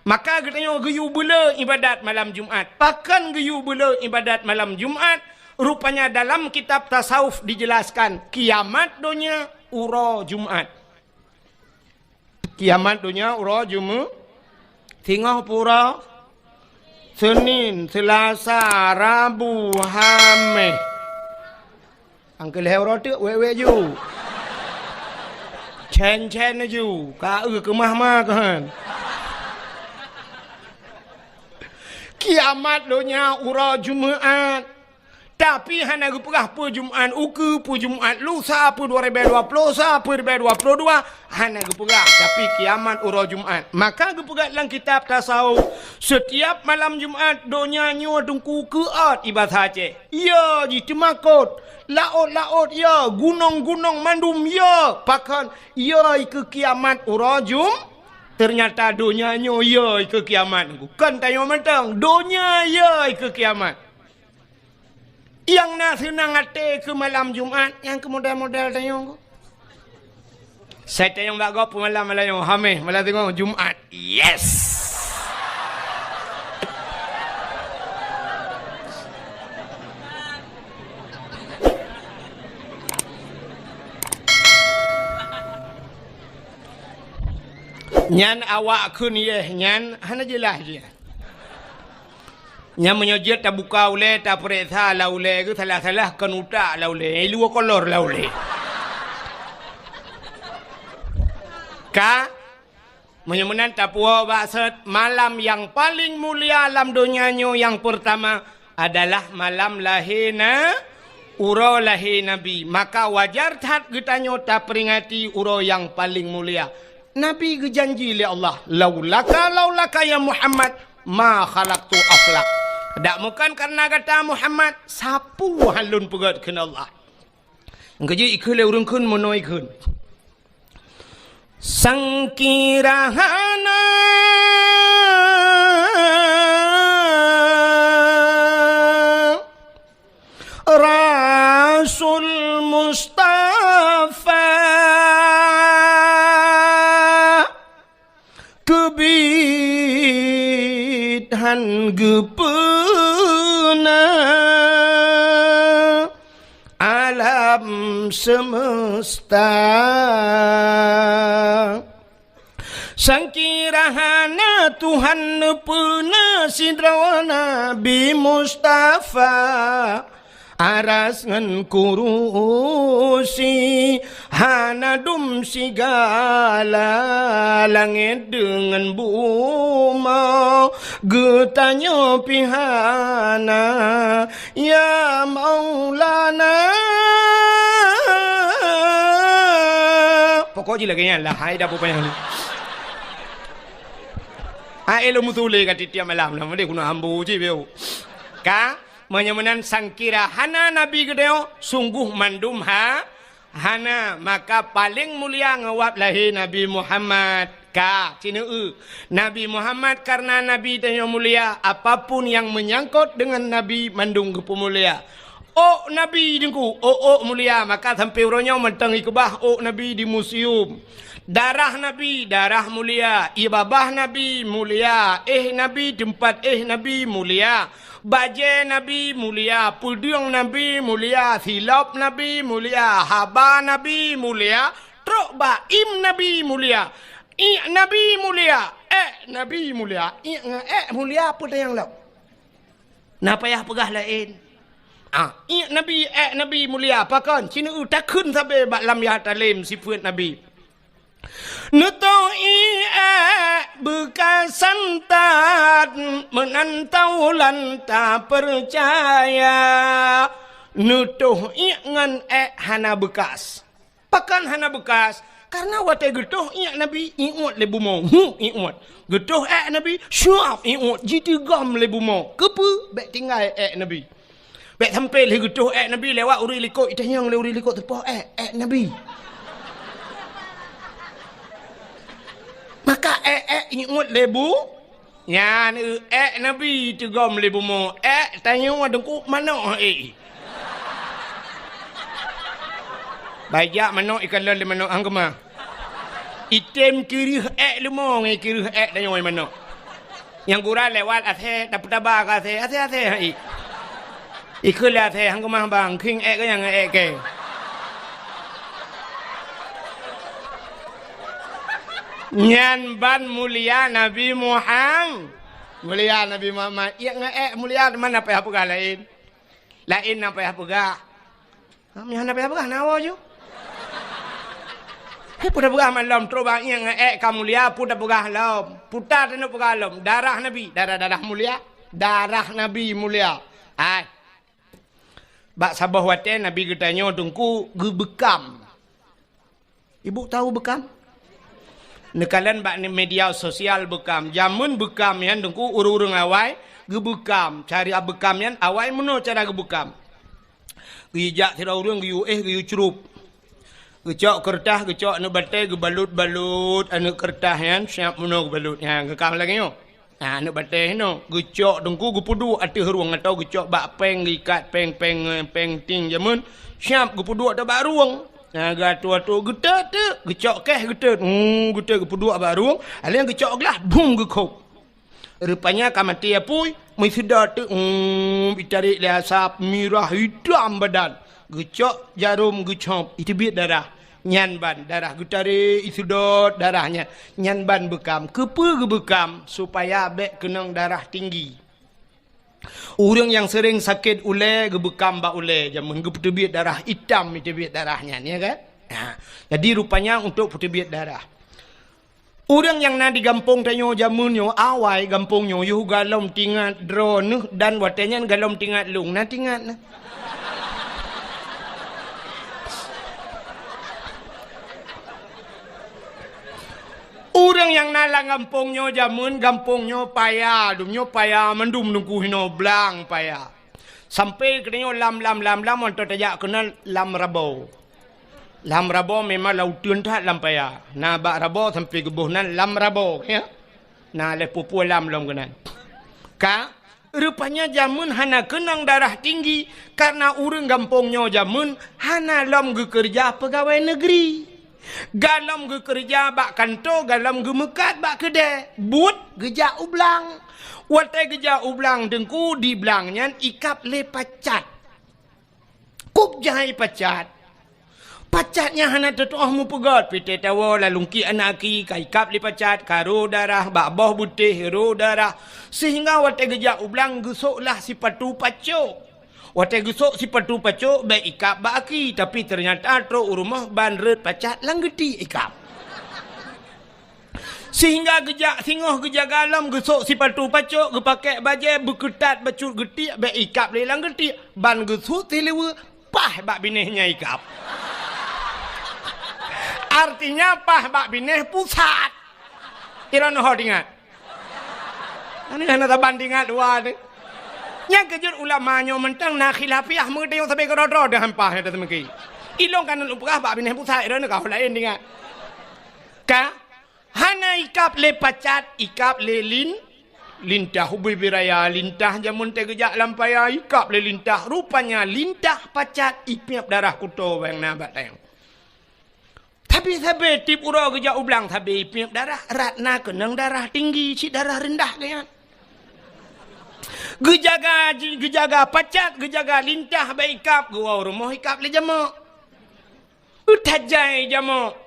Maka geutanyoe geuyue beuleu ibadat malam Jumat. Pakon geuyue beuleu ibadat malam Jumat? Rupanya dalam kitab tasawuf dijelaskan, kiamat donya uroe Jumat. Kiamat donya uroe Jumat. Singoh pura, Senin, Selasa, Rabu, Hameh. Angkeu lhèe uroe teuk wék-wék ju. Cen-cen ju, ka eu keumah ma keuhan. Kiamat donya uroe Jumat. Tapi hana geupeugah peue Jumat ukeue, peue Jumat lusa, peue dua ribèe dua ploh sa, peue ribèe dua ploh dua. Hana geupeugah, tapi kiamat uroe Jumat. Maka geupeugah lam kitab tasawuf, setiap malam Jumat, donya nyoe teungku keuôt, i basa Aceh. Yo jiteumakot, laôt-laôt yo, gunong-gunong mandum yo. Pakon? Yo ikeue kiamat uroe Jum-, ternyata donya nyoe yo ikeue kiamat. Kon tanyoe mantong, donya yo ikeue kiamat. Nyang na seunang até keu malam Jumat, nyang keu model-model tanyoe. Sai tanyong bak gob peumalam malam nyoe, Hameh, malam singoh Jumat. Yes! Nyan awak kheun yeh nyan hana jeulaih jih. Nyan meunyoe jeuet tabuka ulèe, tapeuriksa lam ulèe geuh, salah-salah kon utak lam ulèe, i luwa kolor lam ulèe. Ka, Meunyoe meunan tapuwoe bak sot, malam nyang paleng mulia lam donya nyoe nyang peurtama adalah malam lahé na-, uroe lahé Nabi. Maka wajar that geutanyoe taperingati uroe nyang paleng mulia. Nabi geujanji lé Allah, "Laulaka, laulaka ya Muhammad, ma khalaqtu aflak." Dak meukan kareuna gata Muhammad, sapeue han lôn peugét kheun Allah. Nyang keujeuet ikheun lé ureuëng kheun meunoe ikheun. Sangkira hana Rasul Mustafa keubiet han geupeuna alam semesta. Sangkira hana Tuhan neupeuna sidroe Nabi Mustafa, aras ngon kurusi, hana dum sigala langét deungon bumoe. Geutanyoe pih hana, ya Maulana. Pokok jih lagée nyan lah, hai dah pupayah ni. Hai lom mutule ka tiep-tiep malam lah, meude keunoe hambo cit beu. Ka, meunyoe meunan sangkira hana Nabi geutanyoe, sungguh mandum ha, hana, maka paleng mulia ngon wab lahé Nabi Muhammad. Ka, sineuk eu. Nabi Muhammad kareuna Nabi tanyoe mulia, apapun nyang meunyangkot deungon Nabi mandum geupeumulia. Ôk Nabi Teungku, ôk-ôk mulia, maka sampoe uroe nyoe mantong ikeubah ôk Nabi di museum. Darah Nabi, darah mulia. Ié babah Nabi mulia. Éh Nabi, teumpat éh Nabi mulia. Bajée Nabi mulia, peudeueng Nabi mulia, silop Nabi mulia, haba Nabi mulia, trok bak im Nabi mulia, iék Nabi mulia, ék Nabi mulia. Iék ngon ék mulia peue tanyong lom? Na payah peugah laén. Ah, iék Nabi, ék Nabi mulia, pakon? Sineuk eu takheun sabe bak lam Yatalem sifeuet Nabi. Neutoh iék beukasan that, meunan taulan tapeucaya. Neutoh iék ngon ék hana beukas. Pakon hana beukas? Kareuna watée geutoh iék Nabi, iuet lé bumoe, hu iuet. Geutoh ék Nabi, syuab iuet, jiteugom lé bumoe. Keupeue? Bék tinggai ék Nabi. Bék sampoe lheueh geutoh ék Nabi lewat ureuëng likot, itanyong lé ureuëng likot teupoh ék, ék Nabi. Maka ék-ék iuet lé bu, nyan eu ék Nabi teugom lé bumoe, ék tanyoe Teungku manok ék. Baijak manok ikalon lé manok hang keumah. Item kireuh ék leumo ngon kireuh ék tanyoe manok. Nyang gura lewat asée, tapeutaba keu asée, asée-asée hai. Ikheun lé asée, hang keumah bang, khieng ék keu nyang ék kée. Nyan ban mulia Nabi Muham-, mulia Nabi Muhammad. Iék ngon ék mulia, teuma na payah peugah laén. Laén na payah peugah. Ha, meuhan na payah peugah, na woe ju. Hai, peue tapeugah malom, trok bak iék ngon ék ka mulia, peue tapeugah lom. Peue taneuk peugah lom, darah Nabi, darah-darah mulia, darah Nabi mulia. Hai. Bak saboh watée Nabi geutanyoe Teungku geubeukam. Ibu tahu beukam? Neukalon bak media sosial beukam. Jameun beukam nyan Teungku ureuëng-ureuëng awai geubeukam. Cara beukam nyan awai meunoe cara geubeukam. Geujak sidroe ureuëng geuyue éh geuyue crup. Geucok keureutah, geucok aneuëk batée, geubalot-balot aneuëk keureutah nyan siab meunoe geubalot. Nyan geukam lagée nyoe. Nah, aneuëk batée hinoe geucok Teungku geupeuduek ateueh rueng atau geucok bak péng, geuikat péng-péng, péng ting jameun, siab geupeuduek ateueh bak rueng. Nah, geuatoe-atoe geutot teuk, geucok keh geutot. Hmm, geutot geupeuduek bak rueng, aleng geucok glah, bum geukhop. Rupanya ka maté apui, meusidot teuk, hmm, itarek lé asap, mirah, itam badan. Geucok jarom geucop, iteubiet darah. Nyan ban darah geutarek, iseudot darah nyan. Nyan ban beukam. Keupeue geubeukam? Supaya bék keunong darah tinggi. Ureuëng nyang seuréng sakét ulée geubeukam bak ulée, jameun geupeuteubiet darah itam, iteubiet darah nyan, ya kan? Ha. Jadi rupanya untuk peuteubiet darah. Ureuëng nyang na di gampông tanyoe jameun nyoe, awai gampông nyoe, yoh gohlom tingat droeneuh dan watée nyan gohlom tingat lôn, na tingat na. Ureuëng nyang na lam gampông nyoe jameun, gampông nyoe paya, dum nyoe paya, mandum nungku hinoe blang paya. Sampai keunoe lam, lam, lam, lam, mantong tajak keunan lam Rabo. Lam Rabo memang lam uteuen that lam paya. Na bak Rabo sampai geuboh nan lam Rabo, ya. Na lhée pue-pue lam lom keunan. Ka, rupanya jameun hana keunong darah tinggi, karena ureuëng gampông nyoe jameun hana lom geukeureuja peugawée neugri. Gohlom geukeureuja bak kantô, gohlom geumeukat bak keudée, buet geujak u blang. Watée geujak u blang teungku, di blang nyan ikab lé pacat. Kub jai pacat. Pacat nyan hana teutuoh meupeugét, pitée tawoe lalungki aneuk aki ka ikab lé pacat, ka rô darah, bak boh beutéh rô darah, sehingga watée geujak u blang geusoklah sipatu pacok. Watée geusok sipatu pacok bék ikab bak aki, tapi teunyata trok u rumoh ban rot pacat lam geuti ikab. Sehingga geujak singoh geujaga lom geusok sipatu pacok, geupakée bajée, beukeutat bacut geutiek bék ikab lé lam geutiek, ban geusut sileue, paih bak binéh nyan ikab. Artinya paih bak binéh pusat. Droeneuh ho tingat. Ani hana saban tingat dua tu. Nyang keujeuet ulama nyoe mantong na khilafiah meudeh sabe keudroe-droe deuh hampah nyan teumeuki. Ilong kan lôn peugah bak binéh pusat droeneuh ka ho laén tingat. Ka? Hana ikab lé pacat, ikab lé lin, lintah ubé biraya, lintah jameun teugeujak lam paya, ikab lé lintah. Rupanya lintah pacat ipiep darah kuto bang na bak tayong. Tapi sabe tiep uroe geujak u blang sabe ipiep darah, rat na keunong darah tinggi, cit darah reundah geuyan. Geujaga, geujaga pacat, geujaga lintah bak ikab, geuwoe rumoh ikab lé jamok. Geutajai jamok.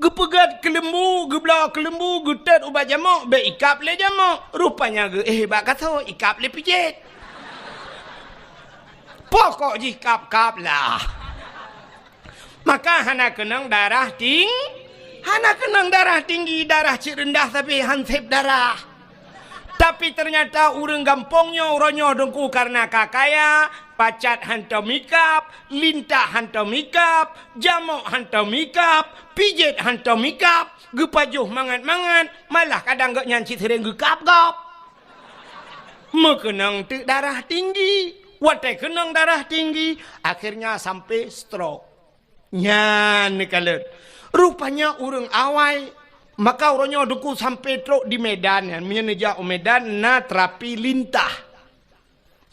Geupeugét keuleumbu, geubloe keuleumbu, geutot ubak jamok, bék ikab lé jamok. Rupanya geuéh bak kaso, ikab lé pijet. Pokok jih kab-kab lah. Maka hana keunong darah ting-, hana keunong darah tinggi, darah cit reundah sabe han sép darah. Tapi teunyata ureuëng gampông nyoe uroe nyoe teungku kareuna ka kaya, pacat hantom ikab, lintah hantom ikab, jamok hantom ikab, pijet hantom ikab, geupajoh mangat-mangat, malah kadang gobnyan cit seuréng geukab gob. Meukeunong teuk darah tinggi. Watée keunong darah tinggi, akhirnya sampai stroke. Nyan neukalon. Rupanya ureuëng awai, maka uroe nyoe teungku sampai trok di Medan nyan. Meunyoe neujak u Medan na terapi lintah.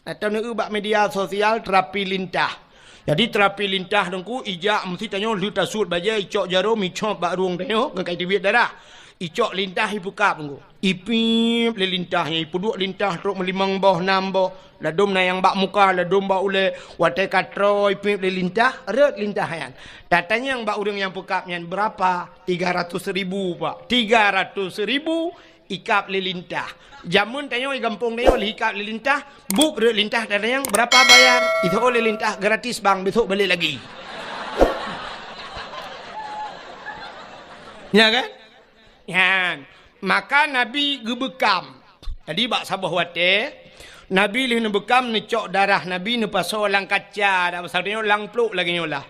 Atau neueu bak media sosial terapi lintah. Jadi terapi lintah teungku ijak meusti tanyoe lheueh tasuet bajée icok jarom icop bak rueng tanyoe ngon kai tibiet darah. Icok lintah ipeukab teungku. Ipiep lé lintah nyan, ipeuduek lintah trok meulimong boh, nam boh. Ladom na nyang bak muka, ladom bak ulée. Watée ka troe ipiep lé lintah, rot lintah nyan. Tatanyong bak ureuëng nyang peukab nyan, "Berapa?" "Tiga ratus ribu, Pak." Tiga ratus ribu ikab lé lintah. Jameun tanyoe di gampông tanyoe lé ikab lé lintah, buet rot lintah tatanyong, "Berapa bayar?" Itoe lé lintah, "Gratis, Bang, besok balik lagi." Ya kan? Nyan, maka Nabi geubeukam. Jadi bak saboh watée, Nabi lheueh neubeukam neucok darah Nabi neupasoe lam kaca, dak pasal nyoe lam plôk lagée nyoe lah.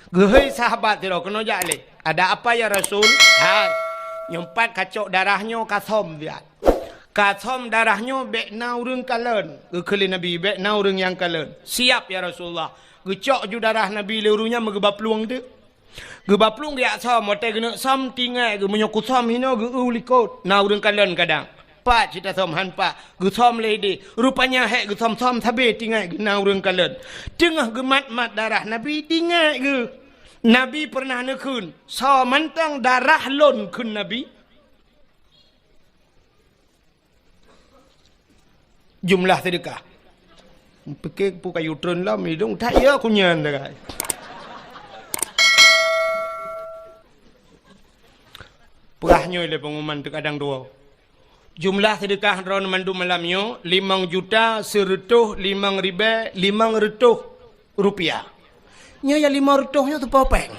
Geuhôi sahabat sidroe keunoe jak lé. "Ada apa ya Rasul?" "Hai, nyoe pat kacok darah nyoe kasöm siat. Kasöm darah nyoe bék na ureuëng kalon." Geukheun lé Nabi, "Bék na ureuëng nyang kalon." "Siap ya Rasulullah." Geucok ju darah Nabi lé ureuëng nyan meugeuba plueng teuk. Geuba plueng geujak söm, watée geuneuk söm tinggai geuh meunyoe kusöm hinoe geu-eu likot, na ureuëng kalon kadang. Pat cit tasöm han pat, geusöm lé idéh. Rupanya hék geusöm-söm sabe tinggai geuh na ureuëng kalon. Teungoh geumat-mat darah Nabi tinggai geuh. Nabi peureunah neukheun, "Soe mantong darah lôn," kheun Nabi. Jumlah seudeukah. Pike peue kayu treun lom idong that ya kunyan dagai. Peugah nyoe lé pengumuman teuk adang dua. Jumlah seudeukah droe mandum malam nyoe limong juta seureutôh limong ribée limong reutôh rupiah. Nyoe nyang lima reutôh nyoe teupeu péng.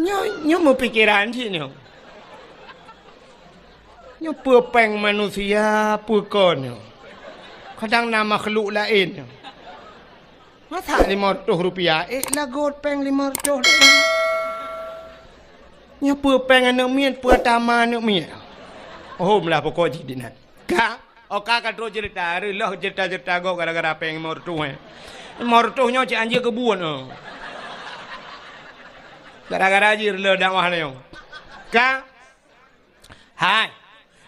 Nyoe, nyoe meupikeran cit nyoe. Nyoe peue péng manusia, peue kon nyoe. Kadang na makhluk laén nyoe. Masa lima ratus rupiah, ék lagot péng lima ratus deh. Nyoe peue péng aneuk miet, peue tama aneuk miet. Oh, meulah pokok jih dinan. Ka, oh, ka, ka trok cerita, reuloh cerita-cerita gob gara-gara péng lima ratus, eh. Lima ratus nyoe cit anjing keubuet, oh. Gara-gara jih reuloh dakwah nyoe. Ka, hai.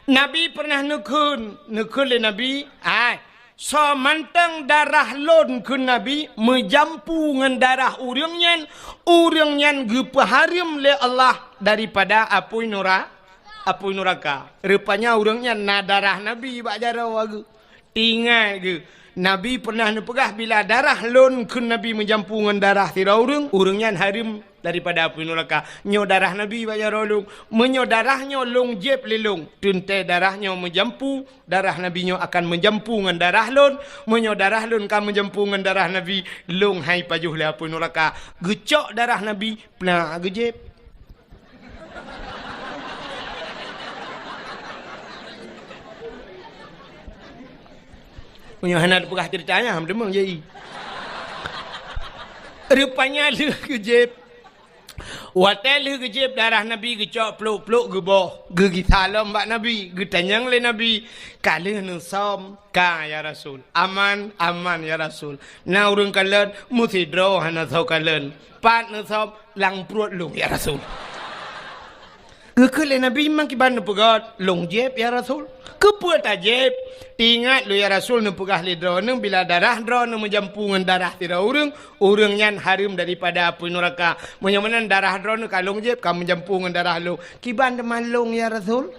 Nabi pernah neukheun, neukheun lé Nabi, hai. Soe mantong darah lôn, kheun Nabi, meujampu ngon darah ureuëng nyan, ureuëng nyan geupeuhareuem lé Allah daripada apui nura-, apui nuraka. Rupanya ureuëng nyan na darah Nabi bak jaroe geuh. Ingat geuh, Nabi pernah neupeugah, bila darah lôn, kheun Nabi, meujampu ngon darah sidroe ureuëng, ureuëng nyan hareuem daripada apui nuraka. Nyoe darah Nabi bak jaroe lôn. Meunyoe darah nyoe lôn jieb lé lôn, teuntée darah nyoe meujampu, darah Nabi nyoe akan meujampu ngon darah lôn. Meunyoe darah lôn ka meujampu ngon darah Nabi, lôn hai pajoh lé apui nuraka. Geucok darah Nabi, plah geujieb. Meunyoe hana teupeugah ceurita nyan, meudeungoe jai. Rupanya lheueh geujieb. Watée lheueh geujieb darah Nabi, geucok plôk-plôk geuboh, geugisa lom bak Nabi, geutanyong lé Nabi, "Ka lheueh neusöm?" "Ka, ya Rasul." "Aman?" "Aman, ya Rasul." "Na ureuëng kalon?" "Meusidroe hana soe kalon." "Pat neusöm?" "Lam pruet lôn, ya Rasul." Geukheun lé Nabi, "Memang kiban neupeugét?" "Lôn jieb, ya Rasul." "Keupeue tajieb?" "Ingat lôn, ya Rasul, neupeugah lé droeneuh, bila darah droeneuh meujampu ngon darah sidroe ureuëng, ureuëng nyan hareuem daripada apui nuraka. Meunyoe meunan darah droeneuh ka lôn jieb, ka meujampu ngon darah lôn. Kiban teuma lôn, ya Rasul?"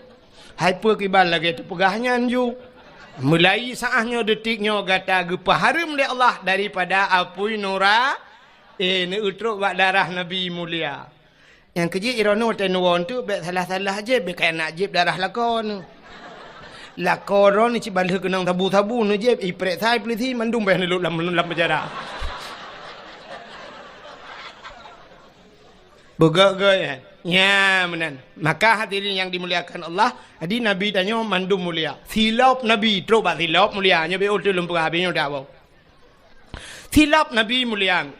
"Hai peue kiban lagée teupeugah nyan ju? Mulai saát nyoe, detik nyoe gata geupeuhareuem lé Allah daripada apui nura-, eh, neutrok bak darah Nabi mulia." Nyang keujeuet droeneuh watée neuwoe teuk bék salah-salah jieb, bék kaya nak jieb darah lakoe neuh. Lakoe droeneuh cit ban lheueh keunong sabu-sabu neujieb, iprek sai polisi mandum bék neulok lam, lam penjara. Beugét-gét, eh. Nya meunan. Maka hadirin yang dimuliakan Allah, jadi Nabi tanyoe mandum mulia. Silop Nabi, trok bak silop mulia. Nyoe bék uteue lôn peugah habéh nyoe dak boh. Silop Nabi mulia.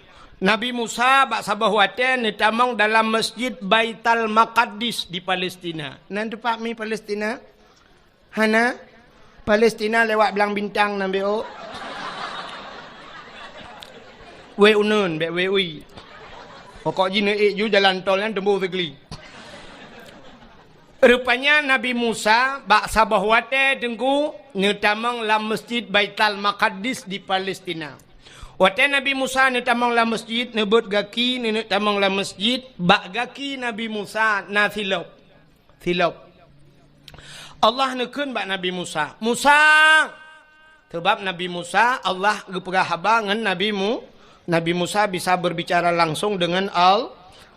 Nabi Musa bak saboh watée neutamong dalam Masjid Baital Maqaddis di Palestina. Nan teumpat mi Palestina? Hana? Palestina lewat Blang Bintang nan bék ôk. Wéh uneun, bék wéh ui. Pokok jih neuék ju jalan tol nyan teumbôh sigli. Rupanya Nabi Musa bak saboh watée teungku neutamong lam Masjid Baital Maqaddis di Palestina. Watée Nabi Musa neutamong lam masjid, neubeuet gaki, neuneuk tamong lam masjid, bak gaki Nabi Musa na silop. Silop. Allah neukheun bak Nabi Musa, "Musa!" Sabab Nabi Musa, Allah geupeugah haba ngon Nabi Mu-, Nabi Musa bisa berbicara langsung dengan Al-,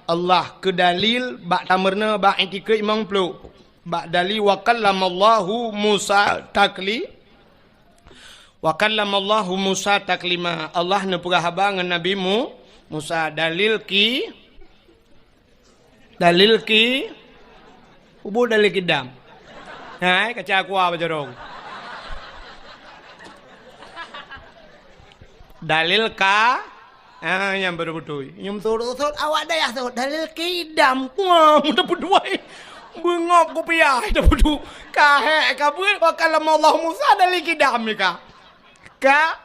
Allah. Keu dalil bak tameurunoe bak itikeuet imong pluek. Bak dalil, "Wa kallamallahu Musa takli-, wa kallamallahu Musa taklima." Allah neupeugah haba ngon Nabi Mu-, Musa. Dalil ki-, Dalil ki-, ubu dalil kidam. Hai, kaca kuah bacorong. Dalil ka, ah, nyang beutôi-beutôi. Nyum sot-sot awak dayah sot. Dalil kidam. Wah, mudah beudua. Beungop kupiah, dah beudua. Ka hek, ka buet, wa kallamallahu Musa dalil kidam ni ka. Ka,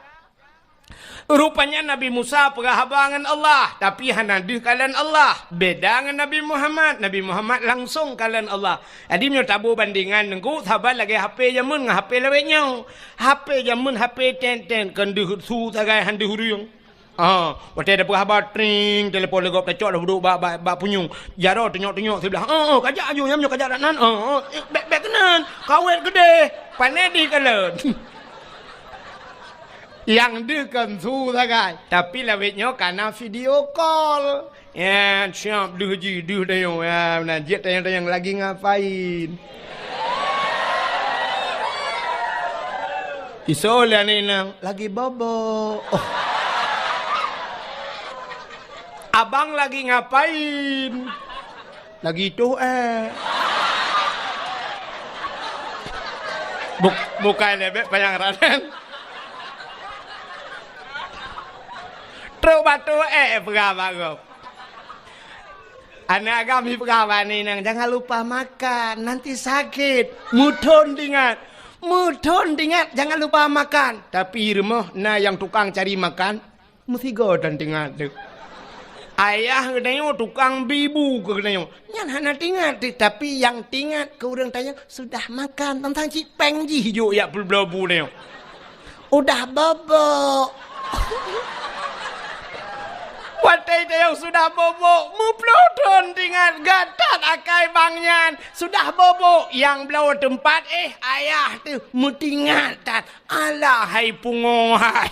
Rupanya Nabi Musa peugah haba ngon Allah, tapi hana deuh kalon Allah. Beda ngon Nabi Muhammad, Nabi Muhammad langsong kalon Allah. Jadi meunyoe taboh bandingan teungku, saban lagée H P jameun ngon H P lawét nyoe. H P jameun, H P ten-ten, kon deuh su sagai han deuh ureuëng. Ha, watée tapeugah haba, tring, telepon lé gob tacok dah duek bak, bak, bak punyueng. Jaroe tunyok-tunyok siblah. Oh, oh, kajak aju, nyan nyoe kajak dak nan. Oh, oh, eh, bék, bék keunan. Kawét keudeh. Pane deuh kalon. Nyang deuh kon su sagai, tapi lawét nyoe kana video call. Ya, siap deuh jih, deuh tanyoe. Ya, meunan jeuet tanyong-tanyong lagi ngapain. Isoe lé aneuk inong lagi bobo. Oh. Abang lagi ngapain? Lagi toh, eh. Buk-, bukai lé, bèk panyang ranan. Trok bak toh, eh, peugah bak gob. Aneuk agam jipeugah bak aneuk inong, "Jangan lupa makan, nanti sakit." Meuthon teuingat. Meuthon teuingat, "Jangan lupa makan." Tapi rumoh na nyang tukang cari makan, meusigoe tan teuingat teuk. Ayah geutanyoe tukang bi bu keu geutanyoe. Nyan hana teuingat teuk, tapi nyang teuingat keu ureueng tanyoe sudah makan, teuntang cit péng jih jok jak peubloe bu tanyoe. Udah bobok. Watèe tayong sudah bobok, meuploh thon teuingat, geutat akai bang nyan. Sudah bobok, nyang bloe teumpat, eh, ayah teuh meuteuingat that. Alah hai pungo hai.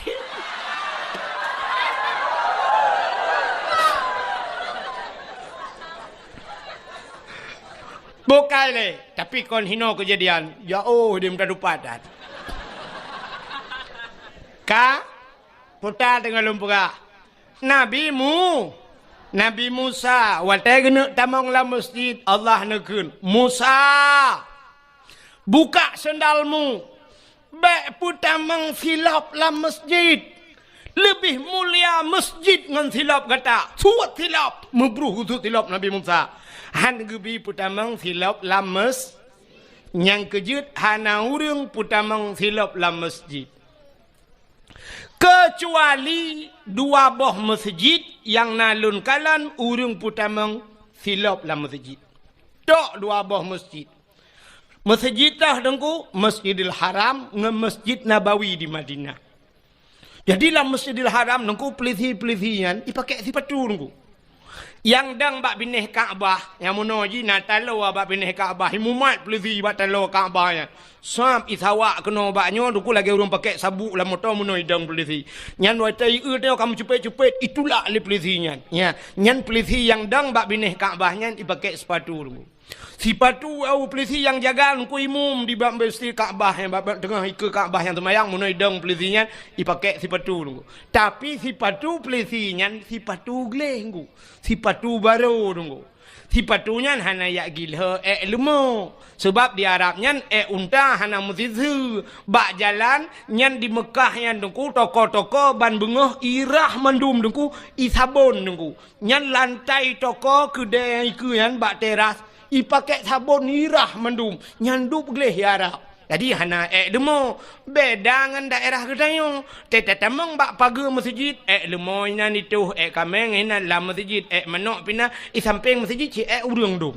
Bukai lé, tapi kon hinoe keujadian. Ya oh, di meuta dupat that. Ka? Puta teungoh lôn peugah. Nabi Mu-, Nabi Musa, watèe geuneuk tamong lam meuseujid, Allah neukheun, "Musa, buka seundalmu, bèk peutamong silop lam meuseujid. Leubeh mulia meuseujid ngon silop gata. Suet silop!" Meubruh geusuet silop Nabi Musa. Han geubi peutamong silop lam meus-, nyang keujeuet hana ureueng peutamong silop lam meuseujid. Keucuali dua boh meuseujid nyang na lôn kalon ureueng peutamong silop lam meuseujid. Tok dua boh meuseujid. Meuseujid teuh Teungku, Masjidil Haram ngon Masjid Nabawi di Madinah. Jadi lam Masjidil Haram Teungku, peulisi-peulisi nyan jipakèk sipatu Teungku. Nyang dong bak binéh Ka'bah, nyang meunoe jih na taloe bak binéh Ka'bah, jimumat peulisi bak taloe Ka'bah nyan. Sab jisawak keunoe bak nyoe, Teungku, lagèe ureueng pakèk sabuk lam moto meunoe jidong peulisi. Nyan watèe jieu nyoe ka meucupet-cupet, jitulak lé peulisi nyan. Nya, nyan peulisi nyang dong bak binéh Ka'bah nyan jipakèk sipatu Teungku. Sipatu, oh, peulisi nyang jaga Teungku, imum di bak Masjid Ka'bah nyan, bak, bak teungoh ikeue Ka'bah nyang seumayang, meunoe jidong peulisi nyan, jipakèk sipatu Teungku. Tapi sipatu peulisi nyan sipatu gleh Teungku. Sipatu barô Teungku. Sipatu nyan hana jak gilhô èk leumo. Seubab di Arab nyan èk unta hana meusiseue. Bak jalan nyan di Meukah nyan Teungku, toko-toko ban beungoh irah mandum Teungku, jisabon Teungku. Nyan lantai toko keudè nyang ikeue nyan bak teras, jipakèk sabon irah mandum, nyan dub gleh di Arab. Jadi hana èk leumo, beda ngon daerah geutanyoe. Teutamong bak pageue meuseujid, èk leumo inan jitôh, èk kaméng inan lam meuseujid, èk manok pih na, di sampéng meuseujid cit èk ureueng dum.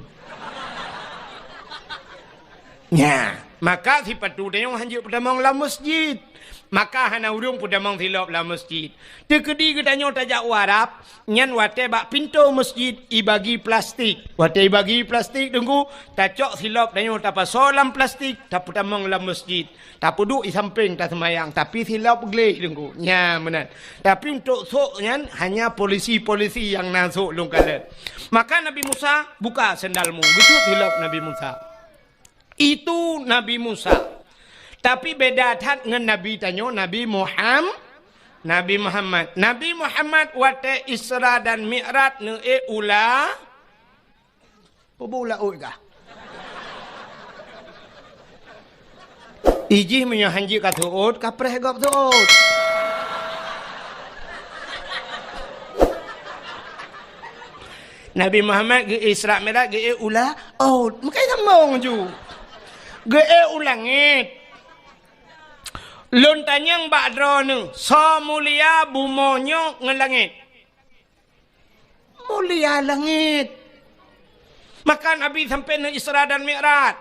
Nya, maka sipatu tanyoe hanjeuet peutamong lam meuseujid. Maka hana ureueng peutamong silop lam meuseujid. Teukeudi geutanyoe tajak u Arab, nyan watèe bak pintoe meuseujid jibagi plastik. Watèe jibagi plastik Teungku, tacok silop tanyoe tapasoe lam plastik, tapeutamong lam meuseujid. Tapeuduek di sampéng taseumayang, tapi silop gleh Teungku. Nya meunan. Tapi untuk sôk nyan hanya polisi-polisi nyang na sôk lôn kalon. Maka Nabi Musa buka seundalmu, geusuet silop Nabi Musa. Itu Nabi Musa. Tapi beda that ngon Nabi tanyoe, Nabi Muham-, Nabi Muhammad. Nabi Muhammad watèe Isra dan Mi'raj neuék u la-, peue bu laôt kah? Ijih meunyoe hanjeuet ka seuôt, ka preh gob seuôt. Nabi Muhammad geu-Isra Mi'raj geu-ék u laôt, meukai sambông ju. Geu-ék u langét. Lôn tanyong bak droeneuh, soe mulia bumoe nyoe ngon langét? Mulia langét. Maka Nabi sampoe ngon Isra dan Mi'raj.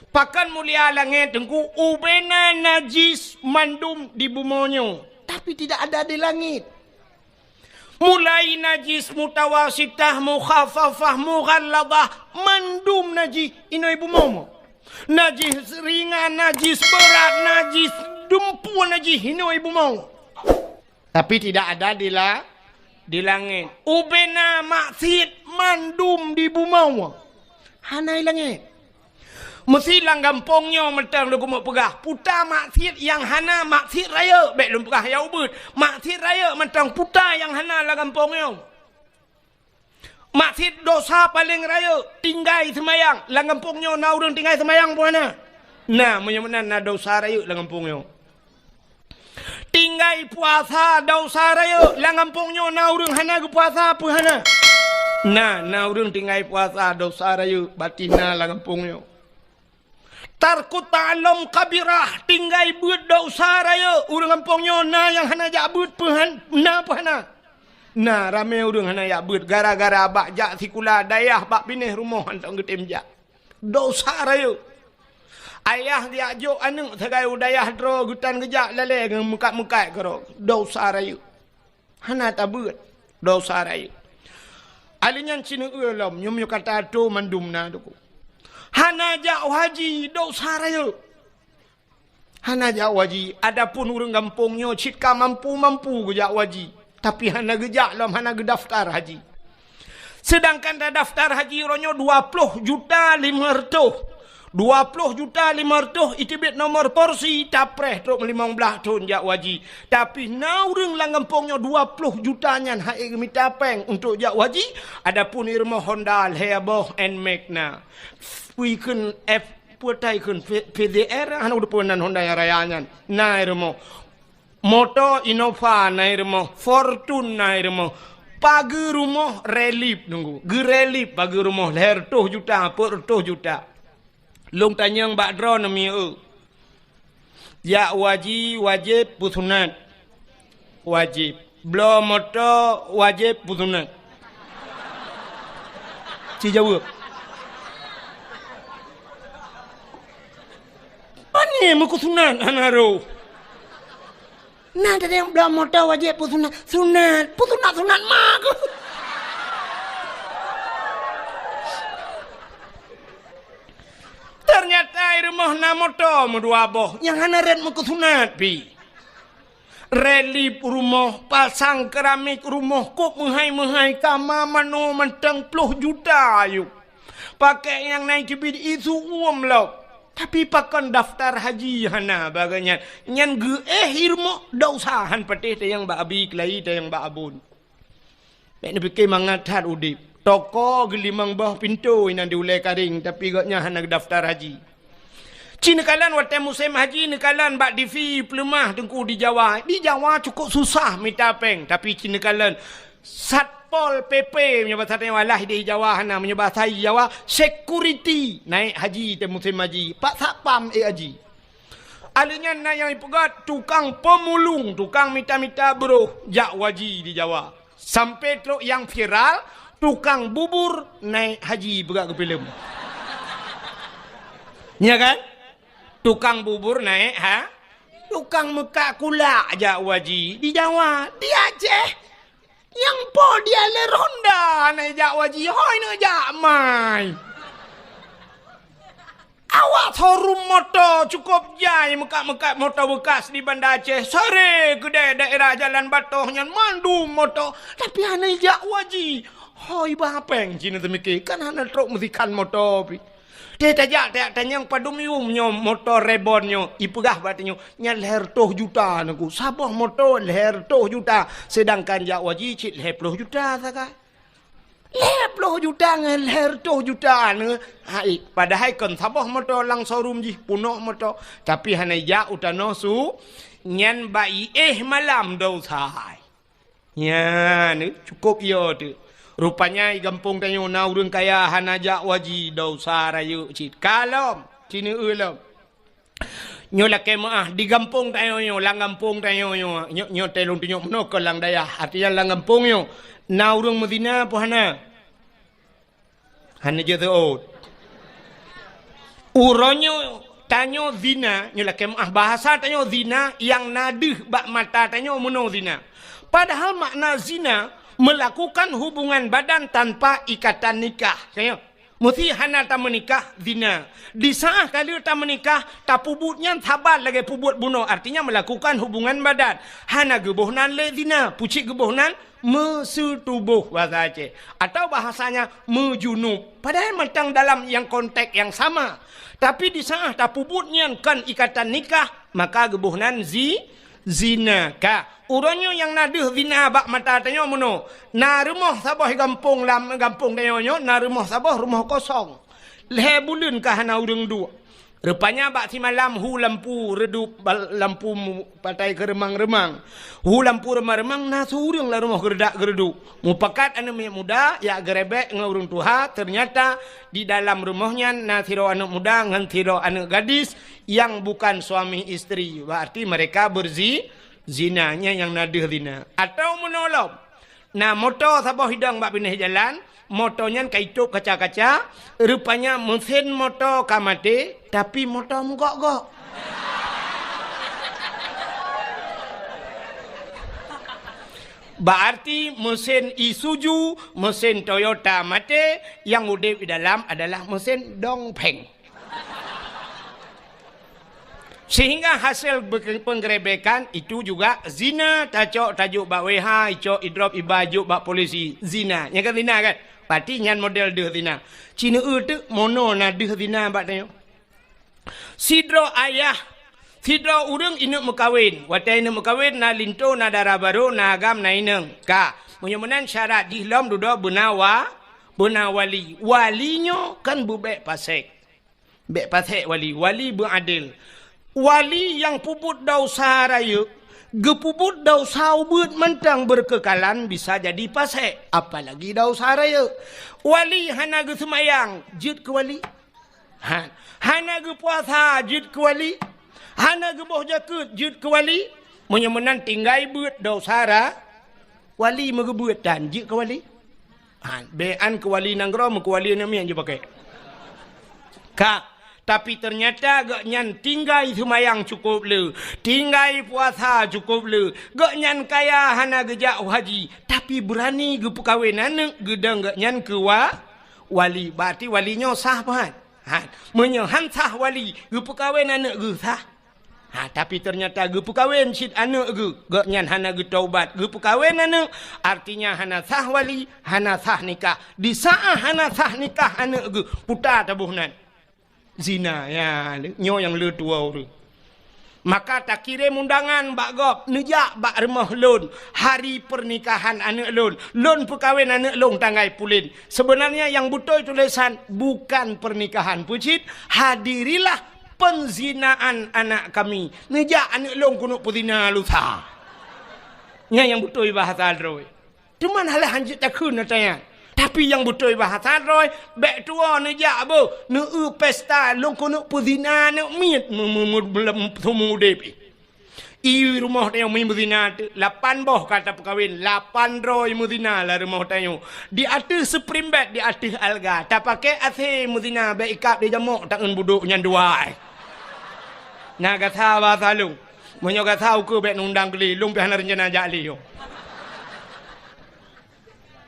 Pakon mulia langét, Teungku? Ubena najis mandum di bumoe nyoe, tapi tidak ada di langét. Mulai najis mutawasitah, mukhaffafah, mughalladhah, mandum najis inoe bumoe. Najis ringan, najis beurat, najis dumpue, najis inoe bumoe. Tapi tidak ada di la-, di langét. Ubena maksiet mandum di bumoe. Hana i langét. Meusi lam gampông nyoe mantong lôn keumeung peugah, puta maksiet nyang hana, maksiet rayeuk, bèk lôn peugah nyang ubit. Maksiet rayeuk mantong puta nyang hana lam gampông nyoe. Maksiet dosa paleng rayeuk, tinggai seumayang. Lam gampông nyoe na ureuëng tinggai seumayang peue hana? Na, meunyoe meunan na dosa rayeuk lam gampông nyoe. Tinggai puasa dosa rayeuk, lam gampông nyoe na ureuëng hana geupuasa peue hana? Na, na ureuëng tinggai puasa dosa rayeuk, batin na lam gampông nyoe. Tarkut ta'allum kabirah, tinggai beuet dosa rayeuk. Ureuëng gampông nyoe na nyang hana jak beuet peue han-, na peue hana? Na, ramé ureuëng hana jak beuet gara-gara bak jak sikula dayah bak binéh rumoh hántom geutem jak. Dosa rayeuk. Ayah jak jok aneuëk sagai u dayah droe geutan geujak lalée geumeukat-meukat keudroe. Dosa rayeuk. Hana tabeuet, dosa rayeuk. Aleuh nyan sineue lom, nyoe meunyoe ka tato mandum na teuku. Hana jak haji, dosa rayeuk. Hana jak haji, adapun ureuëng gampông nyoe cit ka mampu-mampu geujak haji, tapi hana geujak lom, hana geudaftar haji. Seudangkan tadaftar haji uroe nyoe dua ploh juta limong reutôh. Dua ploh juta limong reutôh iteubiet nomor porsi, tapreh trok limong blaih thon jak haji. Tapi na ureuëng lam gampông nyoe dua ploh juta nyan han ék geumita péng untuk jak haji, adapun i rumoh Honda lhée boh Nmax na. Ikheun F, peue ta ikheun, P-, P Z R, hana udeupeue nan Honda nyang raya nyan. Na i rumoh. Moto Innova na i rumoh, Fortuner na i rumoh. Pageue rumoh relief nunggu. Geurelief pageue rumoh lhée reutôh juta, peuet reutôh juta. Lôn tanyong bak droeneuh mieu. Jak haji wajéb peusunat? Wajéb. Bloe moto wajéb peusunat? Ci jaweueb. Pane meukeusunat hana roh? Na teudeung bloe moto wajéb peusunat? Sunat. Peusunat-sunat ma keuh. Teunyata i rumoh na moto meudua boh nyang hana rot meukeusunat pih. Relief rumoh, pasang keramik rumoh, kôp meuhai-meuhai, kama manoe mantong ploh juta ayue. Pakèk nyang na i teubiet isu uem lom. Tapi pakon daftar haji hana bagai nyan. Nyan geuéh i rumoh, dosa han patéh tayang bak abi keulayi tayang bak abon. Bék neupike mangat that udeb. Toko geulimong boh pintoe inan di ulée karéng, tapi gobnyan hana geudaftar haji. Ci neukalon watée musém haji neukalon bak T V peuleumah teungku di Jawa. Di Jawa cukup susah mita péng, tapi ci neukalon Satpol P P meunyoe basa tanyoe alah di Jawa hana, meunyoe basa Jawa security naik haji teuh musém haji. Pak Satpam ék haji. Aleuh nyan na nyang ipeugét tukang peumulung, tukang mita-mita broh jak haji di Jawa. Sampai trok nyang viral, tukang bubur naik haji peugah keu filem. Nya kan? Tukang bubur naik ha? Tukang meukat kulak jak haji di Jawa, di Aceh. Nyang po dia le ronda naik jak haji, hoi neujak mai. Awak showroom moto cukup jai meukat-meukat moto beukas di Banda Aceh. Sare keudeh daerah Jalan Batoh nyan mandum moto, tapi hana jak haji. Hoi bah péng cina teumike, kan hana trok meusikan moto pi. Teuh tajak tajak tanyong padum yum nyoe moto Reborn nyoe, ipeugah bak tanyoe nyan lhée reutôh juta nangku. Saboh moto lhée reutôh juta, seudangkan jak haji cit lhée ploh juta sagai. Lhée ploh juta ngon lhée reutôh juta nyoe, hai, padahai kon saboh moto lam showroom jih, punoh moto, tapi hana jak u tanoh su, nyan bak iéh malam dosa hai. Nyan, cukup yo teuh. Rupanya i gampông tanyoe na ureuëng kaya hana jak haji, dosa rayeuk cit. Ka lom, ci neueu lom. Nyoe lakée meuáh di gampông tanyoe nyoe, lam gampông tanyoe nyoe, nyoe, nyoe teuh lôn tunyok meunoe keu lam dayah. Artinya lam gampông nyoe na ureuëng meuzina peue hana? Hana jeuet seuôt. Uroe nyoe tanyoe zina, nyoe lakée meuáh bahasa tanyoe zina nyang na deuh bak mata tanyoe meunoe zina. Padahal makna zina melakukan hubungan badan tanpa ikatan nikah. Tanyoe, meusi hana tameunikah zina. Di saát ka lheueh tameunikah, tapeubuet nyan saban lagée peubuet bunoe, artinya melakukan hubungan badan. Hana geuboh nan lé zina, pucit geuboh nan meuseutuboh bahasa Aceh, atau bahasanya meujunub. Padahai mantong dalam nyang konteks nyang sama. Tapi di saát tapeubuet nyan kon ikatan nikah, maka geuboh nan zi-, Zina. Ka, uroe nyoe nyang na deuh zina bak mata tanyoe meunoe. Na rumoh saboh gampông lam gampông tanyoe nyoe, na rumoh saboh rumoh kosong. Lhée buleuen ka hana ureuëng duek. Rupanya bak simalam hu lampu redup bal-, lampu mu-, patai keureumang-reumang. Hu lampu reumang-reumang na siureuëng lam rumoh geuredak-geureuduk. Mupakat aneuëk miet muda jak geurebek ngon ureuëng tuha, teunyata di dalam rumoh nyan na sidroe aneuëk muda ngon sidroe aneuëk gadis nyang bukan suami istri. Berarti mereka berzi-, zina, nyan nyang na deuh zina. Atawa meunoe lom, na moto saboh hidong bak binéh jalan, moto nyan ka itôb kaca-kaca, rupanya meusen moto ka maté, tapi moto meugok-gok. Berarti meusen Isuzu, meusen Toyota maté, nyang udeb di dalam adalah meusen Dongfeng. Sehingga hasil be-, penggerebekan itu juga zina, tacok tajok bak W H, icok idrop iba jok bak polisi. Zina. Nyan kan zina kan? Berarti nyan model deuh zina. Ci neueu teuk mono na deuh zina bak tanyoe. Sidroe ayah, sidroe ureuëng ineuëk meukawen. Watée ineuëk meukawen na linto, na dara barô, na agam, na inong. Ka, meunyoe meunan syarat jih lom dudoe beuna wa-, beuna wali. Wali nyoe kan beubek pasék. Bék pasék wali, wali beuadil. Wali nyang peubuet desya rayeuk, geupeubuet desya ubeut mantong beureukeukhalan bisa jadi pasék, apalagi desya rayeuk. Wali hana geuseumayang, jeuet keu wali. Ha, hana geupuasa, jeuet keu wali. Hana geuboh jakeuet, jeuet keu wali. Meunyoe meunan tinggai beuet desya ra-, wali meugeubeuet tan, jeuet keu wali. Ha, bék an keu wali nanggroe, meukeu wali aneuëk miet jipakai. Ka, tapi teunyata gobnyan tinggai seumayang cukôp le, tinggai puasa cukôp le, gobnyan kaya hana geujak u haji, tapi beurani geupeukawen aneuëk geudong gobnyan keu wa-, wali. Berarti wali nyoe sah, Pak. Ha, meunyoe han sah wali, geupeukawen aneuëk geuh sah? Ha, tapi teunyata geupeukawen cit aneuëk geuh, gobnyan hana geutaubat, geupeukawen aneuëk, artinya hana sah wali, hana sah nikah. Di saát hana sah nikah aneuëk geuh, puta taboh nan. Zina, ya, nyoe nyang le tuwoe ureuëng. Maka takirém undangan bak gob, neujak bak rumoh lôn, hari pernikahan aneuëk lôn. Lôn peukawen aneuëk lôn tanggai pulen. Sebenarnya nyang beutôi tulésan bukan pernikahan peucit, hadirilah penzinaan anak kami. Neujak aneuëk lôn keuneuk peuzina lusa. Nyan nyang beutôi bahasa droe. Teuma alah hanjeuet takheun ata nyan. Tapi nyang beutôi bahasa droe, bék tuwoe neujak boh, neueu pesta lôn keuneuk peuzina aneuëk miet mu-, mu-, mu-, mu-, seumeu udeb. I rumoh tanyoe meuzina teuk, lapan boh ka tapeukawen, lapan droe meuzina lam rumoh tanyoe. Di ateueh spring bed, di ateueh alga, tapaké AC meuzina, bék ikab di jamok taeun budok nyan dua. Na gata bahasa lôn. Meunyoe gata ukeue bék neundang keu lé, lôn pih hana reuncana jak lé nyoe.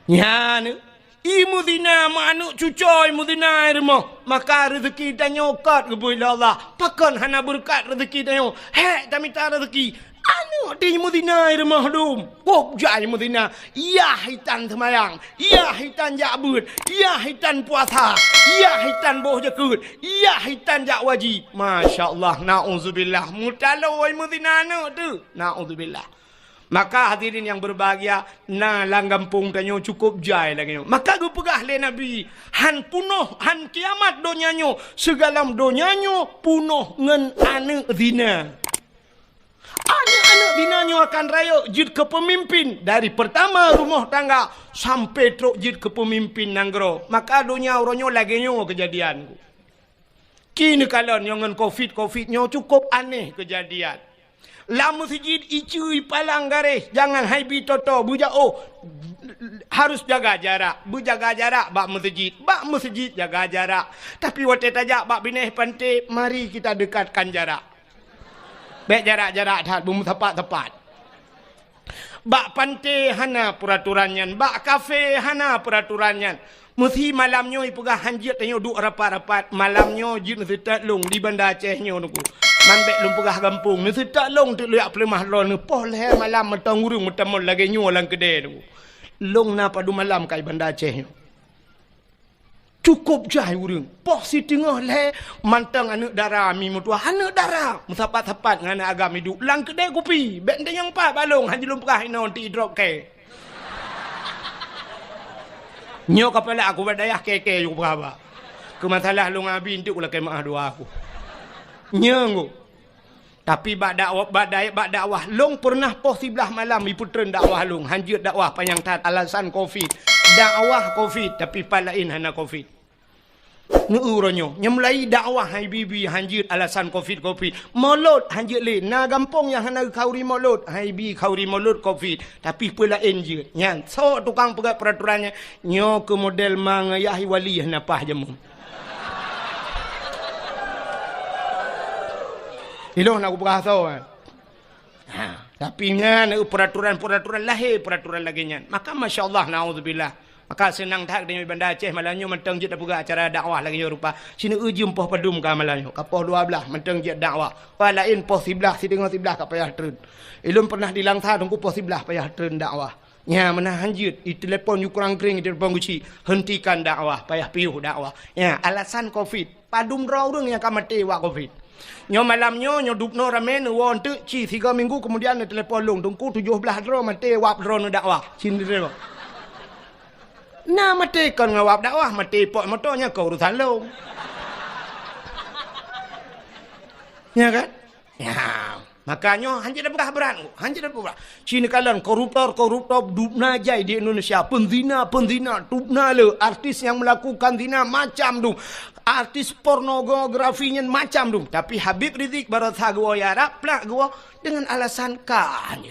Nyan, i meuzina, meu aneuëk cucoe meuzina i rumoh, maka reuzeuki tanyoe kot geubri lé Allah. Pakon hana beureukat reuzeuki tanyoe? Hék tamita reuzeuki. Aneuëk teuh meuzina i rumoh dum. Gob jai meuzina. Yah itan seumayang. Yah itan jak beuet. Yah itan puasa. Yah itan boh jakeuet. Yah itan jak wajib. Masya Allah. Nauzubillah. Meutaloe meuzina aneuëk teuh. Nauzubillah. Maka hadirin yang berbahagia, na lam gampông tanyoe cukôp jai lagée nyoe. Maka geupeugah lé Nabi, "Han punoh, han kiamat donya nyoe, sigohlom donya nyoe punoh ngon aneuëk zina." Aneuëk-aneuëk zina nyoe akan rayeuk jeuet keu peumimpin, dari peurtama rumoh tangga sampai trok jeuet keu peumimpin nanggroe. Maka donya uroe nyoe lagée nyoe keujadian. Keuneuk kalon nyoe ngon covid, covid nyoe cukôp aneh keujadian. Lam meuseujid iceue ipalang garéh, jangan hai bi toto, beujaoh, harus jaga jarak, beujaga jarak bak meuseujid, bak meuseujid jaga jarak. Tapi watée tajak bak binéh panté, mari kita dekatkan jarak. Bék jarak-jarak that, beumeusapat-sapat. Bak panté hana peuratoran nyan, bak kafé hana peuratoran nyan. Meusi malam nyoe ipeugah hanjeuet tanyoe duek rapat-rapat, malam nyoe jeuet neuseutôt lôn di Banda Aceh nyoe Teungku. Man bék lôn peugah gampông, neuseutôt lôn teuk lôn jak peuleumah droeneuh, poh lhée malam mantong ureuëng meutamong lagée nyoe lam keudée Teungku. Lôn na padum malam kai Banda Aceh nyoe. Cukôp jai ureuëng. Poh siteungoh lhée mantong aneuëk dara mi meutuah. Aneuëk dara meusapat-sapat ngon aneuëk agam iduek lam keudée kupi. Bék teunyang pat balong hana lôn peugah inoe ti idrop kée. Nyoe kapala aku bak dayah kée-kée yue peugah ba. Keu masalah lôn abi enteuk lakée meuah dua aku. Nyoe. Tapi bak dakwah, bak dai-, bak dakwah lôn peureunah poh siblaih malam ipeutreun dakwah lôn, hanjeuet dakwah panyang that alasan covid. Dakwah covid, tapi pat laén hana covid. Neu uroe nyoe, nyang mulai dakwah hai bibi hanjeuet alasan covid, covid. Molot hanjeuet lé, na gampông nyang hana khauri molot, hai bi khauri molot covid. Tapi peue laén jeuet. Nyan, sok tukang peugah peraturan nyan, nyoe keu model ma ngayah wali hana paih jameun. Ilôn nak kupeugah soe, eh. Ha, tapi nyan, eh, peraturan-peraturan lahé, peraturan lagée nyan. Maka, masya Allah, naudzubillah. Maka seunang that deungon Banda Aceh malam nyoe mantong jeuet tapeugah acara dakwah lagée nyoe rupa. Sineuk jeuem poh padum ka malam nyoe, ka poh dua blaih mantong jeuet dakwah. Wah laén poh siblaih, sideungoe siblaih ka payah treun. Ilôn pernah di Langsa teungku poh siblaih payah treun dakwah. Nya, meunan hanjeuet, itelepon yue kurang kring, itelepon geuchik, hentikan dakwah, payah piôh dakwah. Nya, alasan covid. Padum droe ureuëng nyang ka maté wak covid. Nyoe malam nyoe, nyoe dubnoe ramé neuwoe enteuk ci sigoe minggu keumudian neutelepon lôn, teungku tujoh blaih droe maté wab droe neudakwah. Cin droe. Na maté kon ngon wab dakwah, maté pot moto nyan kon urusan lôn. Nya kan? Nya. Maka nyoe hanjeuet tapeugah brat, hanjeuet tapeugah brat. Ci neukalon koruptor-koruptor dubna jai di Indonesia, penzina-penzina dubna le, artis nyang melakukan zina macam dum, artis pornografi nyan macam dum. Tapi Habib Rizik barosa geuwoe ya Arab, plak geuwoe dengan alasan ka hanya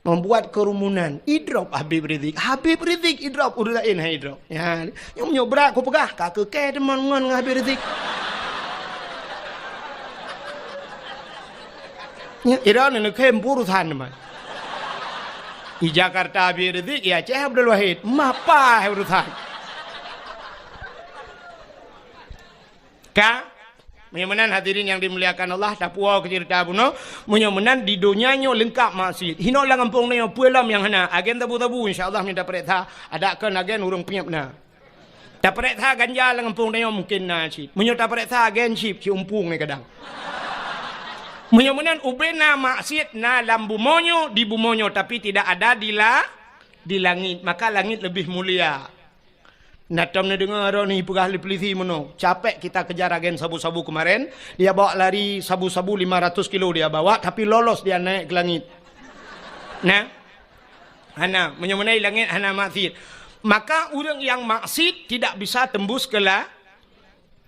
membuat kerumunan. Idrop Habib Rizik. Habib Rizik idrop, ureuëng laén hai idrop. Ya, nyoe, nyoe brat kupeugah, ka keu kée teuma ngon, ngon Habib Rizik. Nyoe, ira neukhem urusan teuma. Di Jakarta Habib Rizik, di Aceh Abdul Wahid. Mapa urusan. Ka? Meunyoe meunan hadirin nyang dimuliakan Allah, tapuwoe keu ceurita bunoe. Meunyoe meunan di donya nyoe leungkap maksiet. Hinoe lam gampông nyoe peue lom nyang hana. Agen sabu-sabu insya Allah meunyoe tapareksa, adak kon agen ureuëng piep na. Tapareksa ganja lam gampông nyoe mungkin na cit. Meunyoe tapareksa agen cit, ci umpung nyoe kadang. Meunyoe meunan ubena maksiet na lam bumoe nyoe, di bumoe nyoe, tapi tidak ada di la-, di langit. Maka langit lebih mulia. Na tom neudeungoe droeneuh peugah lé polisi meunoe, capek kita kejar agen sabu-sabu kemarin, dia bawa lari sabu-sabu lima ratus kilo dia bawa, tapi lolos dia naik ke langit. Nah, hana, meunyoe meunan langit hana maksiet. Maka ureuëng nyang maksiet tidak bisa tembus ke la-,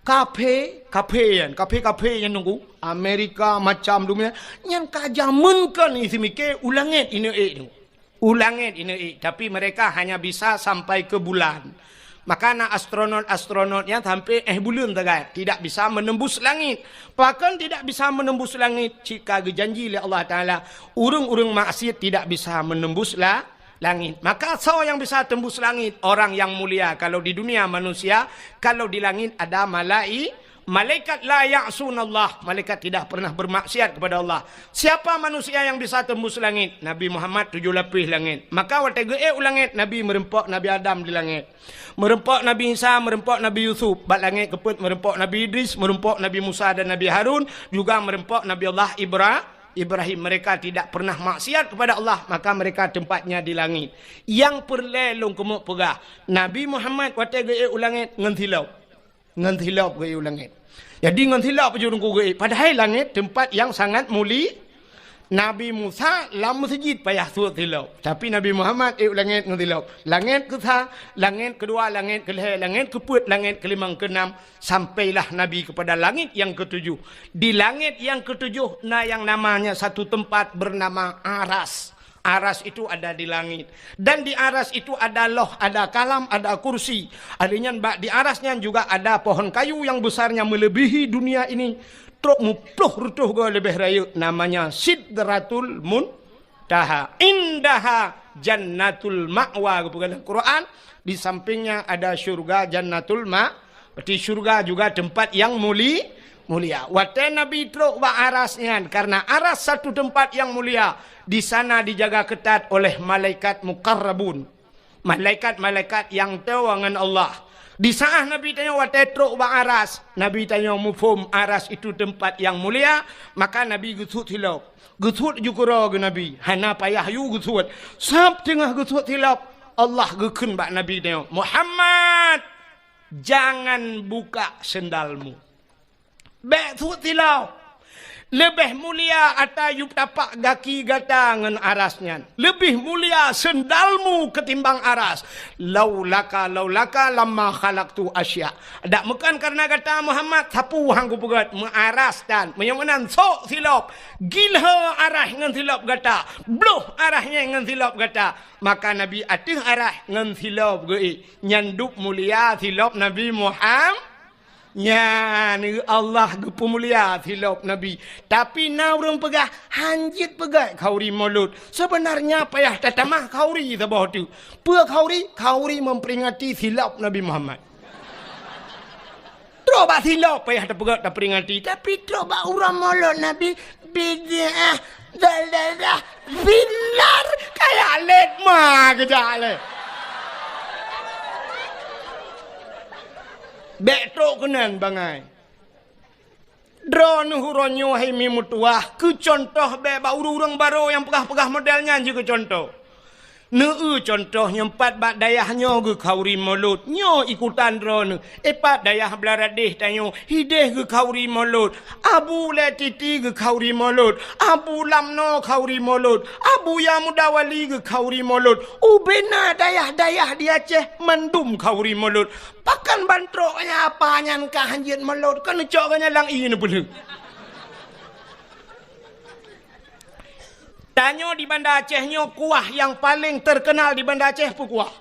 kaphé, kaphé nyan, kaphé-kaphé nyan teungku, Amerika macam dunia, nyan ka jameun kon isi miké u langit ineuk ék teungku. U langét ineuk ék, tapi mereka hanya bisa sampai ke bulan. Maka na astronot-astronot nyang sampai éh buleuen sagai, tidak bisa menembus langit. Pakon tidak bisa menembus langit? Cit ka geujanji lé Allah Taala, ureuëng-ureuëng maksiet tidak bisa menembus la-, langit. Maka soe nyang bisa tembus langit? Orang yang mulia. Kalau di dunia manusia, kalau di langit ada malai-, Malaikat la ya'sunallah, malaikat tidak pernah bermaksiat kepada Allah. Siapa manusia yang bisa tembus langit? Nabi Muhammad tujuh lapis langit. Maka watée geuék u langét, Nabi meureumpok Nabi Adam di langét. Meureumpok Nabi Isa, meureumpok Nabi Yusuf. Bak langét keupeuet meureumpok Nabi Idris, meureumpok Nabi Musa dan Nabi Harun, juga meureumpok Nabi Allah Ibra-, Ibrahim. Mereka tidak pernah maksiat kepada Allah, maka mereka tempatnya di langit. Nyang peureulée lôn keumeuk peugah, Nabi Muhammad watée geuék u langét ngon silop. Ngon silop geuék u langét. Jadi ngon silop jeuet Teungku geuék. Padahai langét teumpat nyang sangat muli-, Nabi Musa lam meuseujid payah sot silop. Tapi Nabi Muhammad ék u langét ngon silop. Langét keusa, langét keudua, langét keulhée, langét keupeuet, langét keulimong, keunam, sampailah Nabi kepada langit yang ketujuh. Di langit yang ketujuh na yang namanya satu tempat bernama Aras. Aras itu ada di langit. Dan di Aras itu ada Loh, ada Kalam, ada Kursi. Ahli nyan bak di Aras nyan juga ada pohon kayu yang besarnya melebihi dunia ini. Trok muploh reutôh goe leubeh rayeuk, namanya Sidratul Muntaha. Indaha Jannatul Ma'wa, geupeugah lam Quran. Di sampingnya ada syurga Jannatul Ma-, Berarti syurga juga tempat yang muli-, mulia. Watée Nabi trok bak Aras nyan, karena Aras satu tempat yang mulia, di sana dijaga ketat oleh malaikat muqarrabun. Malaikat-malaikat nyang toe ngon Allah. Di saat Nabi tanyoe watée trok bak aras, Nabi tanyoe muphom aras itu teumpat nyang mulia, maka Nabi geusuet silop. Geusuet ju keudroe geuh Nabi, hana payah yue geusuet. Sab teungoh geusuet silop, Allah geukheun bak Nabi tanyoe, "Muhammad, jangan buka sendalmu." Bék suet silop. Leubeh mulia ata yub tapak gaki gata ngon aras nyan. Leubeh mulia sendalmu ketimbang aras. Laulaka, laulaka lamma khalaqtu asya. Dak meukan karena gata Muhammad, sapeue han kupeugét, meuaras tan. Meunyoe meunan sok silop. Gilho aras ngon silop gata. Bloh aras nyan ngon silop gata. Maka Nabi ateueh aras ngon silop geuék. Nyan dub mulia silop Nabi Muhammad. Nyan, Allah geupeumulia silop Nabi. Tapi na ureuëng peugah, "Han jeuet peugét khauri Maulud." Sebenarnya payah tatamah khauri saboh teuk. Peue khauri? Khauri memperingati silop Nabi Muhammad. Trok bak silop payah tapeugét, taperingati. Tapi trok bak uroe Maulud Nabi, bid'ah, dalalah, finnar, kayak let ma keujak lé. Bék trok keunan bangai. Droeneuh uroe nyoe hai mi meutuwah, keu contoh bék bak ureuëng-ureuëng barô nyang peugah-peugah model nyan jih keu contoh. Neu-eu contoh nyang pat bak dayah nyoe geukhauri Maulud, nyoe ikutan droeneuh. Ipat dayah Blaradeh tanyoe, hideh geukhauri Maulud, Abu Lé Titi geukhauri Maulud, Abu Lamno khauri Maulud, Abu Ya Mudawali geukhauri Maulud. Ubena dayah-dayah di Aceh mandum khauri Maulud. Pakon ban trok nyan apa nyan ka han jeuet Maulud, kon neucok geuh nyan lam ié neupeulheueh. Tanyoe di Banda Aceh nyoe kuah nyang paleng teukeunal di Banda Aceh peue kuah?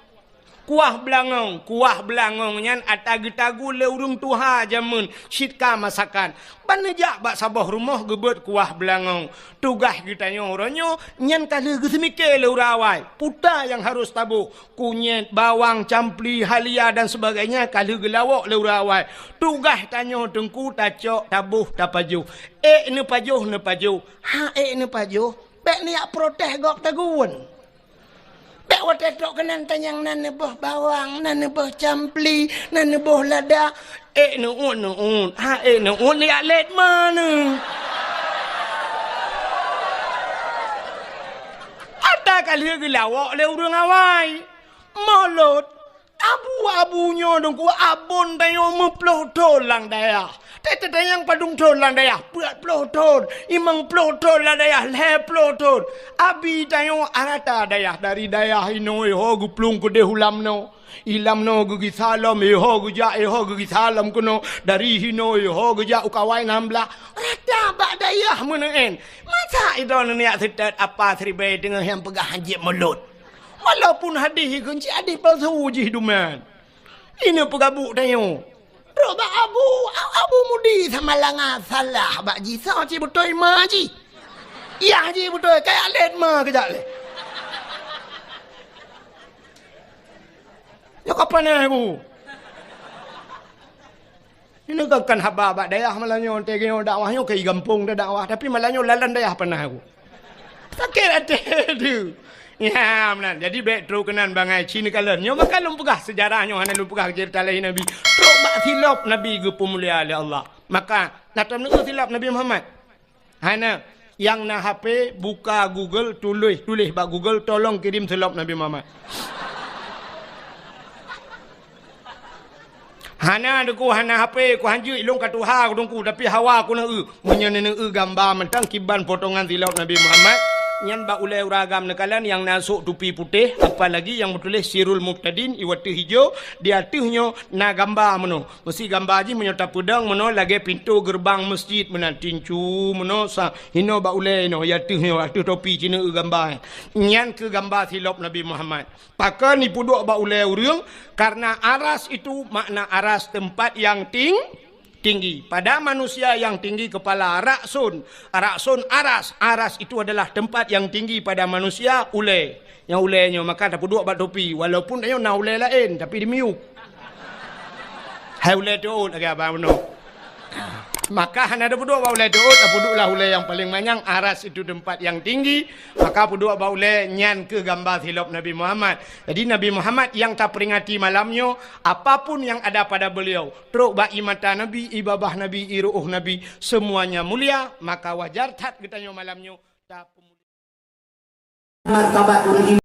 Kuah beulangong. Kuah beulangong nyan ata geutagu lé ureuëng tuha jameun cit ka masakan. Ban neujak bak saboh rumoh geubeuet kuah beulangong. Tugaih geutanyoe uroe nyoe nyan ka lheueh geuseumiké lé ureuëng awai. Peue nyang harôh taboh? Kunyét, bawang, campli, halia dan sebagainya ka lheueh geulawok lé ureuëng awai. Tugaih tanyoe teungku tacok, taboh, tapajoh. Ék neupajoh, neupajoh. Hana ék neupajoh, bék neujak protes gob tagun. Bék watée trok keunan tanyong na neuboh bawang, na neuboh campli, na neuboh lada. Ék neuôt, neuôt. Hana ék neuôt, neujak let ma neuh. Ata ka lheueh geulawok lé ureuëng awai. Maulud. Abu-abu nyoe teungku, abon tanyoe meuploh thon lam dayah. Teuteutanyong padum thon lam dayah, peuet ploh thon, limong ploh thon lam dayah, lhée ploh thon. Abi tanyoe rata dayah, dari dayah inoe ho geuplueng keudeh u Lamno. I Lamno geugisa lom, i ho geujak, i ho geugisa lom keunoe. Dari hinoe i ho geujak u Kawai Nam Blah. Rata bak dayah meuneuen. Masa idong neujak seutôt apa siribée teungoh nyang peugah han jeuet Maulud. Walaupun hadih ikheun cit hadih palsu jih duman. Ineuk peugabuk tanyoe. Trok bak Abu, Abu Mudi Samalanga salah bak jih, soe cit beutôi ma jih. Yah jih beutôi, kayak let ma keujak lé. Nyoe ka panéh ku. Ini kan, kan haba bak dayah malam nyoe, teuh nyoe dakwah nyoe keu gampông dah dakwah, tapi malam nyoe lalan dayah panéh ku. Sakét até tu. Ya, meunan. Jadi bék trok keunan bangai ci neukalon. Nyoe maka lôn peugah seujarah nyoe hana lôn peugah ceurita lahé Nabi. Trok bak silop Nabi geupeumulia lé Allah. Maka na tom neu silop Nabi Muhammad. Hana. Nyang na H P, buka Google, tuléh, tuléh bak Google, "Tolong kirim silop Nabi Muhammad." Hana deungoe, hana H P, ku hanjeuet ilong ka tuha ku deungoe, tapi hawa ku na eu. Meunyoe na eu gamba mantong kiban potongan silop Nabi Muhammad, nyan bak ulée uragam neukalon nyang na sôk tupi putéh, apalagi nyang meutuléh Sirul Mubtadin, iwateuh ijo, di ateueh nyoe na gamba meunoe. Meusi gamba jih meunyoe tapeudong meunoe lagée pintoe geureubang meuseujid meunan, tincu meunoe sa hinoe bak ulée inoe, ya teuh nyoe ateueh topi cine eu gamba. Nyan keu gamba silop Nabi Muhammad. Pakon ipeuduek bak ulée ureuëng? Karena aras itu makna aras tempat yang ting-, tinggi. Pada manusia yang tinggi kepala, raksun. Raksun aras. Aras itu adalah tempat yang tinggi pada manusia, ulée. Nyang ulée nyoe maka tapeuduek bak topi, walaupun tanyoe na ulée laén, tapi dimiyueb. Hai ulée teuôt lagée abang meunoe. Maka hana tapeuduek bak ulée teuôt, tapeuduek lah ulée nyang paleng manyang, aras itu tempat yang tinggi, maka peuduek bak ulée nyan keuh gamba silop Nabi Muhammad. Jadi Nabi Muhammad nyang taperingati malam nyoe, apapun yang ada pada beliau, trok bak ie mata Nabi, ie babah Nabi, ie ru'uh Nabi, semuanya mulia, maka wajar that geutanyoe malam nyoe tapeumulia. Martabat